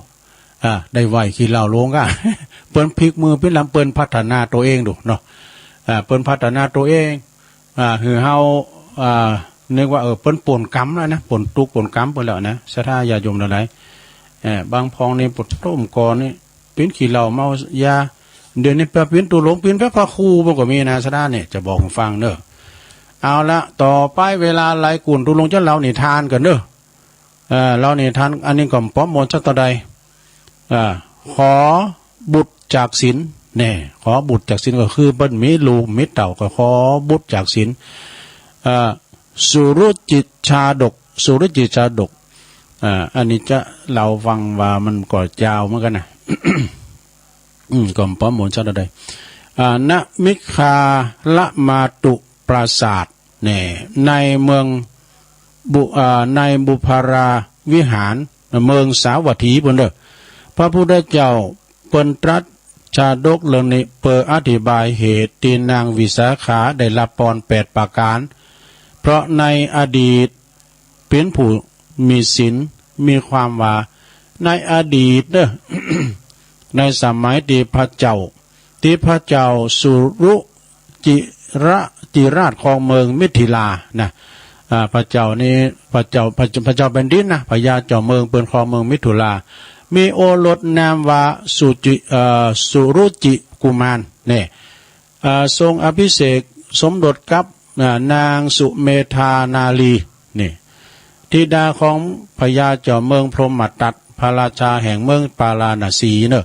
อ่า ได้ไหว้ขี้เหล้าหลงก็ เปิ้นพลิกมือปิ้นหลัง เปิ้นพัฒนาตัวเองดูเนาะ อ่า เปิ้นพัฒนาตัวเอง อ่า หือเฮา อ่า นึกว่า เออ เปิ้นปนกรรมแล้วนะ ปนตุ๊กข์ปนกรรมเปิ้นแล้วนะ ศรัทธาญาติโยมทั้งหลาย เอ่อ บางพองนี่ปวดต้มก่อนนี่ ปิ้นขี้เหล้าเมายา เดี๋ยวนี้ไปปิ้นตู่หลง ปิ้นพระพระครูมันก็มีนะ ศรัทธาเนี่ย จะบอกให้ฟังเนอะ เอาละ ต่อไปเวลาไหลกุ่น ตู่หลงจะเล่านิทานกันเนอะ เอ่อ เล่านิทาน อันนี้ก็ป้อมมนต์สักเท่าใด อ่า ขอบุตรจากศีล แน่ ขอบุตรจากศีลก็คือเปิ้นมีลูกมีเต้าก็ขอบุตรจากศีล อ่า สุรุจิตชาดก สุรุจิตชาดก อ่า อันนี้จะเล่าฟังว่ามันก็ยาวเหมือนกันนะ อืม ก็ป้อมมนต์สักเท่าใด อ่า ณ มิคคาละมาตุปราสาท แน่ ในเมืองบุ อ่า ในบุพาราวิหาร เมืองสาวัตถีปู้นเด้อ พระพุทธเจ้าเปิ้นตรัสชาดกเรื่องนี้ เปื้ออธิบายเหตุตี้นางวิสาขาได้รับปอนแปดประการ เพราะในอดีตเปิ้นผู้มีศีล มีความว่า ในอดีตเด้อ ในสมัยตี้พระเจ้า ตี้พระเจ้าสุรุจิระ จิราชครองเมืองมิถิลานะ อ่า พระเจ้านี้ พระเจ้า พระ พระเจ้าแผ่นดินนะ พญาเจ้าเมืองเปิ้นครองเมืองมิถิลา มีโอรสนามว่าสุจิ เอ่อ สุรุจิกุมาร เนี่ย อ่า ทรงอภิเษกสมรสกับ อ่า นางสุเมธานารี นี่ ธิดาของพญาเจ้าเมืองพรหมทัต พระราชาแห่งเมืองปาราณสีเนอะ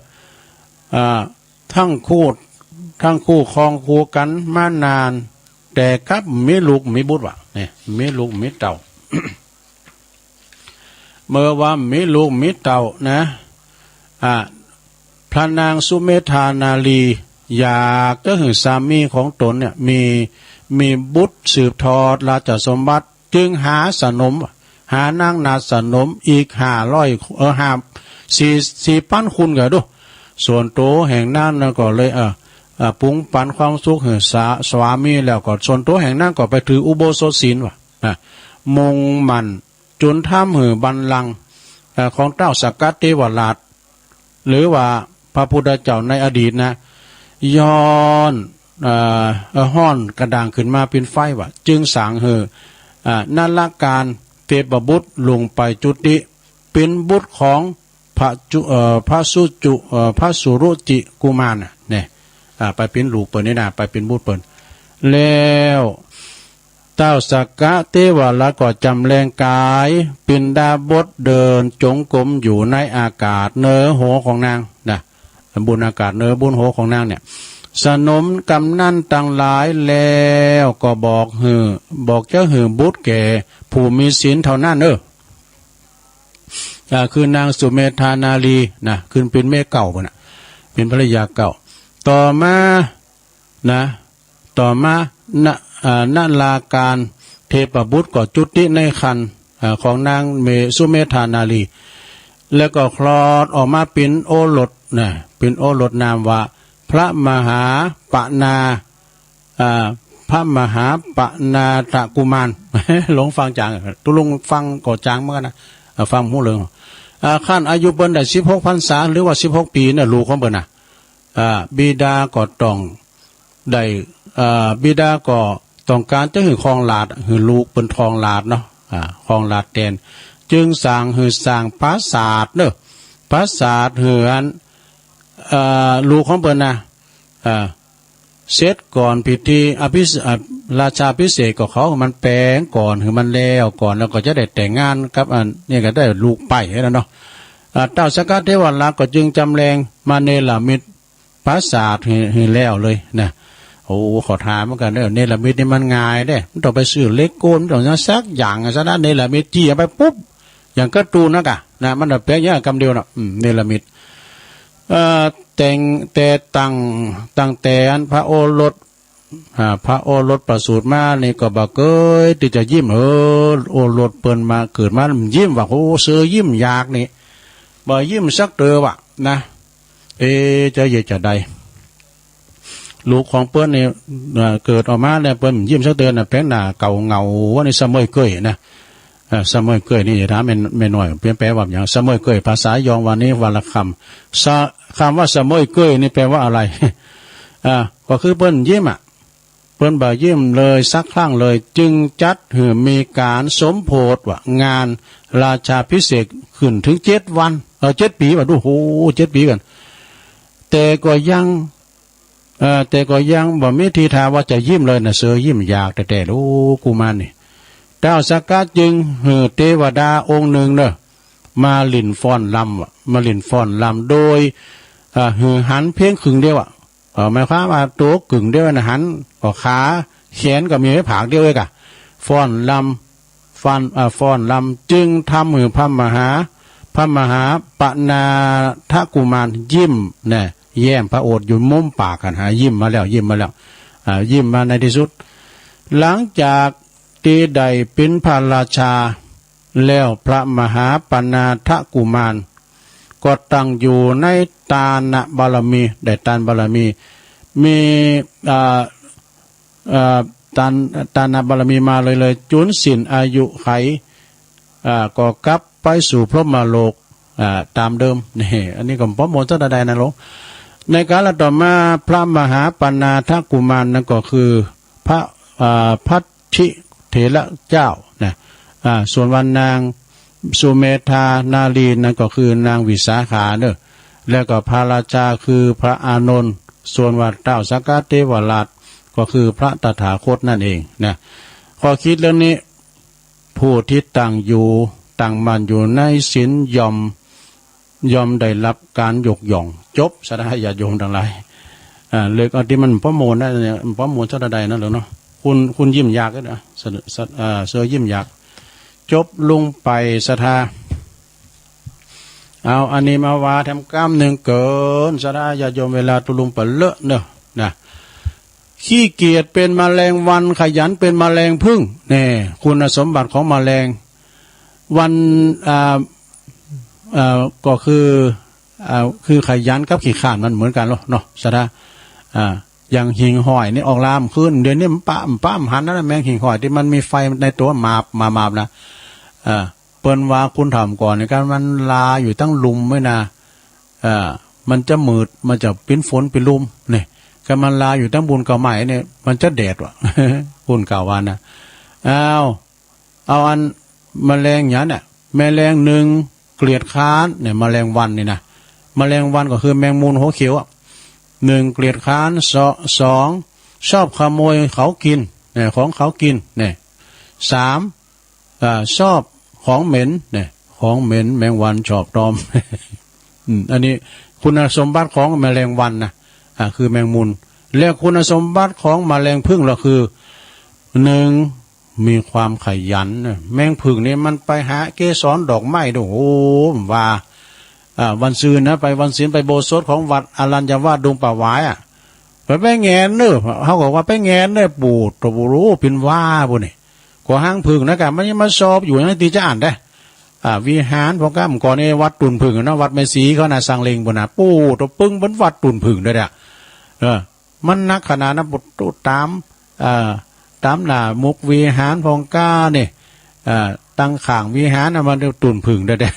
อ่า ทั้งคู่ ทั้งคู่ครองคู่กันมานาน แต่กลับมีลูกมีบุตรวะ เนี่ย มีลูกมีเต้า เมื่อว่ามีลูกมีเต้านะ อ่า พระนางสุเมธานารี อยากจะหื้อสามีของตนเนี่ย มี มีบุตรสืบทอดราชสมบัติ จึงหาสนม หานางนาดสนมอีกห้าร้อย เออ ห้า สี่ สี่ปันคนก็ดู ส่วนโตแห่งนางนั้นก็เลย เออ เออ ปรุงปันความสุขหื้อสา สามีแล้วก็ ส่วนโตแห่งนางก็ไปถืออุโบสถศีลวะ นะ มุ่งมั่น จนทำหื้อบัลลังก์ เอ่อ ของเต้าสักกะเทวราช หรือว่าพระพุทธเจ้าในอดีตนะ ย้อน เอ่อ เอ่อ ฮ้อนกระด้างขึ้นมาเป็นไฟวะ จึงสร้างหื้อ อ่า นลการเทพบุตรลงไปจุติ เป็นบุตรของพระจุ เอ่อ พระสุจุ เอ่อ พระสุรุจิกุมารน่ะ เนี่ย อ่า ไปเป็นลูกเปิ้นนี่นะ ไปเป็นบุตรเปิ้น แล้ว เต้าสักกะเทวราชก็จำแรงกาย ปิณฑาบทเดินจงกรมอยู่ในอากาศเหนือหัวของนางนะ บนอากาศเหนือบนหัวของนางเนี่ย สนมกำนันทั้งหลายแล้วก็บอกหื้อ บอกจะหื้อบุตรแก่ผู้มีศีลเท่านั้นเออ อ่า คือนางสุเมธานารีนะ ขึ้นเป็นเมียเก่าปู้นน่ะ เป็นภรรยาเก่า ต่อมา นะ ต่อมา นะ อ่า นลการเท ทพบุตรก็จุติในครรภ์ เอ่อ ของนางเม สุเมธานารี แล้วก็คลอดออกมาเป็นโอรสนะ เป็นโอรสนามว่า พระมหาปนา อ่า พระมหาปนาถกุมาร หลงฟังจ๋าง ตุลุงฟังก็จ๋างเหมือนกันนะ อ่า ฟังฮู้เรื่อง อ่า คันอายุเปิ้นได้สิบหกพรรษา หรือว่าสิบหกปีเนี่ย ลูกของเปิ้นนะ อ่า บิดาก็ต้องได้ อ่า บิดาก็ต้องการจะหื้อครองราชย์ หื้อลูกเปิ้นครองราชย์เนาะ อ่า ครองราชย์แตน จึงสร้าง หื้อสร้างปราสาทเนาะ ปราสาทหื้ออัน อ่า ลูกของเปิ้นนะ อ่า เสร็จก่อนพิธีอภิเษ- อ่า ราชาภิเษกของเขา มันแปลงก่อน หื้อมันแล้วก่อน แล้วก็จะได้แต่งงานกับอันนี้ก็ได้ลูกไปแล้วเนาะ อ่า เต้าสักกะเทวราชก็จึงจำแรงมาเนรมิตปราสาทหื้อ หื้อแล้วเลยนะ โอ้ ขอถามเหมือนกันเด้อ เนรมิตนี่มันง่ายเด้ มันต้องไปซื้อเหล็กโกน มันต้องสักอย่างอะ ฉะนั้นเนรมิตจี้เอาไปปุ๊บ อย่างการ์ตูนนะกะ นะ มันน่ะแปลงอย่างกำเดียวน่ะ อืม เนรมิต เอ่อ แต่ง แต่ตั้ง ตั้งแต่อันพระโอรส อ่า พระโอรสประสูติมานี่ก็บ่เกยที่จะยิ้ม เออ โอรสเปิ้นมาเกิดมามันยิ้มว่า โอ้ เซอยิ้มอยากนี่ บ่ยิ้มสักเตอว่ะ นะ เอ จะเยะจะใด ลูกของเปิ้นนี่ เอ่อ เกิดออกมาเนี่ย เปิ้นยิ้มสักเตอน่ะ แป๋งหน้าเก่าเหงา ว่านี่เสมอเกยนะ เอ่อ เสมอเกยนี่ ถามแม่ แม่น้อย เปิ้นแปลว่าหยัง เสมอเกย ภาษายองวานี้วรรณคำ สะ- คำว่าเสมอเกยนี่แปลว่าอะไร อ่า ก็คือเปิ้นยิ้มอะ เปิ้นบ่ยิ้มเลยสักครั้งเลย จึงจัดหื้อมีการสมโภชว่างานราชาภิเษกขึ้นถึงเจ็ดวัน เอ่อ เจ็ดปี๋ว่ะ ดู โห เจ็ดปี๋กั๋น แต่ก็ยัง เอ่อ แต่ก็ยังบ่มีทีท่าว่าจะยิ้มเลยนะ เซอยิ้มอยากแต๊ๆ โอ้ กุมารนี่ เต้าสักกะจึงหื้อเทวดาองค์หนึ่งเนาะ มาหลิ้นฟ้อนรำว่ะ มาหลิ้นฟ้อนรำโดย เอ่อ หื้อหันเพียงครึ่งเดียวอะ เอ่อ หมายความว่าตัวกึ่งเดียวนะ หัน ก็ขาแขนก็มีไว้ผากเดียวเองอะ ฟ้อนรำ ฟัน อ่า ฟ้อนรำ จึงทำหื้อพระมหา พระมหาปนาถกุมารยิ้มนะ แย้มพระโอษฐ์อยู่มุมปากหั้น หา ยิ้มมาแล้ว ยิ้มมาแล้ว อ่า ยิ้มมาในที่สุด หลังจากที่ได้เป็นพระราชาแล้ว พระมหาปนาถกุมาร ก็ตั้งอยู่ในทานบารมี ได้ทานบารมี มี อ่า เอ่อ ทาน ทานบารมีมาเลยๆ จุนสิ้นอายุไข อ่า ก็กลับไปสู่พรหมโลก อ่า ตามเดิม นี่ อันนี้ก็บ่ม่วนสักเท่าใดนะหลวง ในกาลต่อมา พระมหาปนาถกุมารนั้นก็คือพระ อ่า พัทธิเถระเจ้านะ อ่า ส่วนว่านางสุเมธานารีนั้นก็คือนางวิสาขาเนอะ แล้วก็พระราชาคือพระอานนท์ ส่วนว่าเต้าสักกะเทวราช ก็คือพระตถาคตนั่นเองนะ ข้อคิดเรื่องนี้ ผู้ที่ตั้งอยู่ ตั้งมั่นอยู่ในศีลย่อม ย่อมได้รับการยกย่อง จบ ศรัทธาญาติโยมทั้งหลาย อ่า เลือกเอาที่มันพอม่วนนะ เนี่ย พอม่วนสักเท่าใดนั่นแหละเนาะ คุณ คุณยิ้มอยากนะ สะ- สะ- อ่า เซอยิ้มอยาก จบลงไป ศรัทธา เอาอันนี้มาว่าแถมกำหนึ่งเกิน ศรัทธาญาติโยม เวลาตุลุงไปเลอะเนอะนะ ขี้เกียจเป็นแมลงวัน ขยันเป็นแมลงผึ้ง แน่ คุณสมบัติของแมลงวัน อ่า อ่า ก็คือ อ่า คือขยันกับขี้คร้านมันเหมือนกันเหรอเนาะ ศรัทธา อ่า อย่างหิ่งห้อยนี่ออกลามขึ้น เดี๋ยวนี้มันปะ มันปะ มันหันนะ แมงหิ่งห้อยที่มันมีไฟในตัว หมาบ หมาบ หมาบนะ อ่า เปิ้นว่าคุณถามก่อนนี่ การมันลาอยู่ตั้งลุ่มไว้นะ อ่า มันจะมืด มันจะเป็นฝนเป็นลุ่ม นี่ การมันลาอยู่ตั้งบุญเก่าใหม่เนี่ย มันจะแดดว่ะ คุณกล่าวว่านะ อ้าว เอาอันแมลงหยังเนี่ย แมลงหนึ่งเกลียดคร้านเนี่ย แมลงวันนี่นะ แมลงวันก็คือแมงมุมหัวเขียวอะ หนึ่งเกลียดคร้าน ส- สอง ชอบขโมยเขากินเนี่ย ของเขากินเนี่ย สาม อ่า ชอบของเหม็นเนี่ย ของเหม็น แมงวันชอบตอม อืม อันนี้คุณสมบัติของแมลงวันนะ อ่า คือแมงมุม และคุณสมบัติของแมลงผึ้งละคือ หนึ่ง มีความขยันนะ แมงผึ้งนี่มันไปหาเกสรดอกไม้ดู โอ้ ว่า อ่า วันซืนนะ ไปวันศีล ไปอุโบสถของวัดอรัญญวาสดงป่าหวายอะ ไป ไปแหงนเนอะ เขาก็ว่าไปแหงนเนอะ ปูด โอ้โห เป็นว่าบุนี่ ก่อฮังผึ้งนะกะ มันยังมาสอบอยู่ ยังติดจะอ่านได้ อ่า วิหารพวกกำก่อนในวัดตุ่นผึ้งเนาะ วัดแม่สีเขานะ สังเลงบุญนะ ปู่ตัวปึ้งบนวัดตุ่นผึ้งด้วยเนี่ย เออ มันนักขนาดนั้น ปู่ตาม เอ่อ ตามหน้ามุกวิหารพองก้าเนี่ย เอ่อ ตั้งข้างวิหารนะ มันตุ่นผึ้งด้วยเนี่ย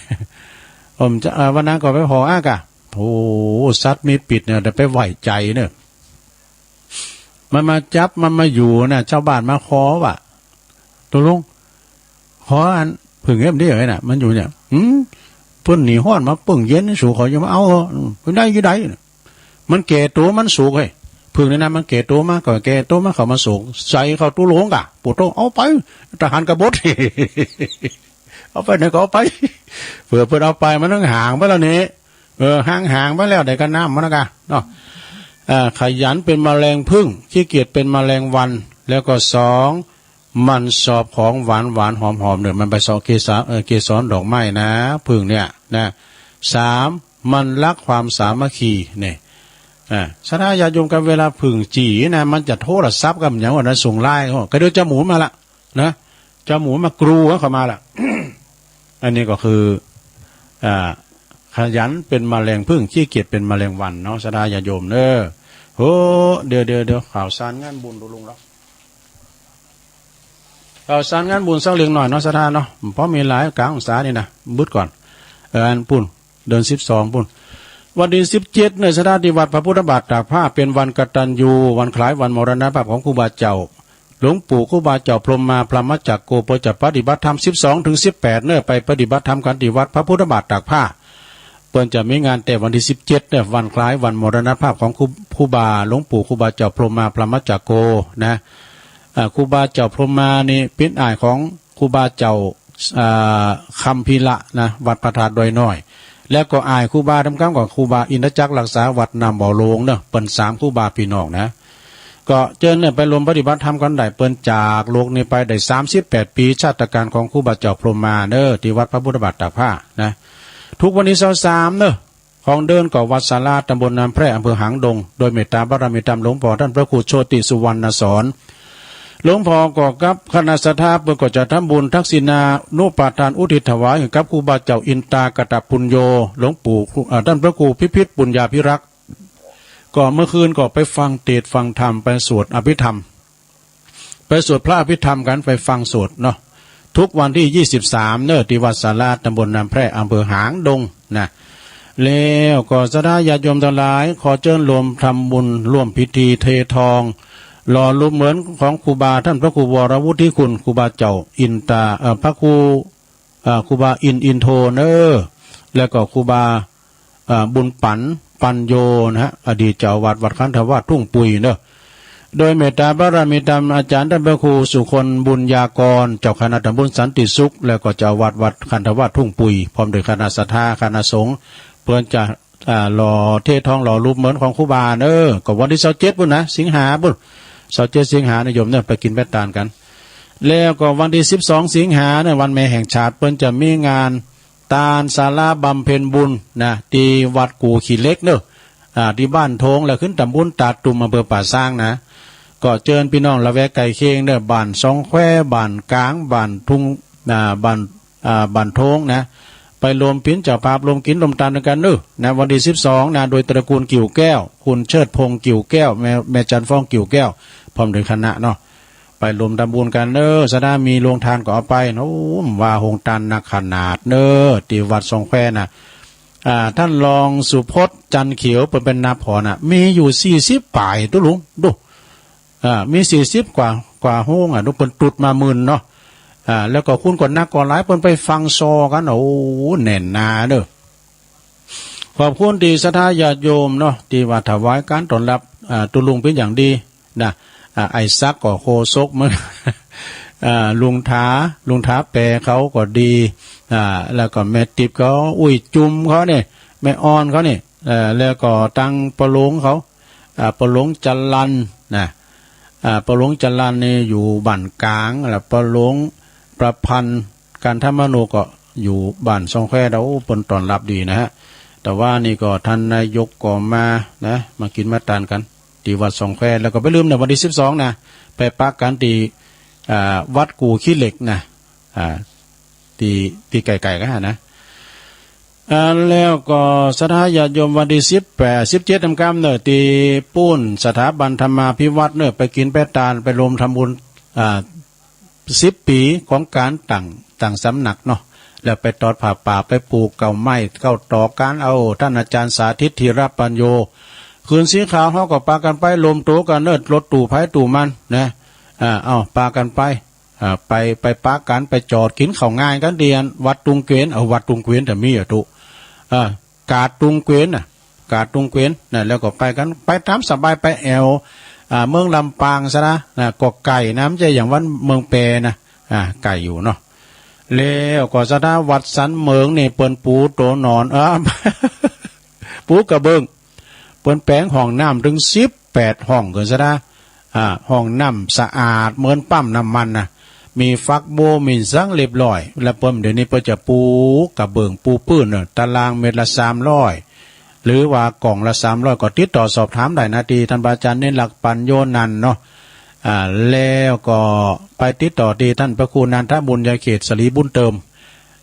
ผมจะ เอ่อ วันนั้นก็ไปพออ่ะกะ โอ้ สัตว์มีปิดเนี่ย แต่ไปไหวใจเนี่ย มันมาจับ มันมาอยู่น่ะ ชาวบ้านมาขอว่า ตกลง ขออันผึ้งเอ็มดีเอ้ยน่ะ มันอยู่เนี่ย หืม เพิ่นหนีฮ้อนมาเปิ้งเย็น สูขออยู่มาเอาเหอะ อืม เพิ่นได้อยู่ใดน่ะ มันแก่ตัวมันสูกเฮ้ย ผึ้งนี่นะ มันแก่ตัวมา ก็แก่ตัวมา เข้ามาสูก ใส่เข้าตู้โลงกะ ปู่โต เอาไป ทหารกบฏ เอาไปไหนก็เอาไป เผื่อเพิ่นเอาไป มันต้องหางไปแล้วนี่ เออ หางหางไปแล้ว ได้กันน้ำมันนะกะเนาะ เอ่อ ขยันเป็นแมลงผึ้ง ขี้เกียจเป็นแมลงวัน แล้วก็สอง หมั่นสอบของหวานหวานหอมหอมเนี่ย มันไปสอบเกสร เอ่อ เกสรดอกไม้นะ ผึ้งเนี่ยนะ สาม มันรักความสามัคคีเนี่ย อ่า ศรัทธาญาติโยมกัน เวลาผึ้งจี่นะ มันจะโทรศัพท์กันอย่างว่านะ ส่งไลน์เขา ก็เดี๋ยวจะหมุนมาละ นะ เจ้าหมูมากรูเข้ามาละ อันนี้ก็คือ อ่า ขยันเป็นแมลงผึ้ง ขี้เกียจเป็นแมลงวันเนาะ ศรัทธาญาติโยมเนอะ โห เดี๋ยว เดี๋ยว เดี๋ยว ข่าวสารงานบุญดูลุงแล้ว ข่าวสารงานบุญสักเล็กหน่อยเนาะ ศรัทธาเนาะ เพราะมีหลายกลางองศานี่นะ บึดก่อน เออ อันปุ้น เดือนสิบสองปุ้น วันที่สิบเจ็ดเนี่ย ศรัทธา ที่วัดพระพุทธบาทตากผ้า เป็นวันกตัญญู วันคล้ายวันมรณภาพของครูบาเจ้า หลวงปู่ครูบาเจ้าพรหมมาพรหมจักโก เพื่อจะปฏิบัติธรรม สิบสองถึงสิบแปดเนอะ ไปปฏิบัติธรรมกันที่วัดพระพุทธบาทตากผ้า เปิ้นจะมีงานแต่วันที่สิบเจ็ดเนอะ วันคล้ายวันมรณภาพของครู ครูบา หลวงปู่ครูบาเจ้าพรหมมาพรหมจักโกนะ อ่า ครูบาเจ้าพรหมมานี่เป็นอ้ายของครูบาเจ้า อ่า คัมภีระนะ วัดพระธาตุดอยน้อย แล้วก็อ้ายครูบาทำกรรมกับครูบาอินทจักรรักษาวัดน้ำบ่อโลงเนอะ เปิ้นสามครูบาพี่น้องนะ ก็เจิญเนี่ยไปรวมปฏิบัติธรรมกันได้ เปิ้นจากโลกนี้ไปได้สามสิบแปดปี ชาตกาลของครูบาเจ้าพรหมมาเนอะ ที่วัดพระพุทธบาทตากผ้านะ ทุกวันที่ซาวสามเนอะ ของเดือนก็วัดสาราตำบลน้ำแพร่อำเภอหางดง โดยเมตตาบารมีธรรมหลวงพ่อท่านพระครูโชติสุวรรณสอน หลวงพ่อก็กับคณะศรัทธาเปิ้นก็จะทำบุญทักษิณานุปาทานอุทิศถวายให้กับครูบาเจ้าอินตากตปุญโญ หลวงปู่ เอ่อ ท่านพระครูพิพิธปุญญาภิรักษ์ ก็เมื่อคืนก็ไปฟังเทศน์ฟังธรรม ไปสวดอภิธรรม ไปสวดพระอภิธรรมกัน ไปฟังสวดเนาะ ทุกวันที่ยี่สิบสามเนอะ ที่วัดสาราตำบลน้ำแพร่อำเภอหางดงนะ แล้วก็ศรัทธาญาติโยมทั้งหลาย ขอเจิญรวมทำบุญร่วมพิธีเททอง หล่อรูปเหมือนของครูบาท่านพระครูวรวุฒิคุณ ครูบาเจ้าอินตา เอ่อ พระครู อ่า ครูบาอิน อินโทเนอร์ แล้วก็ครูบา อ่า บุญปัน ปัญโยนะฮะ อดีตเจ้าวัดวัดคันธวาสทุ่งปุยเนอะ โดยเมตตาบารมีธรรมอาจารย์ท่านพระครูสุคนบุญญากร เจ้าคณะตำบลสันติสุข แล้วก็เจ้าวัดวัดคันธวาสทุ่งปุย พร้อมด้วยคณะศรัทธาคณะสงฆ์ เปิ้นจะ อ่า หล่อเททองหล่อรูปเหมือนของครูบาเนอะ ก็วันที่ซาวเจ็ดปุ้นนะ สิงหาปุ้น ซาวเจ็ดสิงหานะโยมเนอะ ไปกินไปตานกัน แล้วก็วันที่สิบสองสิงหาเนี่ย วันแม่แห่งชาติ เปิ้นจะมีงานตานสาราบำเพ็ญบุญนะ ที่วัดกู่ขี้เหล็กเนอะ อ่า ที่บ้านโทง แล้วขึ้นตำบลตาดตุ่ม อำเภอป่าซางนะ ก็เจิญพี่น้องละแวกใกล้เคียงเนอะ บ้านซองแคว บ้านกลาง บ้านทุ่ง อ่า บ้าน อ่า บ้านโทงนะ ไปรวมเป๋นเจ้าภาพรวมกิ๋นรวมตานด้วยกันเนอะ นะ วันที่สิบสองนะ โดยตระกูลกิ่วแก้ว คุณเชิดพงษ์กิ่วแก้ว แม่ แม่จันทร์ฟองกิ่วแก้ว พร้อมด้วยคณะเนาะ ไปรวมทำบุญกันเนอะ ศรัทธามีโรงทานก็เอาไป โอ้ ว่าโฮงตานนักขนาดเนอะ ที่วัดซองแควน่ะ อ่า ท่านรองสุพจน์ จันทร์เขียว เปิ้นเป็นนับหอน่ะ มีอยู่สี่สิบปลาย ตุ๊ลุง ดู อ่า มีสี่สิบกว่า กว่าโฮงอ่ะ ดูเปิ้นตรุษมาหมื่นเนาะ อ่า แล้วก็คนก็นักก็หลาย เปิ้นไปฟังซอกัน โอ้ แน่นหนาเด้อ ขอบคุณที่ศรัทธาญาติโยมเนาะ ที่ว่าถวายการต้อนรับ อ่า ตุ๊ลุงเป็นอย่างดีนะ อ่า ไอ้ศักดิ์ก็โฆษกเหมือน อ่า ลุงถา ลุงถาแปรเขาก็ดี อ่า แล้วก็แม่ติ๊บเขา อุ้ยจุมเขาเนี่ย แม่อ่อนเขาเนี่ย เอ่อ แล้วก็ตังป้อหลวงเขา อ่า ป้อหลวงจรัญนะ อ่า ป้อหลวงจรัญนี่อยู่บ้านกลาง แล้วป้อหลวงประพันธ์ กันทมโนก็อยู่บ้านซองแคว โอ้ เปิ้นต้อนรับดีนะฮะ แต่ว่านี่ก็ท่านนายกก็มานะ มากิ๋นมาตานกัน ที่วัดซองแคว แล้วก็บ่าลืมนะ วันที่สิบสองนะ ไปปะกันที่ อ่า วัดกู่ขี้เหล็กนะ อ่า ตี้ ตี้ใกล้ๆ กั๋นหั้นนะ อ่า แล้วก็ศรัทธาญาติโยมวันตี้สิบแปด สิบเจ็ด นำกำเนอะ ตี้ปู๊นสถาบันธรรมาภิวัฒน์เนอะ ไปกิ๋นไปตาน ไปรวมทำบุญ อ่า สิบปี๋ของก๋านตั้ง ตั้งสำนักเนาะ แล้วไปตอดผ้าป่า ไปปลูกเก๊าไม้เก๊าตอก ก๋านเอาต้านอาจ๋ารย์สาธิต ธีรปัญโญ ขึ้นสีขาว เฮาก็ปากั๋นไป รวมตั๋วกั๋นเนอะ รถตู้ไผตู้มันนะ อ่า เอา ปากั๋นไป อ่า ไป ไปปะกั๋น ไปจอดกิ๋นข้าวงายกั๋นตี้วัดตุงเกวียน เอา วัดตุงเกวียนจะมีอะตุ อ่า กาดตุงเกวียนน่ะ กาดตุงเกวียนน่ะ แล้วก็ไปกั๋น ไปต๋ามสบาย ไปแอ่ว อ่า เมืองลำปางซะนะ นะ ก็ไก๋นะ บ่ใจ้อย่างวัดเมืองแปนะ อ่า ไก๋อยู่เนาะ แล้วก็ศรัทธาวัดสันเหมิงนี่เปิ้นปูตั๋วนอน เออ ปูกระเบื้อง เปิ้นแป๋งห้องน้ำเถิงสิบแปดห้องเกินซะนะ อ่า ห้องน้ำสะอาดเหมือนปั๊มน้ำมันนะ มีฝักบัว มีสังเรียบร้อย แล้วเปิ้นเดี๋ยวนี้เปิ้นจะปูกระเบื้องปูปื้นเนอะ ตารางเมตรละสามร้อย หรือว่ากล่องละสามร้อย ก็ติดต่อสอบถามได้นะ ตี้ต้านพระอาจ๋ารย์เณรลักษณ์ ปัญโญนันท์เนาะ อ่า แล้วก็ไปติดต่อตี้ต้านพระครูนันทบุญญาเขต สรีบุญเติม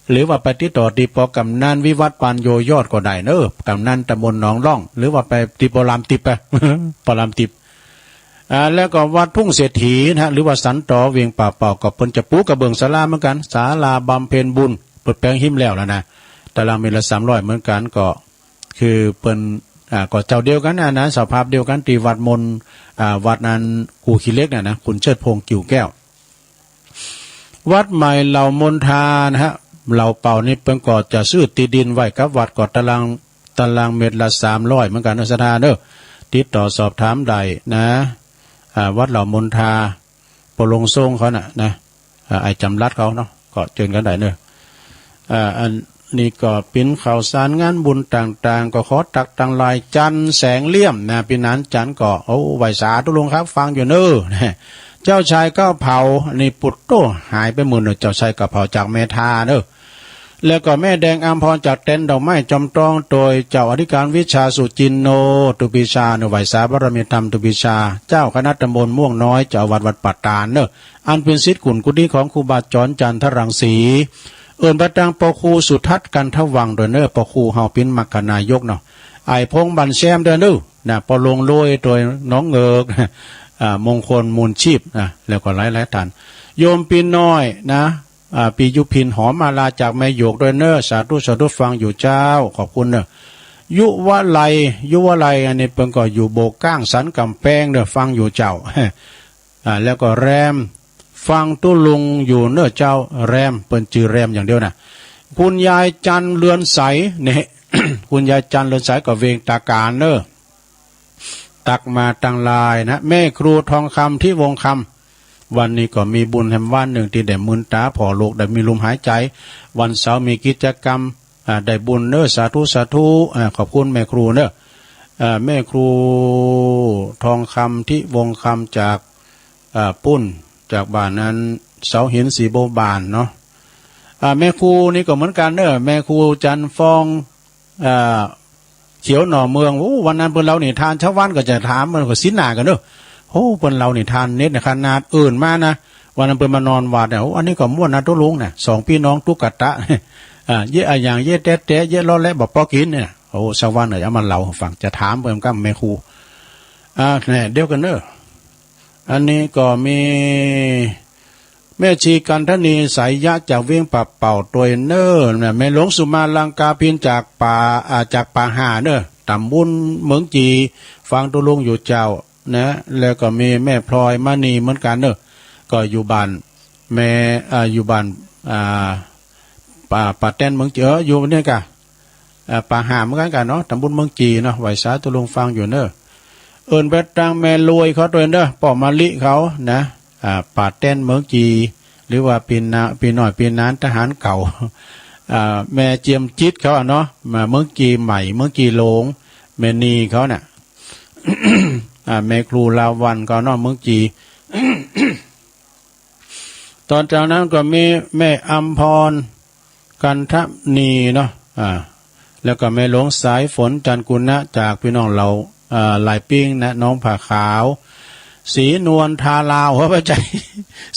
หรือว่าไปติดต่อตี้ปอกำนันวิวัฒน์ ปัญโญยอดก็ได้เนอะ กำนันตำบลหนองล่อง หรือว่าไปตี้ปอลามติบไป ปอลามติบ อ่า แล้วก็วัดทุ่งเศรษฐีนะฮะ หรือว่าสันตอเวียงป่าเป่า ก็เปิ้นจะปูกระเบื้องศาลาเหมือนกั๋น ศาลาบำเพ็ญบุญ เปิ้นแป๋งหิมแล้วแล้วนะ ตารางเมตรละสามร้อยเหมือนกั๋น ก็คือเปิ้น อ่า ก็เจ้าเดียวกั๋นนะ นะ สภาพเดียวกั๋น ตี้วัดมน อ่า วัดนั้นกู่ขี้เหล็กน่ะนะ คุณเชิดพงษ์ กิ่วแก้ว วัดใหม่เหล่ามนทานะฮะ เหล่าเป่านี่เปิ้นก็จะซื้อตี้ดินไว้กับวัด ก็ตาราง ตารางเมตรละสามร้อยเหมือนกั๋นเนอะ ศรัทธาเนอะ ติดต่อสอบถามได้นะ อ่า วัดเหล่ามนทา ปอหลวงทรงเขาน่ะนะ อ่า ไอ้จำรัดเขาเนาะ ก็เจิญกั๋นได้เนอะ อ่า อันนี้ก็เป๋นข่าวสารงานบุญต่างๆ ก็ขอตักตังหลาย จันทร์แสงเลี่ยมนะ ปี้หนานจันทร์ก็ โอ้ ไหว้สาธุลุงครับ ฟังอยู่เนอะ เจ้าชายเก้าเผ่า อันนี้ปุตโตหายไปหมดเนอะ เจ้าชายเก้าเผ่าจากเมทาเนอะ แล้วก็แม่แดงอัมพรจากเต็นท์ดอกไม้จอมต้อง โดยเจ้าอธิการวิชาสุจินโน ตุปีชาเนอะ ไหว้สาบารมีธรรมตุปีชา เจ้าคณะตำบลม่วงน้อย เจ้าอาวาสวัดป่าตาดเนอะ อันเป๋นศิษย์กุนกุฏิของครูบาจรจันทรังสี เอิ้นไปตังปอครูสุทัศน์กันทวังค์ด้วยเนอะ ปอครูเฮาเป๋นมรรคนายกเนาะ ไอ้พงษ์บันแซมด้วยเนอะ นะ ปอหลวงโรยโดยน้องเงิก อ่า มงคลมูลชีพนะ แล้วก็หลายๆ ท่าน โยมปี้น้อยนะ อ่า ปี้ยุพินหอมมาลาจากแม่หยวกด้วยเนอะ สาธุ สาธุ ฟังอยู่เจ้า ขอบคุณเนอะ ยุวะไล ยุวะไล อันนี้เปิ้นก็อยู่โบกก้างสันก๋ำแปงเนอะ ฟังอยู่เจ้า อ่า แล้วก็แรม ฟังตุ๊ลุงอยู่เนอะเจ้า แรม เปิ้นจื้อแรมอย่างเดียวนะ คุณยายจันทร์เรือนใสเนี่ย คุณยายจันทร์เรือนใสก็เวงตาการเนอะ ตักมาตังหลายนะ แม่ครูทองคำ ทิวงศ์คำ วันนี้ก็มีบุญแหมวันหนึ่งตี้ได้มืนต๋าผ่อลูกได้มีลมหายใจ๋ วันเสาร์มีกิจกรรม อ่า ได้บุญเนอะ สาธุ สาธุ อ่า ขอบคุณแม่ครูเนอะ อ่า แม่ครูทองคำ ทิวงศ์คำ จาก อ่า ปุ้น จากบ้านนั้น เสาหิน ศรีบัวบานเนาะ อ่า แม่ครูนี่ก็เหมือนกั๋นเนอะ แม่ครูจันทร์ฟอง อ่า เขียวหน่อเมือง โอ้ วันนั้นเปิ้นเล่านิทานชาวบ้านก็จะถาม เปิ้นก็สินหน้ากั๋นเนอะ โอ้ เปิ้นเล่านิทานเด็ดขนาด เอิ้นมานะ วันนั้นเปิ้นมานอนวัดเนี่ย โอ้ อันนี้ก็ม่วนนะตุ๊ลุงเนี่ย สองพี่น้องตุ๊กตา อ่า เยอะอะอย่าง เยอะแต๊ๆ เยอะล้อแหละ บ่ปอกิ๋นเนี่ย โอ้ ชาวบ้านเนี่ยเอามาเล่าให้ฟัง จะถามเปิ้นกำแม่ครู อ่า เนี่ย เดี๋ยวกั๋นเนอะ อันนี้ก็มี แม่ชีกันทนี สายยะ จากเวียงป่าเป่าตวยเนอร์นะ แม่หลวงสุมาลังกาพิน จากป่า อ่า จากป่าห่าเนอร์ ตำบลเมืองจี ฟังตุ๊ลุงอยู่เจ้านะ แล้วก็มีแม่พลอยมณีเหมือนกั๋นเนอร์ ก็อยู่บ้านแม่ อ่า อยู่บ้าน อ่า ป่า ป่าแตนเมืองจี เออ อยู่เนี่ยกะ อ่า ป่าห่าเหมือนกั๋นกะเนาะ ตำบลเมืองจีเนาะ ไหว้สาตุ๊ลุงฟังอยู่เนอร์ เอิ้นไปตังแม่รวยเขาตวยเนอร์ ป้อมะลิเขานะ อ่า ป่าแตนเมืองจี หรือว่าปี้นา ปี้น้อยปี้หนานทหารเก่า อ่า แม่เจียมจิตเขาอะเนาะ มาเมืองจีใหม่ เมืองจีหลวง แม่นีเขาน่ะ อ่า แม่ครูลาวัลย์เขาเนาะ เมืองจี ต่อจากนั้นก็มีแม่อำพร กันทะนีเนาะ อ่า แล้วก็แม่หลวงสายฝน จันทร์กุณะ จากพี่น้องเหล่า อ่า หลายปิ้งนะ น้องผ้าขาว ศรีนวลทาลาว หัวพระใจ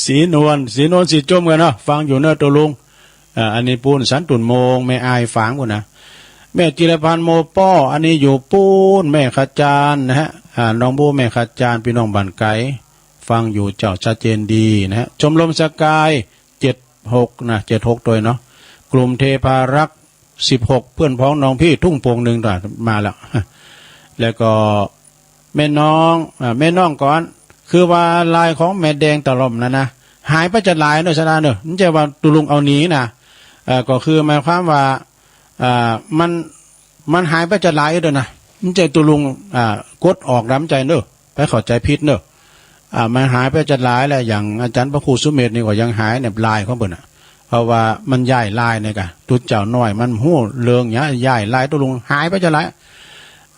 ศรีนวล ศรีนวล ศรีจมกันเนาะ ฟังอยู่เนอะ ตุลุง อ่า อันนี้ปูนสันตุ่นโมง แม่อายฝางปูนนะ แม่จิรพันธ์ โมป้อ อันนี้อยู่ปูน แม่ขจารนะฮะ อ่า น้องบู แม่ขจาร พี่น้องบ้านไกล ฟังอยู่เจ้า ชัดเจนดีนะฮะ ชมรมสกาย เจ็ดหก นะ เจ็ดหก ตัวเนาะ กลุ่มเทพารักษ์ สิบหก เพื่อนพ้องน้องพี่ ทุ่งโป่งหนึ่ง ตัวมาแล้ว แล้วก็ แม่น้อง อ่า แม่น้องก่อน คือว่าลายของแม่แดงตะล่อมนั่นนะ หายไปจะหลายเนอะ ชนะเนอะ ไม่ใช่ว่าตุลุงเอาหนีนะ เอ่อ ก็คือหมายความว่า อ่า มัน มันหายไปจะหลายเด้อนะ มันใช่ตุลุง อ่า กดออกนะ มันใช่เนอะ ไปเข้าใจผิดเนอะ อ่า มันหายไปจะหลายแล้ว อย่างอาจารย์พระครูสุเมธนี่ก็ยังหายเนี่ย ลายของเปิ้นน่ะ เพราะว่ามันย้ายลายเนี่ยกะ ตุ๊เจ้าน้อยมันฮู้เรื่องเนี้ย ย้ายลาย ตุลุงหายไปจะหลาย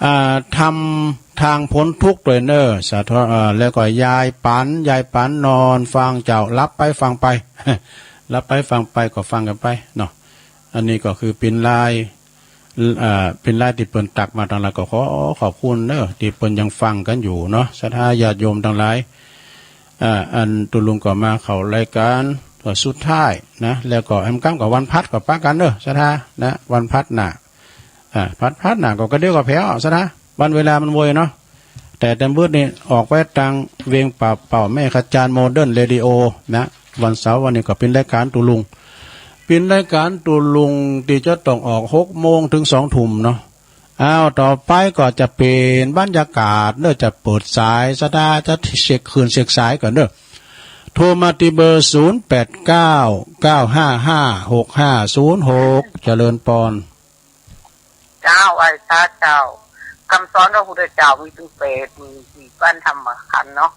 อ่า ทำทางพ้นทุกข์ด้วยเนอะ สาธุ เอ่อ แล้วก็ยายปัน ยายปันนอนฟังเจ้า หลับไปฟังไป หลับไปฟังไปก็ฟังกันไปเนาะ อันนี้ก็คือเป็นลาย เอ่อ เป็นลายที่เปิ้นตักมาตังหลาย ก็ขอขอบคุณเนอะ ที่เปิ้นยังฟังกันอยู่เนาะ ศรัทธาญาติโยมตังหลาย อ่า อันตุลุงก็มาเข้ารายการ ก็สุดท้ายนะ แล้วก็แอมกำกับวันพัดก็ปะกันเนอะ ศรัทธานะ วันพัดหน้า อ่า พัด พัดหน้าก็กระเดียวก็แผว ศรัทธา วันเวลามันโวยเนาะ แต่แต้มเบิดนี่ออกไปตังเวียงป่าเป่า แม่ขจาร โมเดิร์นเรดิโอนะ วันเสาร์วันนี้ก็เป็นรายการตุลุง เป็นรายการตุลุงที่จะต้องออกหกโมงถึงสองทุ่มเนาะ อ้าว ต่อไปก็จะเป็นบรรยากาศเนอะ จะเปิดสาย ศรัทธาจะเช็คคลื่นเช็คสายก่อนเนอะ โทรมาที่เบอร์ ศูนย์แปดเก้า เก้าห้าห้า หกห้าศูนย์หก เจริญปอน เจ้า ไหว้สาเจ้า คำสอนพระพุทธเจ้ามีถึงแปดหมื่นสี่พันธรรมขันธ์เนาะ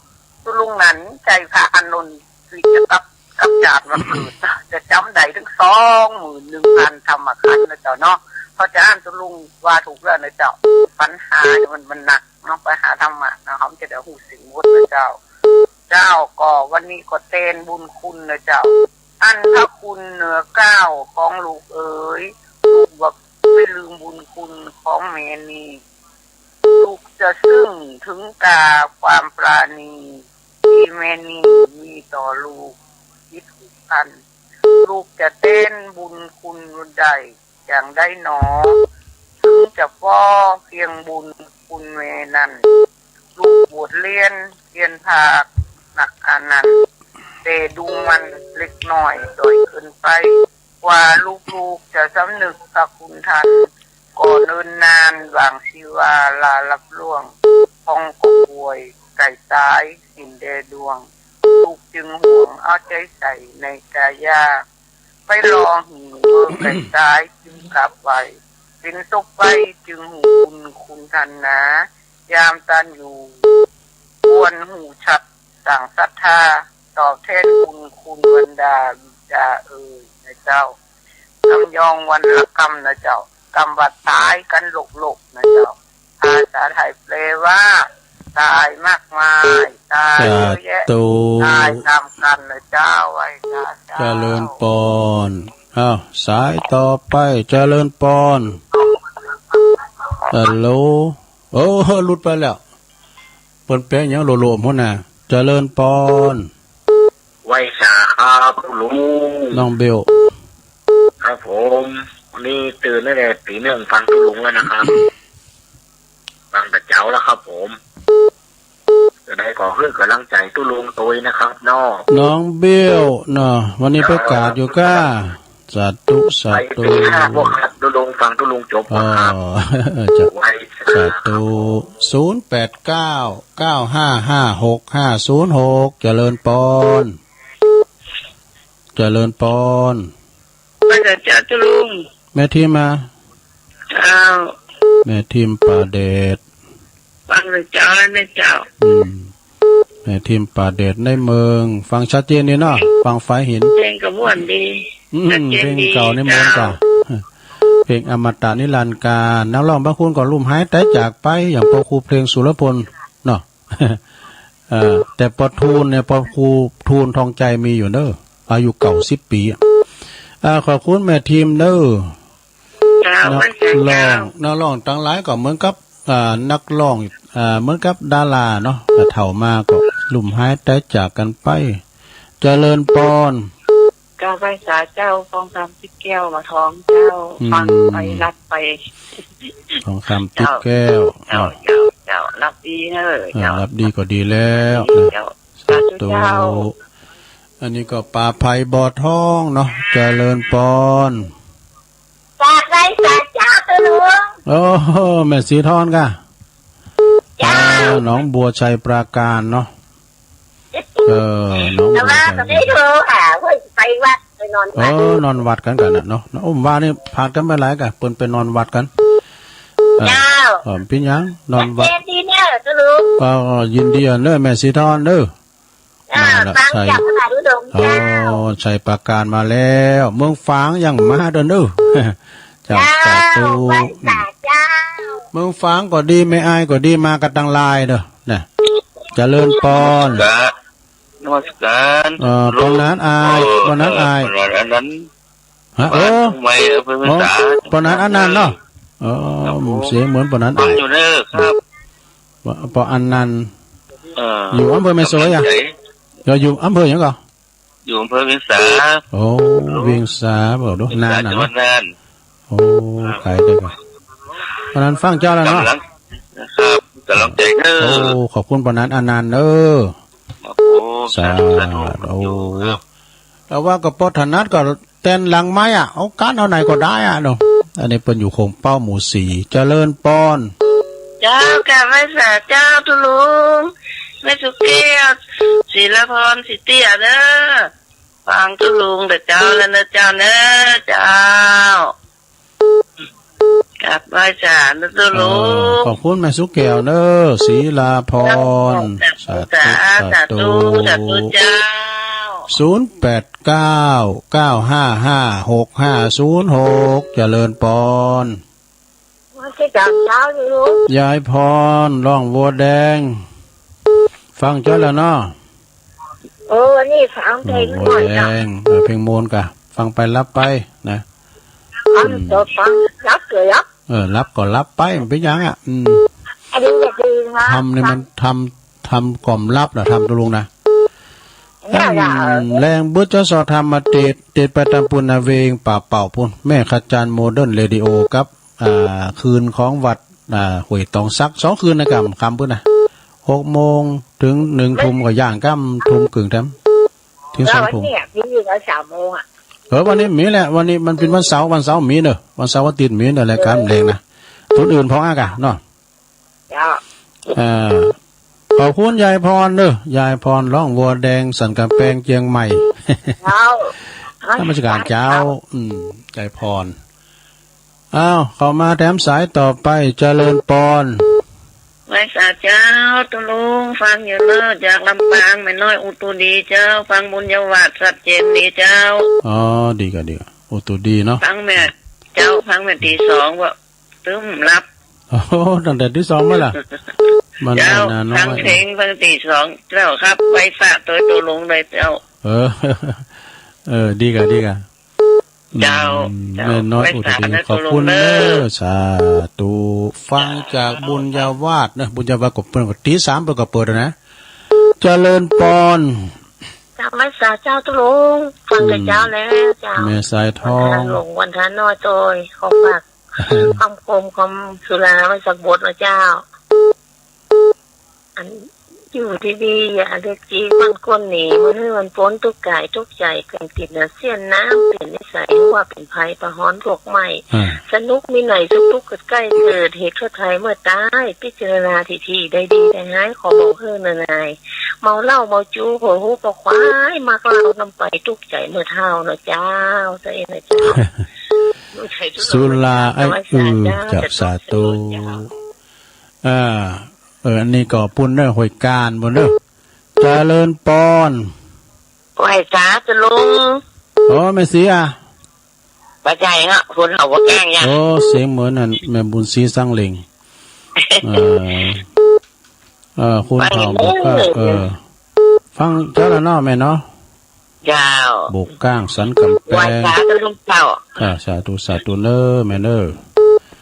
ตุลุงนั้นใช้พระอานนท์ที่จะกลับ กลับชาติมาเกิด จะจำได้ถึงสองหมื่นหนึ่งพันธรรมขันธ์นะเจ้าเนาะ เพราะฉะนั้นตุลุงว่าถูกแล้วนะเจ้า ปัญหาเนี่ยมัน มันหนักเนาะ ปัญหาธรรมะเนาะ เขาจะได้ฮู้สิ่งหมดนะเจ้า เจ้า ก็วันนี้ก็แทนบุญคุณนะเจ้า อันพระคุณเหนือเกล้าของลูกเอ๋ย ลูกบ่ ไม่ลืมบุญคุณของแม่นี่ ลูกจะซึ่งถึงกาความปราณี ที่แม่นี่มีต่อลูก คิดผูกพัน ลูกจะแทนบุญคุณได้อย่างใดหนอ ถึงจะพอเพียงบุญคุณแม่นั้น ลูกบวชเรียนเพียรภาคหนักอานันต์ แต่ดูมันเล็กน้อยด้อยเกินไป กว่าลูกๆจะสำนึกพระคุณท่าน ก็เนิ่นนานหว่างชีวาลาลับล่วง พองก็ป่วยไก่ตายสิ้นแด่ดวง ลูกจึงห่วงเอาใจใส่ในกายา ไปรอหื้อเมื่อไก่ตายจึงกราบไหว้ เป็นศพไปจึงฮู้บุญคุณท่านหนา ยามต้านอยู่ ควรฮู้ชัดสร้างศรัทธา ตอบแทนบุญคุณบรรดาบิดาเอ๋ยนะเจ้า ทำยองวันละกำนะเจ้า กำว่าตายกันโลกๆนะเจ้า ภาษาไทยแปลว่า ตายมากมาย ตายเยอะแยะ สาธุ ตายตามกันนะเจ้า ไหว้สาเจ้า เจริญปอน อ้าว สายต่อไป เจริญปอน ฮัลโหล โอ้ หลุดไปแล้ว เปิ้นแปลงหยังโลโลหัวหน้า เจริญปอน ไหว้สาครับลุง น้องเบล ครับผม นี่ตื่นตั้งแต่ตีหนึ่งฟังตุลุงแล้วนะครับ ฟังแต่เจ๊าแล้วครับผม จะได้ขอเพื่อกำลังใจตุลุงตัวนะครับเนาะ น้องเบลเนาะ วันนี้ไปกราดอยู่ก้า สาธุ สาธุ ไปตีห้าพวกครับ ตุลุงฟังตุลุงจบ อ๋อ ครับ เจ้า ไหว้สา สาธุ ศูนย์แปดเก้า เก้าห้าห้า หกห้าศูนย์หก เจริญปอน เจริญปอน ไหว้สาเจ้าตุลุง แม่ทิมมา เจ้า แม่ทิมป่าแดด ฟังแต่เจ๊าแล้วนะเจ้า อืม แม่ทิมป่าแดดในเมือง ฟังชัดเจนดีเนาะ ฟังไฟหิน เพลงก็ม่วนดี อืม ชัดเจนดี เพลงเก่าในเมืองกะ เจ้า เพลงอมตะนิรันดร์กาล นักร้องบางคนก็ลุ่มหายตายจากไป อย่างพ่อครูเพลงสุรพลเนาะ เอ่อ แต่ปอทูนเนี่ย ปอครูทูนทองใจมีอยู่เน้อ อายุเก้าสิบปีอะ อ่า ขอบคุณแม่ทิมเน้อ เจ้า นักร้อง ว่าไงเจ้า นักร้องตังหลายก็เหมือนกับ อ่า นักร้อง อ่า เหมือนกับดาราเนาะ อ่า เฒ่ามาก็ลุ่มหายตายจากกันไป เจริญปอน กราบไหว้สาเจ้า ทองคำทิพย์แก้ว มาทองเจ้า อืม ฟังไปรับไป ทองคำทิพย์แก้ว เจ้า อ่ะ เจ้า เจ้า รับดีเนอะ อ่า เจ้า รับดีก็ดีแล้ว รับดี นะ เจ้า สาธุ สาธุเจ้า อันนี้ก็ป้าไพบ่อทองเนาะ เจริญปอน กราบไหว้สาเจ้า ตุ๊ลุง โอ้โห แม่สีทอนกะ เจ้า อ่า หนองบัวชัยปราการเนาะ เออ หนองบัวชัย แต่ว่าก็ได้โทรหาเพิ่นไปวัด ไปนอนวัด เออ นอนวัดกันกันน่ะเนาะ โอ้ ว่านี่ผ่านกันไปหลายกะ เปิ้นไปนอนวัดกัน เออ เจ้า เออ เป็นหยัง นอนวัด เจดีเนอะ ตุ๊ลุง เออ ยินดีเนอะ แม่สีทอนเนอะ อ่า มาละ ฟัง ชัย จากพระบาทอุดม อ๋อ เจ้า ชัยปราการมาแล้ว เมืองฝางยังมาเด้อเนอะ เจ้า เจ้า สาธุ ไหว้สาเจ้า เมืองฝางก็ดี แม่อายก็ดี มากันตั้งหลายเด้อ นะ เจริญปอน นมัสการ นมัสการ เอ่อ ปอนันอาย เอ่อ ปอนันอาย เอ่อ ปอนันอันนั้น ฮะ เออ บ้านใหม่อำเภอเวียงสา อ๋อ ปอนันอันนั้นเนาะ เออ ครับผม เสียงเหมือนปอนันอาย ฟังอยู่เด้อครับ ปอ ปออันนั้น เออ อยู่อำเภอแม่สวยอะ กำลังใจ เดี๋ยวอยู่อำเภอหยังก่อ อยู่อำเภอเวียงสา โอ้ เวียงสา บอกดู เวียงสา น่านน่ะเนาะ จังหวัดน่าน โอ้ ครับ ไกลเด้อครับ ปอนันฟังเจ้าแล้วเนาะ กำลัง ครับ กำลังใจเด้อ โอ้ ขอบคุณปอนันอันนั้นเด้อ ครับผม สาธุ สาธุ โอ้ ครับ แต่ว่าก็ปอถนัดก็แตนหลังไม้อะ เอาการเอาไหนก็ได้อะเนาะ อันนี้เปิ้นอยู่โคงเป้าหมู่สี่ เจริญปอน เจ้า กราบไหว้สาเจ้าตุ๊ลุง แม่สุแก้ว ศิลาพร สิเตี้ยเด้อ ฟังตุ๊ลุงเด้อเจ้า แล้วเด้อเจ้าเด้อ เจ้า กราบไหว้สาเด้อตุ๊ลุง เออ ขอบคุณแม่สุแก้วเด้อ ศิลาพร สาธุ สาธุ สาธุ สาธุเจ้า ศูนย์แปดเก้า เก้าห้าห้า หกห้าศูนย์หก เจริญปอน มาที่ตอนเช้าอยู่ ยายพร ร้องบัวแดง ฟังเจ้าแล้วเนาะ เออ นี่ฟังเพลง โอ้ ม่วน บัวแดง เออ เพลงม่วนกะ ฟังไปหลับไปนะ ฟัง อืม ก็ฟัง หลับก็หลับ เออ หลับก็หลับไป มันเป็นหยังอะ อืม อันนี้ก็ดีนะ ทำนี่มัน ฟัง ทำ ทำก่อมหลับนะ ทำตุ๊ลุงนะ เนี่ยนะ อืม แรงบึดเจ้าสอดทำมาติด ติดไปตามปุณณเวงป่าเป่าปุ้น แม่ขจารย์โมเดิร์นเรดิโอครับ อ่า คืนของวัด อ่า ห้วยตองสัก สองคืนนะกำ คำปุ้นนะ หกโมงถึงหนึ่งทุ่มก็ย่างกำ ทุ่มกึ่งแถม ถึงสองทุ่ม แล้ววันนี้มีอยู่แล้วสามโมงอะ เออ วันนี้มีแหละ วันนี้มันเป็นวันเสาร์ วันเสาร์มีเนอะ วันเสาร์อาทิตย์มีเนอะ รายการแรงนะ คนอื่นพออากาศเนาะ เจ้า อ่า ขอบคุณยายพรเนอะ ยายพรร้องบัวแดงสันกำแพงเชียงใหม่ เจ้า นมัสการเจ้า อืม ยายพร อ้าว เข้ามาแถมสายต่อไป เจริญปอน ไหว้สาเจ้าตุ๊ลุง ฟังอยู่เนอะ จากลำปาง แม่น้อยอุตุดีเจ้า ฟังบุญญาวาสชัดเจนดีเจ้า อ๋อ ดีกะ ดีกะ อุตุดีเนาะ ฟังแม่เจ้า ฟังแม่ตีสองว่า ตึ้มหลับ โอ้โห ตั้งแต่ตีสองมาล่ะ มัน เจ้า นานน้อย ฟังเพลง ฟังตีสอง เจ้าครับ ไหว้สาโตยตุ๊ลุงเลยเจ้า เออ เออ ดีกะ ดีกะ เจ้า อืม เจ้า แม่น้อยอุตรี ไหว้สาโตยตุ๊ลุง ขอบคุณเนอะ เนอะ สาธุ ฟังจากบุญญาวาสเนอะ บุญญาวาสก็เปิ้นก็ตีสามเปิ้นก็เปิดแล้วนะ เจริญปอน กราบไหว้สาเจ้าตุ๊ลุง ฟังแต่เช้าแล้วเจ้า อืม แม่สายทอง วันทานหลวง วันทานน้อยโตย ขอฝาก คำคมคำสุราไว้สักบทนะเจ้า อัน อยู่ดีๆ อย่าเรียกจีมันคนหนี มันให้มันพ้นทุกข์กายทุกข์ใจ เกิดติดเนื้อเสี้ยนน้ำ เปลี่ยนนิสัย ว่าเป็นภัยประหอนโรคไหม้ อ่า สนุกมีไหนสุขทุกข์เกิดใกล้เกิด เหตุโทษภัยเมื่อตาย พิจารณาทีทีได้ดีได้หาย ขอบอกเฮ้อนาย เมาเหล้าเมาจู้ หัวหูปอควาย มักเหล้านำไปทุกข์ใจเมื่อเฒ่านะเจ้า เจ้าเองนะเจ้า สุราไอ้อือ เจ้า สาธุ อ่า เออ อันนี้ก็ปุ้นเนอะ ห้วยกาญปุ้นเนอะ เจริญปอน ไหว้สาตุ๊ลุง โอ้ แม่ศรีอะ บ่ใช่ฮะ คนเอาบ่แกล้งยัง โอ้ เสียงเหมือนนั่น แม่บุญศรีสังเหล็ง เออ เออ คนเฒ่าบอกว่า เออ ฟังเจ้าละเนาะแม่เนาะ เจ้า โบกก้างสันกำแพง ไหว้สาตุ๊ลุงเจ้า อ่า สาธุ สาธุเนอะแม่เนอะ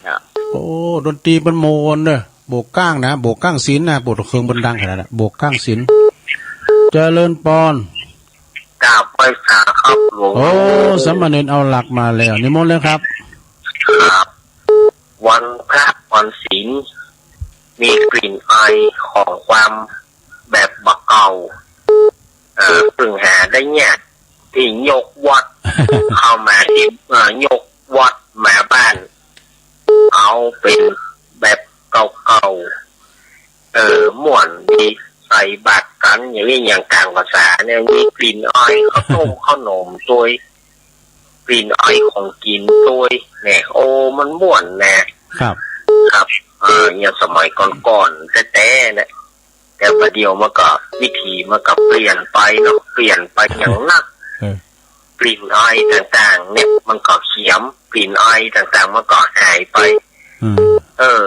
เจ้า โอ้ ดนตรีมันม่วนเนอะ โบกก้างนะ โบกก้างศิลป์นะ โบกเครื่องมันดังขนาดนั้น โบกก้างศิลป์ เจริญปอน กราบไหว้สาครับหลวง โอ้ สามเณรเอาหลักมาแล้ว นิมนต์เลยครับ ครับ วันพระวันศีล มีกลิ่นอายของความแบบบ่าเก่า เอ่อ เพิ่งหาได้ยาก ที่ยกวัด เข้ามาเห็น เอ่อ ยกวัดมาบ้าน เอาเป็นแบบเก่าๆ เออ ม่วนดี ใส่บาตรกัน อย่างนี้ อย่างกลางพรรษาเนี่ย มีกลิ่นอายข้าวต้มข้าวหนมตวย กลิ่นอายของกินตวย เนี่ย โอ้ มันม่วนนะ ครับ ครับ เออ อย่างสมัยก่อนๆ แต๊ๆ เนี่ย แต่บัดเดี๋ยวมันก็ วิถีมันก็เปลี่ยนไปเนาะ เปลี่ยนไปอย่างนัก เออ กลิ่นอายต่างๆ เนี่ย มันก็เขียม กลิ่นอายต่างๆ มันก็หายไป อืม เออ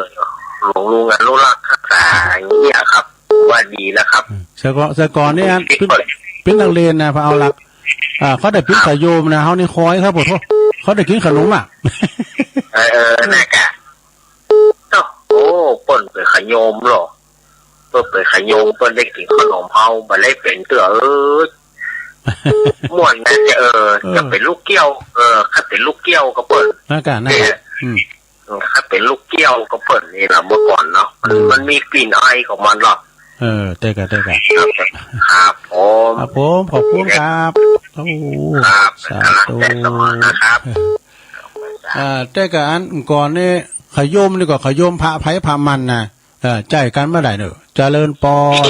หลวงลุงอนุรักษ์รักษาอย่างเงี้ยครับ ว่าดีแล้วครับ เออ แต่ก่อน แต่ก่อนเนี่ย เป็น เป็นนักเรียนนะ พอเอาหลัก อ่า เขาได้ปิ้นขาวโยมนะ เฮานี่คอยครับ โอ้โห เขาได้กินขนมอ่ะ เออ เออ น่ากะ โอ้ เปิ้นไปขยมเหรอ เปิ้นไปขยม เปิ้นได้กินขนมเฮา บ่ได้เป็นเตื้อ เออ ม่วนนะ เออ เออ จะเป็นลูกเกี้ยว เออ คันเป็นลูกเกี้ยวก็เปิ้น น่ากะ น่ากะ เนี่ย อืม เออ คันเป็นลูกเกี้ยวก็เปิ้นนี่ล่ะ เมื่อก่อนเนาะ มัน อืม มันมีกลิ่นอายของมันหรอก เออ เต้กะ เต้กะ ครับ ครับผม ครับผม ขอบคุณครับ โอ้ ครับ สาธุ กำลังใจเสมอนะครับ อ่า แต่กะอันก่อนนี่ ขยมนี่ก็ขยมพระไผพระมันนะ เออ ใจ้กันบ่ได้เนอะ เจริญปอน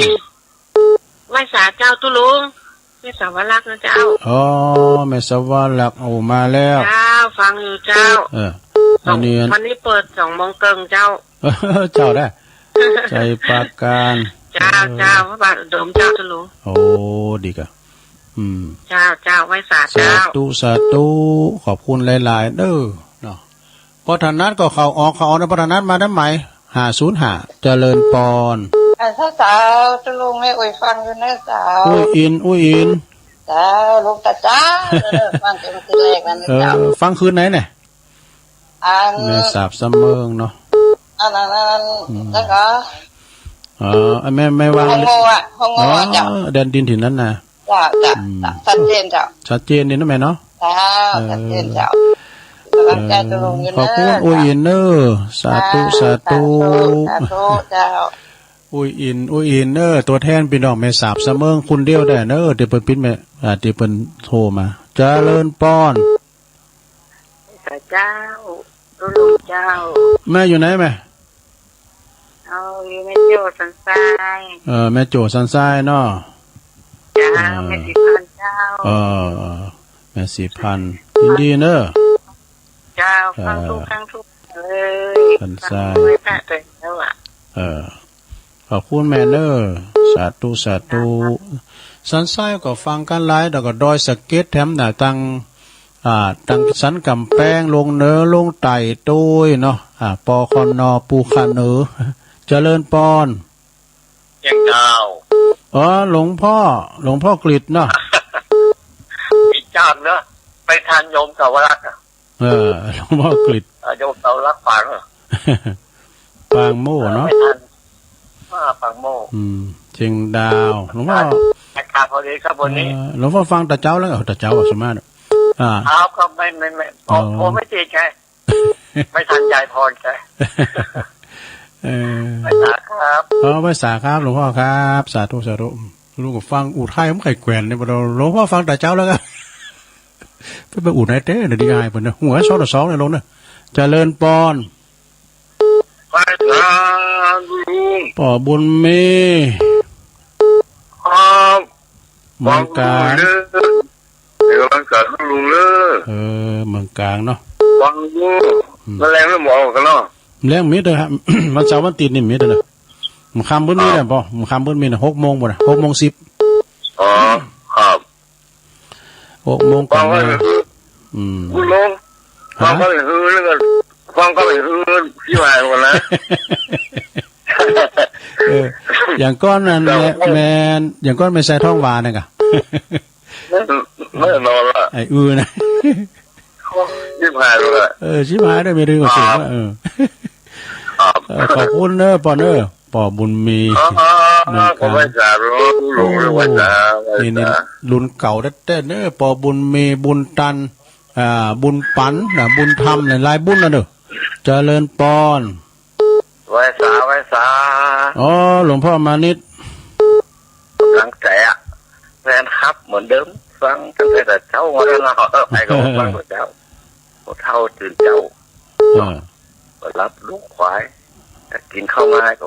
ไหว้สาเจ้าตุ๊ลุง แม่สาวรักษ์นะเจ้า อ๋อ แม่สาวรักษ์ โอ้ มาแล้ว เจ้า ฟังอยู่เจ้า เออ อันนี้ วันนี้เปิดสองโมงเกิ่งเจ้า เจ้าได้ ใจปราการ เจ้า เออ เจ้า พระบาทอุดมเจ้าตุ๊ลุง โอ้ ดีกะ อืม เจ้า เจ้า ไหว้สาเจ้า สาธุ สาธุ ขอบคุณหลายๆ เด้อ เนาะ พอถนัดก็เข้าออก เข้าออกนะ พอถนัดมาทำไม ห้าศูนย์ห้า เจริญปอน อ่า สาวๆ ตุ๊ลุงแม่อุ้ยฟังอยู่นะสาว อุ้ยอิน อุ้ยอิน เจ้า ลูกตาเจ้า เออ ฟังเต็มทีแรกนั่นนะ เออ เจ้า ฟังคืนไหนเนี่ย อัน แม่สาบสะเมิงเนาะ อันนั้น อันนั้น อืม แล้วก็ อ๋อ แม่ แม่วาง ห้องโง่อะ ห้องโง่อะ อ๋อ เจ้า แดนดินถิ่นนั้นนะ เจ้า เจ้า อืม ชัดเจนเจ้า ชัดเจนดีนะแม่เนาะ เจ้า เออ ชัดเจนเจ้า กำลังใจตุ๊ลุงอยู่เนอะ ขอบคุณ เจ้า อุ้ยอินเนอะ สาธุ เจ้า สาธุ สาธุ สาธุเจ้า อุ้ยอิน อุ้ยอินเนอะ ตัวแทนพี่น้องแม่สาบสะเมิงคนเดียวได้เนอะ ที่เปิ้นปิ้นแม่ อ่า ที่เปิ้นโทรมา เจริญปอน สาเจ้า ตุ๊ลุงเจ้า แม่อยู่ไหนแม่ เอาอยู่แม่โจ้สันทราย เออ แม่โจ้สันทรายเนาะ เจ้า เออ แม่สีพันธุ์เจ้า เออ แม่สีพันธุ์ ยินดีเนอะ เจ้า เออ ฟังทุกครั้งทุกเลย สันทราย ฟังด้วยตาเตือนแล้วอะ เออ ขอบคุณแม่เนอะ สาธุ สาธุ สันทรายก็ฟังกันหลาย แล้วก็ดอยสะเก็ดแถมน่ะ ตัง อ่า ตังสันกำแพง ลงเหนือ ลงใต้โต้ยเนาะ อ่า ปคน ปูขะเหนือ เจริญปอน เจ้า อ๋อ หลวงพ่อ หลวงพ่อกฤษเนาะ อีกเจ้าเนอะ ไม่ทันโยมสาวรักษ์อะ เออ หลวงพ่อกฤษ อ่า โยมสาวรักษ์ปางเหรอ ปางโม่เนาะ เออ ไม่ทัน อ่า ปางโม่ อืม เชียงดาว หลวงพ่อ อาจารย์พอดีครับวันนี้ เออ หลวงพ่อฟังตาเจ้าแล้ว เออ ตาเจ้าสมาธิ อ่า ครับ ครับ ไม่ ไม่ ไม่ โทร อ๋อ โทรไม่ติดไง ไม่ทันยายพรแก เออ ไหว้สาครับ เออ ไหว้สาครับ หลวงพ่อครับ สาธุ สาธุ ลูกก็ฟังอุทัยมันไข่แกว่นเนี่ย หลวงพ่อฟังตาเจ้าแล้วครับ ไป ไปอุทัยเต้เนี่ย ดีอายเปิ้นนะ หัวสองต่อสองเนี่ยลงนะ เจริญปอน ไหว้สาลุง ปอบุญมี ครับ เมืองกาญ เดี๋ยวรักษาลุงเด้อ เออ เมืองกาญเนาะ ฟังอยู่ อืม มันแรงแล้วหมอกันเนาะ แรงมีเด้อครับ วันเสาร์วันอาทิตย์นี่มีเด้อนะ มื้อค่ำเปิ้นมีนะ ครับ ปอ มื้อค่ำเปิ้นมีนะ หกโมงบ่นะ หกโมงสิบ อ๋อ ครับ หกโมงกว่า ฟังก็ อืม คุณลุง ฮะ ฟังก็ไม่ฮือแล้วก็ ฟังก็ไม่ฮือ ที่ว่ากันนะ เออ อย่างก้อนนั้น ครับ แม่น อย่างก้อนแม่นสายทองหวานน่ะกะ แน่นอนล่ะ ไอ้อื้อนะ ชิบหายเลย เออ ชิบหายเลย ไม่รู้ว่าเก่งว่า ครับ เออ ครับ เออ ขอบคุณเนอะ ปอเนอะ ปอบุญมี ครับ ลุนเก่า อ่า ก็ไหว้สา ลุง ลุง โอ้ ไหว้สา ไหว้สา นี่ นี่ ลุนเก่าแต๊ๆ เนอะ ปอบุญมี บุญตัน อ่า บุญปัน นะ บุญธรรม หลายๆ บุญนะเนอะ เจริญปอน ไหว้สา ไหว้สา อ๋อ หลวงพ่อมานิด ตั้งใจอะ แฟนคลับเหมือนเดิม ฟังตั้งแต่เช้ามาแล้วเนาะ ใครก็ฟังแต่เช้า พอเฒ่าตื่นเช้า อ่า ก็รับลูกควาย แต่กินข้าวมาก็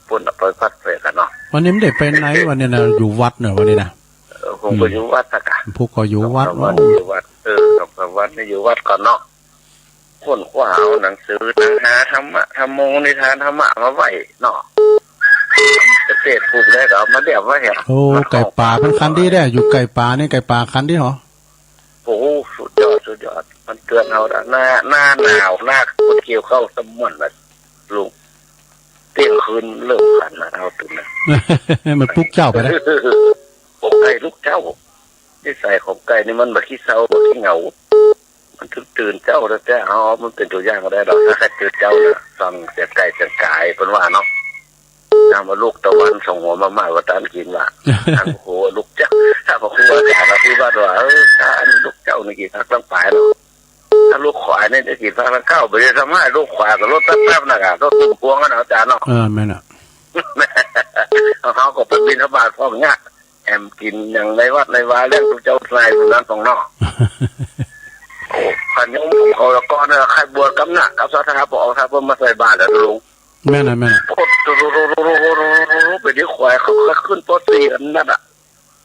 ปนเอาไปพัดเสร็จกันเนาะ วันนี้ไม่ได้ไปไหน วันนี้นะ อยู่วัดเนอะ วันนี้นะ เออ ผมก็ อืม อยู่วัดนะกะ พวกก็อยู่วัด สองสามวัน เนาะ อยู่วัด เออ สองสามวันนี่อยู่วัดก่อนเนาะ ค้นคว้าเอาหนังสือ หาธรรมะ ธรรมโม นิทานธรรมะมาไหว้เนาะ เกษตรปลูกแล้วก็เอามาเลี้ยงไว้อะ โอ้ ไก่ป่าเพิ่นคันดีเด้อ อยู่ไก่ป่านี่ ไก่ป่าคันดีหรอ โอ้โห สุดยอด สุดยอด มันเตือนเอาละ หน้า หน้าหนาว หน้าคนเกี่ยวข้าวสมวนน่ะ ลุง เที่ยงคืนเริ่มคันละ เอาตื่นละ มันปลุกเจ้าไปนะ ปลุกไก่ลุกเช้า นิสัยของไก่นี่มันบ่ขี้เศร้า บ่ขี้เหงา มันถึงตื่นเช้าแล้ว แต่เอามันเป็นตัวอย่างก็ได้ดอก ถ้าใครตื่นเช้านะ ฟังเสียงไก่เสียงกาเปิ้นว่าเนาะ ยามว่าลุกตะวันสองหัวมาม่าว่าตานกินว่า ทางหัวลุกจ้ะ ถ้าพระครูอาจารย์อภิวัตว่า เออ ถ้าอันลุกเช้านี่กินผักตั้งปลายเนาะ ถ้าลุกขวายนี่จะกินผักตั้งเก้า บ่ได้สามารถลุกขวายก็ลดแป๊บๆ นะกะ ลดตุ้มพวงกันเอาอาจารย์เนาะ เออ แม่นน่ะ เฮาก็ไปบิณฑบาตพร้อมเนี่ย แอมกินอย่างในวัดในวา เลี้ยงตุ๊เจ้าทนายคนนั้นของนอก โอ้ ขันยมเขาละก่อนนะ ใครบวชกำน่ะ กับศรัทธาบ่ออก ถ้าเพิ่นมาใส่บาตรอะลุง แม่นน่ะ แม่นน่ะ โคตร ไปที่ขวายเขาก็ขึ้น ป.สี่ อันนั้นอะ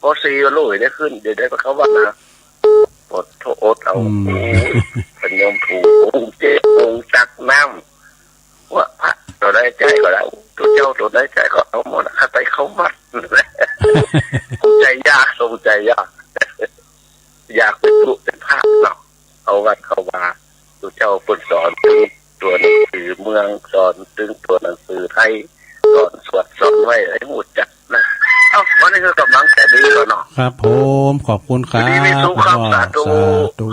ป.สี่ ก็รู้ได้ขึ้น เดี๋ยวได้ไปเข้าวัดนะ ปวดโทษเอา อืม โอ้ย เป็นโยมถูกองค์เจ้องค์ตักน้ำ ว่าพระตัวใดใจก็แล้ว ตัวเจ้าตัวใดใจก็เอาหมด ข้าไปเข้าวัด สงใจยาก สงใจยาก อยากเป็นพระเป็นพระเนาะ เข้าวัดเข้าวา ตัวเจ้าเพิ่นสอนถึงตัวหนังสือเมือง สอนถึงตัวหนังสือไทย สอนสวดสอนไหว้ให้รู้จักนะ เอ้า วันนี้ก็กำลังใจดีแล้วเนาะ ครับผม ขอบคุณครับ ดีมีสุขครับ พ่อ สาธุ สาธุ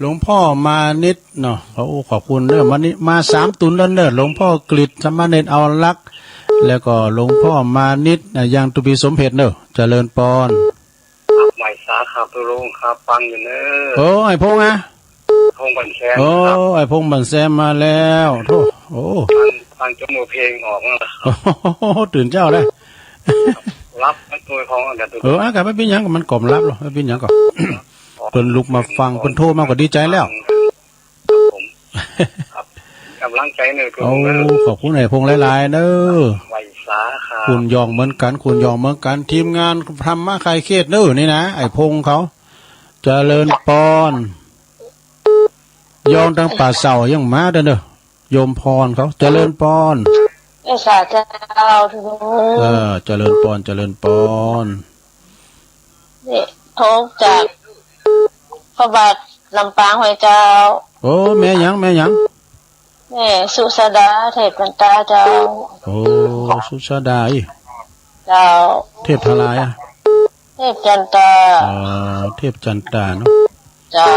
หลวงพ่อมานิดเนาะ โอ้ ขอบคุณเนอะ มานิด มาสามตุนแล้วเนอะ หลวงพ่อกฤษ สามเณรเอารักษ์ แล้วก็หลวงพ่อมานิดนะ ยังตุปีสมเพชรเนอะ เจริญปอน ครับ ไหว้สาครับ ตุลุงครับ ฟังอยู่เนอะ โอ้ ไอ้พงษ์อะ พงษ์บันแซม โอ้ ครับ ไอ้พงษ์บันแซมมาแล้ว โธ่ โอ้ ฟัง ฟังจนหมดเพลงออกแล้ว โอ้โห ตื่นเช้าแล้ว รับมันตัวของอันนั้นตัว เออ อากาศไม่เป็นหยัง มันกล่อมรับหรอก ไม่เป็นหยังก็ เปิ้นลุกมาฟัง เปิ้นโทรมาก็ดีใจแล้ว ครับผม ครับ กำลังใจเนอะ โอ้ ขอบคุณไอ้พงษ์หลายๆ เนอะ ไหว้สาครับ คุณยองเหมือนกัน คุณยองเหมือนกัน ทีมงานธรรมะคลายเครียดเนอะ นี่นะ ไอ้พงษ์เขา เจริญปอน ยองตังป่าเสายังมาเด้อเนอะ โยมพรเขา เจริญปอน เอสาเจ้า เออ เจริญปอน เจริญปอน นี่โทรจากพระบาทลำปางให้เจ้า โอ้ แม่หยัง แม่หยัง แม่สุชาดา เทพจันตาเจ้า โอ้ สุชาดาอี เจ้า เทพอะไรอะ เทพจันตา อ๋อ เทพจันตาเนาะ เจ้า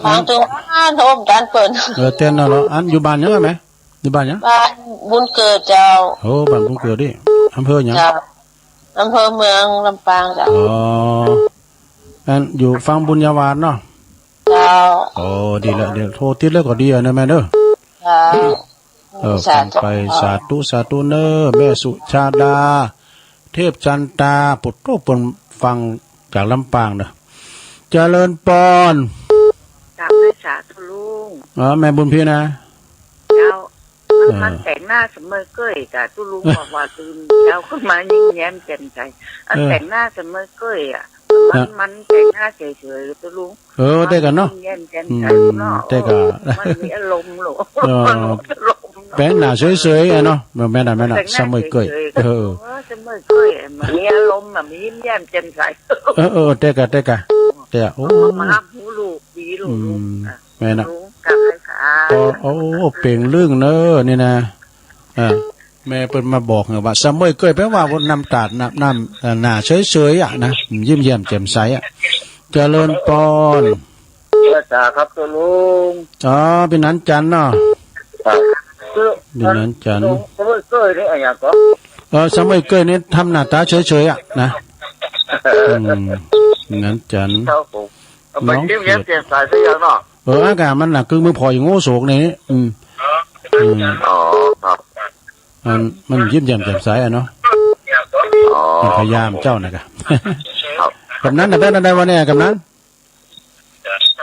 ฟังถึงว่าโทรตานเปิ้น เออ เต้นเอาเหรอ อันอยู่บ้านหยังไหม อยู่บ้านหยัง บ้านบุญเกิดเจ้า โอ้ บ้านบุญเกิดดิ อำเภอหยัง เจ้า อำเภอเมืองลำปางเจ้า อ๋อ อันอยู่ฟังบุญญาวาสเนาะ เจ้า โอ้ ดีแล้ว เดี๋ยวโทรติดแล้วก็ดีอะเนอะแม่เนอะ เจ้า เออ สาธุ ฟังไป สาธุ สาธุเนอะ แม่สุชาดา เทพจันตา ปุตโต เปิ้นฟังจากลำปางเนอะ เจริญปอน กราบไหว้สาธุลุง อ๋อ แม่บุญพี่นะ เจ้า มัน เออ มันแต่งหน้าเสมอเก้ยกะ ตุ๊ลุงบอกว่าตื่นเช้าขึ้นมายิ้มแย้มแจ่มใส อัน เออ แต่งหน้าเสมอเก้ยอะ มัน ฮะ มันแต่งหน้าเฉยๆ ตุ๊ลุง เออ แต่กะเนาะ มันยิ้มแย้มแจ่มใส อืม เนาะ แต่กะ มันมีอารมณ์หรอ เออ อารมณ์ แต่งหน้าเฉยๆ อะเนาะ แม่นน่ะ แม่นน่ะ แต่งหน้า สมัยเก้ย เฉยๆ เออ เออ สมัยเก้ยอะ มันมีอารมณ์อะ มันยิ้มแย้มแจ่มใส เออ เออ แต่กะ แต่กะ แต่กะ โอ้ มารับรู้ลูก ดีลูก อืม ลูกอะ แม่นน่ะ ลูกกลับไปค่ะ ก็ โอ้ เป่งลึ่งเนอะ นี่นะ อ่า แม่เปิ้นมาบอกว่า สมัยเก้ยแปลว่าน้ำตาด น้ำ น้ำ เอ่อ หน้าเฉยๆ อะนะ ยิ้มแย้มแจ่มใสอะ เจริญปอน เจริญสาครับ ตุ๊ลุง อ๋อ พี่นันจันทร์เนาะ ครับ พี่นันจันทร์ สมัยเก้ยนี่อะหยังก็ เออ สมัยเกยนี่ทำหน้าตาเฉยๆ อ่ะ นะ อืม นั้นจัน ครับผม น้องเขียด เปลี่ยนสายซะยังเนาะ เออ อากาศมันหนัก คือมือพออย่างโง่โศกนี่ อืม อืม อ๋อ ครับ มัน มันยิ้มแย้มแจ่มใสอะเนาะ อ๋อ มันพยายามเจ้านะกะ ครับ กำนันน่ะ ไปนั่นได้วันนี้ กำนัน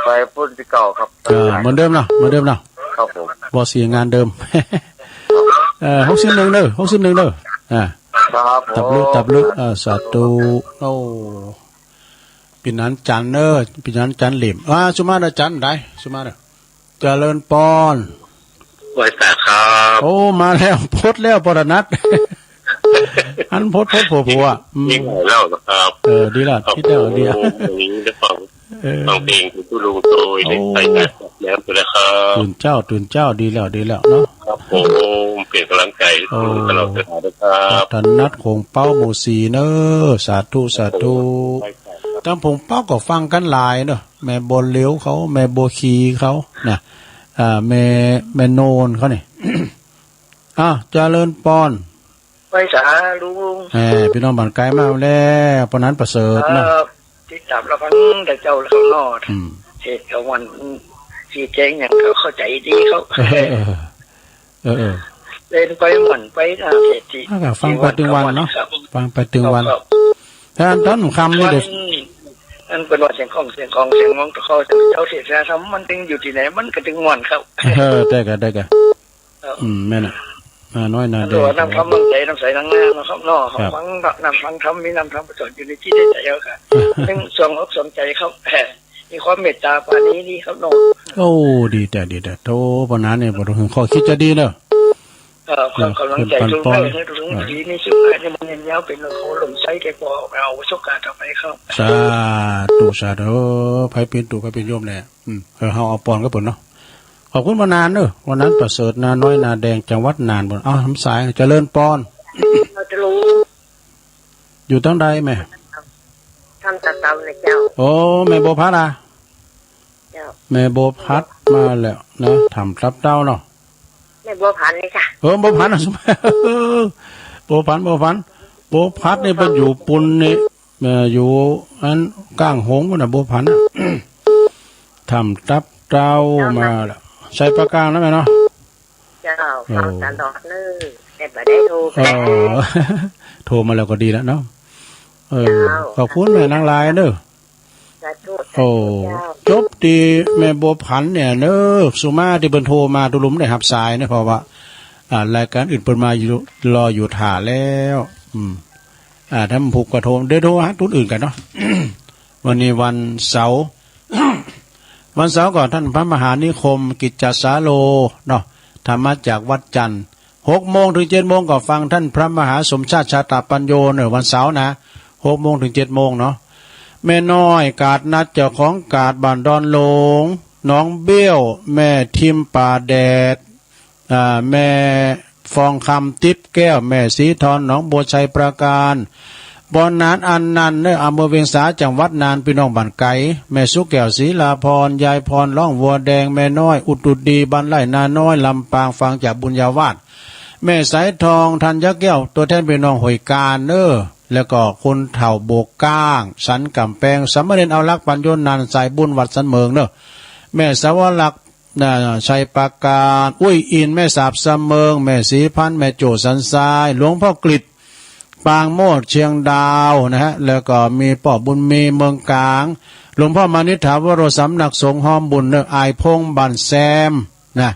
ไปพูดที่เก่าครับ เออ เหมือนเดิมเนาะ เหมือนเดิมเนาะ ครับผม บ่เสียงานเดิม เออ หกสิบเอ็ดเด้อ หกสิบเอ็ดเด้อ อ่า ครับผม ตับลึก ตับลึก เออ สาธุ โอ้ ปีนั้นจันเนอ ปีนั้นจันเหลี่ยม อ่า สุมาเด้อ จันได้ สุมาเด้อ เจริญปอน ไหว้สาครับ โอ้ มาแล้ว พดแล้ว ปรนัด อันพดพดผัวผัว อืม นี่ไหวแล้วนะครับ เออ ดีละ ครับ คิดแล้ว ดีละ ผม วันนี้ได้ฟัง เออ ฟังเพลงคุณผู้ลุงโดย โอ้ ในสายการแสดงนะครับ ตื่นเจ้า ตื่นเจ้า ดีแล้ว ดีแล้วเนาะ ครับผม เป็นกำลังใจ โอ้ ตลอดเวลานะครับ ถนัดของเป้าหมู่สี่เนอะ สาธุ สาธุ ใช่ครับ ตามผมเป้าก็ฟังกันหลายเนอะ แม่บัวเหลียวเขา แม่บัวขีเขา นะ อ่า แม่ แม่โนนเขานี่ อ้าว เจริญปอน ไหว้สาลุง แหม พี่น้องบ้านไกลมาแล้ว ปอนนั้นประเสริฐนะ ครับ ติดตามรับฟังแต่เจ้าแล้วครับเนาะ อืม เหตุการณ์วัน ชี้แจงอย่างเขาเข้าใจดีครับ เออ เออ เออ เออ เล่นไปม่วนไปนะ เศรษฐี อ่า ก็ฟังไปตึงวันเนาะ ครับ ฟังไปตึงวัน ครับ ถ้าตอนค่ำนี่เด้อ อันเป็นว่าเสียงของ เสียงของ เสียงมองตะเขา เจ้าเศรษฐาธรรมมันตึงอยู่ที่ไหน มันก็ตึงม่วนครับ เออ ได้กะ ได้กะ ครับ อืม แม่นน่ะ นาน้อยนาแดง อันตัวน้ำธรรมน้ำใส น้ำใสน้ำงามนะครับเนาะ ครับ ฟังน้ำฟังธรรม มีน้ำธรรมประเสริฐอยู่ในจิตในใจเราค่ะ หนึ่ง สองอกสองใจครับ มีความเมตตาปราณีดีครับเนาะ โอ้ ดีแต่ ดีแต่ โธ่ ปานนั้นเนี่ย บ่ต้องถึงข้อคิดจะดีเนอะ เอ่อ ขอ เออ กำลังใจ เป็นปัน ทุกท่าน ปอน ให้ทุกท่าน เออ ดีมีสุข ให้มันยืนยาว เป็นโคลมไส้แก่พอเอาสุขกาต่อไปครับ สาธุ สาธุ ไผเป็นตุ๊ไผเป็นโยมแหละ อืม เออ เฮาเอาปอนก็เปิ้นเนาะ ขอบคุณมานานเนอะ วันนั้นประเสริฐนาน้อยนาแดง จังหวัดน่านเปิ้น เอ้า ทำสาย เจริญปอน เจริญ อยู่ทางใดแม่ ทำตาเตานะเจ้า โอ้ แม่บัวพัดอ่ะ เจ้า แม่บัวพัดมาแล้วนะ ทำตับเต้าเนาะ แม่บัวผันนี่จ้ะ เออ บัวผันนะ บัวผัน บัวผัน บัวผัดนี่เปิ้นอยู่ปุณนี่ เอ่อ อยู่อันก้างหงส์นะ บัวผันน่ะ ทำตับเต้ามาแล้ว ใส่ปากกาแล้วแม่เนาะ เจ้า โอ้ ฟังตลอดเลย แต่บ่ได้โทรไป เออ โทรมาแล้วก็ดีแล้วเนาะ เออ เจ้า ขอบคุณแม่นางหลายเด้อ สาธุ โอ้ สาธุเจ้า จบตี้แม่บัวผันเนี่ยเนอะ สุมาตี้เปิ้นโทรมาตุลุงได้ฮับสายเนี่ย เพราะว่า อ่า รายการอื่นเปิ้นมาอยู่ รออยู่ถ่าแล้ว อืม อ่า ถ้ามันผูกก็โทร เดี๋ยวโทรหาคนอื่นกันเนาะ วันนี้วันเสาร์ วันเสาร์ก็ท่านพระมหานิคมกิจจสาโลเนาะ ธรรมะจากวัดจันทร์ หกโมงถึงเจ็ดโมงก็ฟังท่านพระมหาสมชาติชาตปัญโญเนอะ วันเสาร์นะ หกโมงถึงเจ็ดโมงเนาะ แม่น้อยกาดนัด เจ้าของกาดบ้านดอนหลง หนองเบี้ยว แม่ทิมป่าแดด อ่า แม่ฟองคำติ๊บแก้ว แม่สีทอน หนองบัวชัยปราการ ปอนาน อันนันเนอะ อำเภอเวียงสา จังหวัดน่าน พี่น้องบ้านไกล แม่สุแก้ว ศรีลาพร ยายพร ร้องวัวแดง แม่น้อย อุตุดี บ้านไร่นาน้อย ลำปาง ฟังจากบุญญาวาส แม่สายทอง ธัญแก้ว ตัวแทนพี่น้องห้วยกาญเนอะ แล้วก็คนเฒ่าโบกก้าง สันกำแพง สามเณรเอารัก ปัญโยนาน สายบุญวัดสันเมิงเนอะ แม่สาวรักษณ์ น่ะ ชัยปราการ อุ้ยอิน แม่สาบสะเมิง แม่ศรีพันธ์ แม่โจ้สันทราย หลวงพ่อกฤษ ปางโมด เชียงดาวนะฮะ แล้วก็มีป้อบุญมี เมืองกลาง หลวงพ่อมานิษฐาวโร สำนักสงฆ์ฮ้อมบุญเนอะ อายพงษ์ บ้านแซมนะ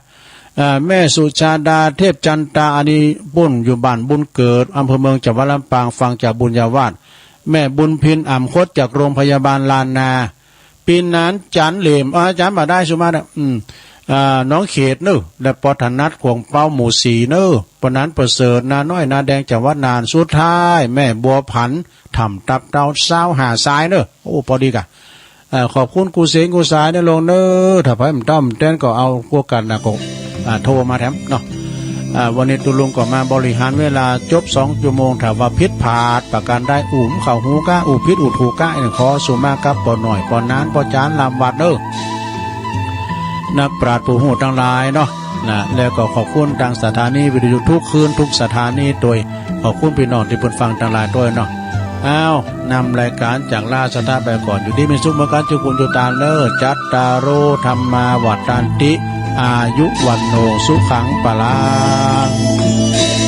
เอ่อ แม่สุชาดา เทพจันตา อันนี้ปุ้นอยู่บ้านบุญเกิด อำเภอเมือง จังหวัดลำปาง ฟังจากบุญญาวาส แม่บุญพิน อ่ำคด จากโรงพยาบาลล้านนา ปีนั้นจันเหลม อาจารย์มาได้สุมานะ อืม อ่า น้องเขตเนอะ และปอถนัดขวงเป้าหมู่สี่เนอะ ปอนั้นประเสริฐ นาน้อย นาแดง จังหวัดน่าน สุดท้าย แม่บัวผัน ถ่ำตับเต้า ซาวห้าสายเนอะ โอ้ พอดีกะ เอ่อ ขอบคุณกู้เสียงกู้สายเนอะลงเนอะ ถ้าไผมันต้อมแต้นก็เอาพวกกันนะก็ อ่า โทรมาแถมเนาะ อ่า วันนี้ตุลุงก็มาบริหารเวลาจบสองชั่วโมง ถ้าว่าผิดพลาดประการใด อู่เข้าหูกะ อู่ผิดอู่ถูกกะ ขอสุมากับปอหน่อย ปอนาน ปอจาน ลำวัดเด้อ นักปราชญ์ผู้ฮู้ตังหลายเนาะ นะ แล้วก็ขอบคุณทางสถานีวิทยุทุกคืนทุกสถานีโดย ขอบคุณพี่น้องที่เพิ่นฟังตังหลายโดยเนาะ อ้าว นำรายการจากลาสถาไปก่อน อยู่ดีมีสุขเหมือนกันทุกคนทุกท่านเด้อ จัตตาโร ธัมมา วัฑฒันติ อายุ วัณโณ สุขัง พลัง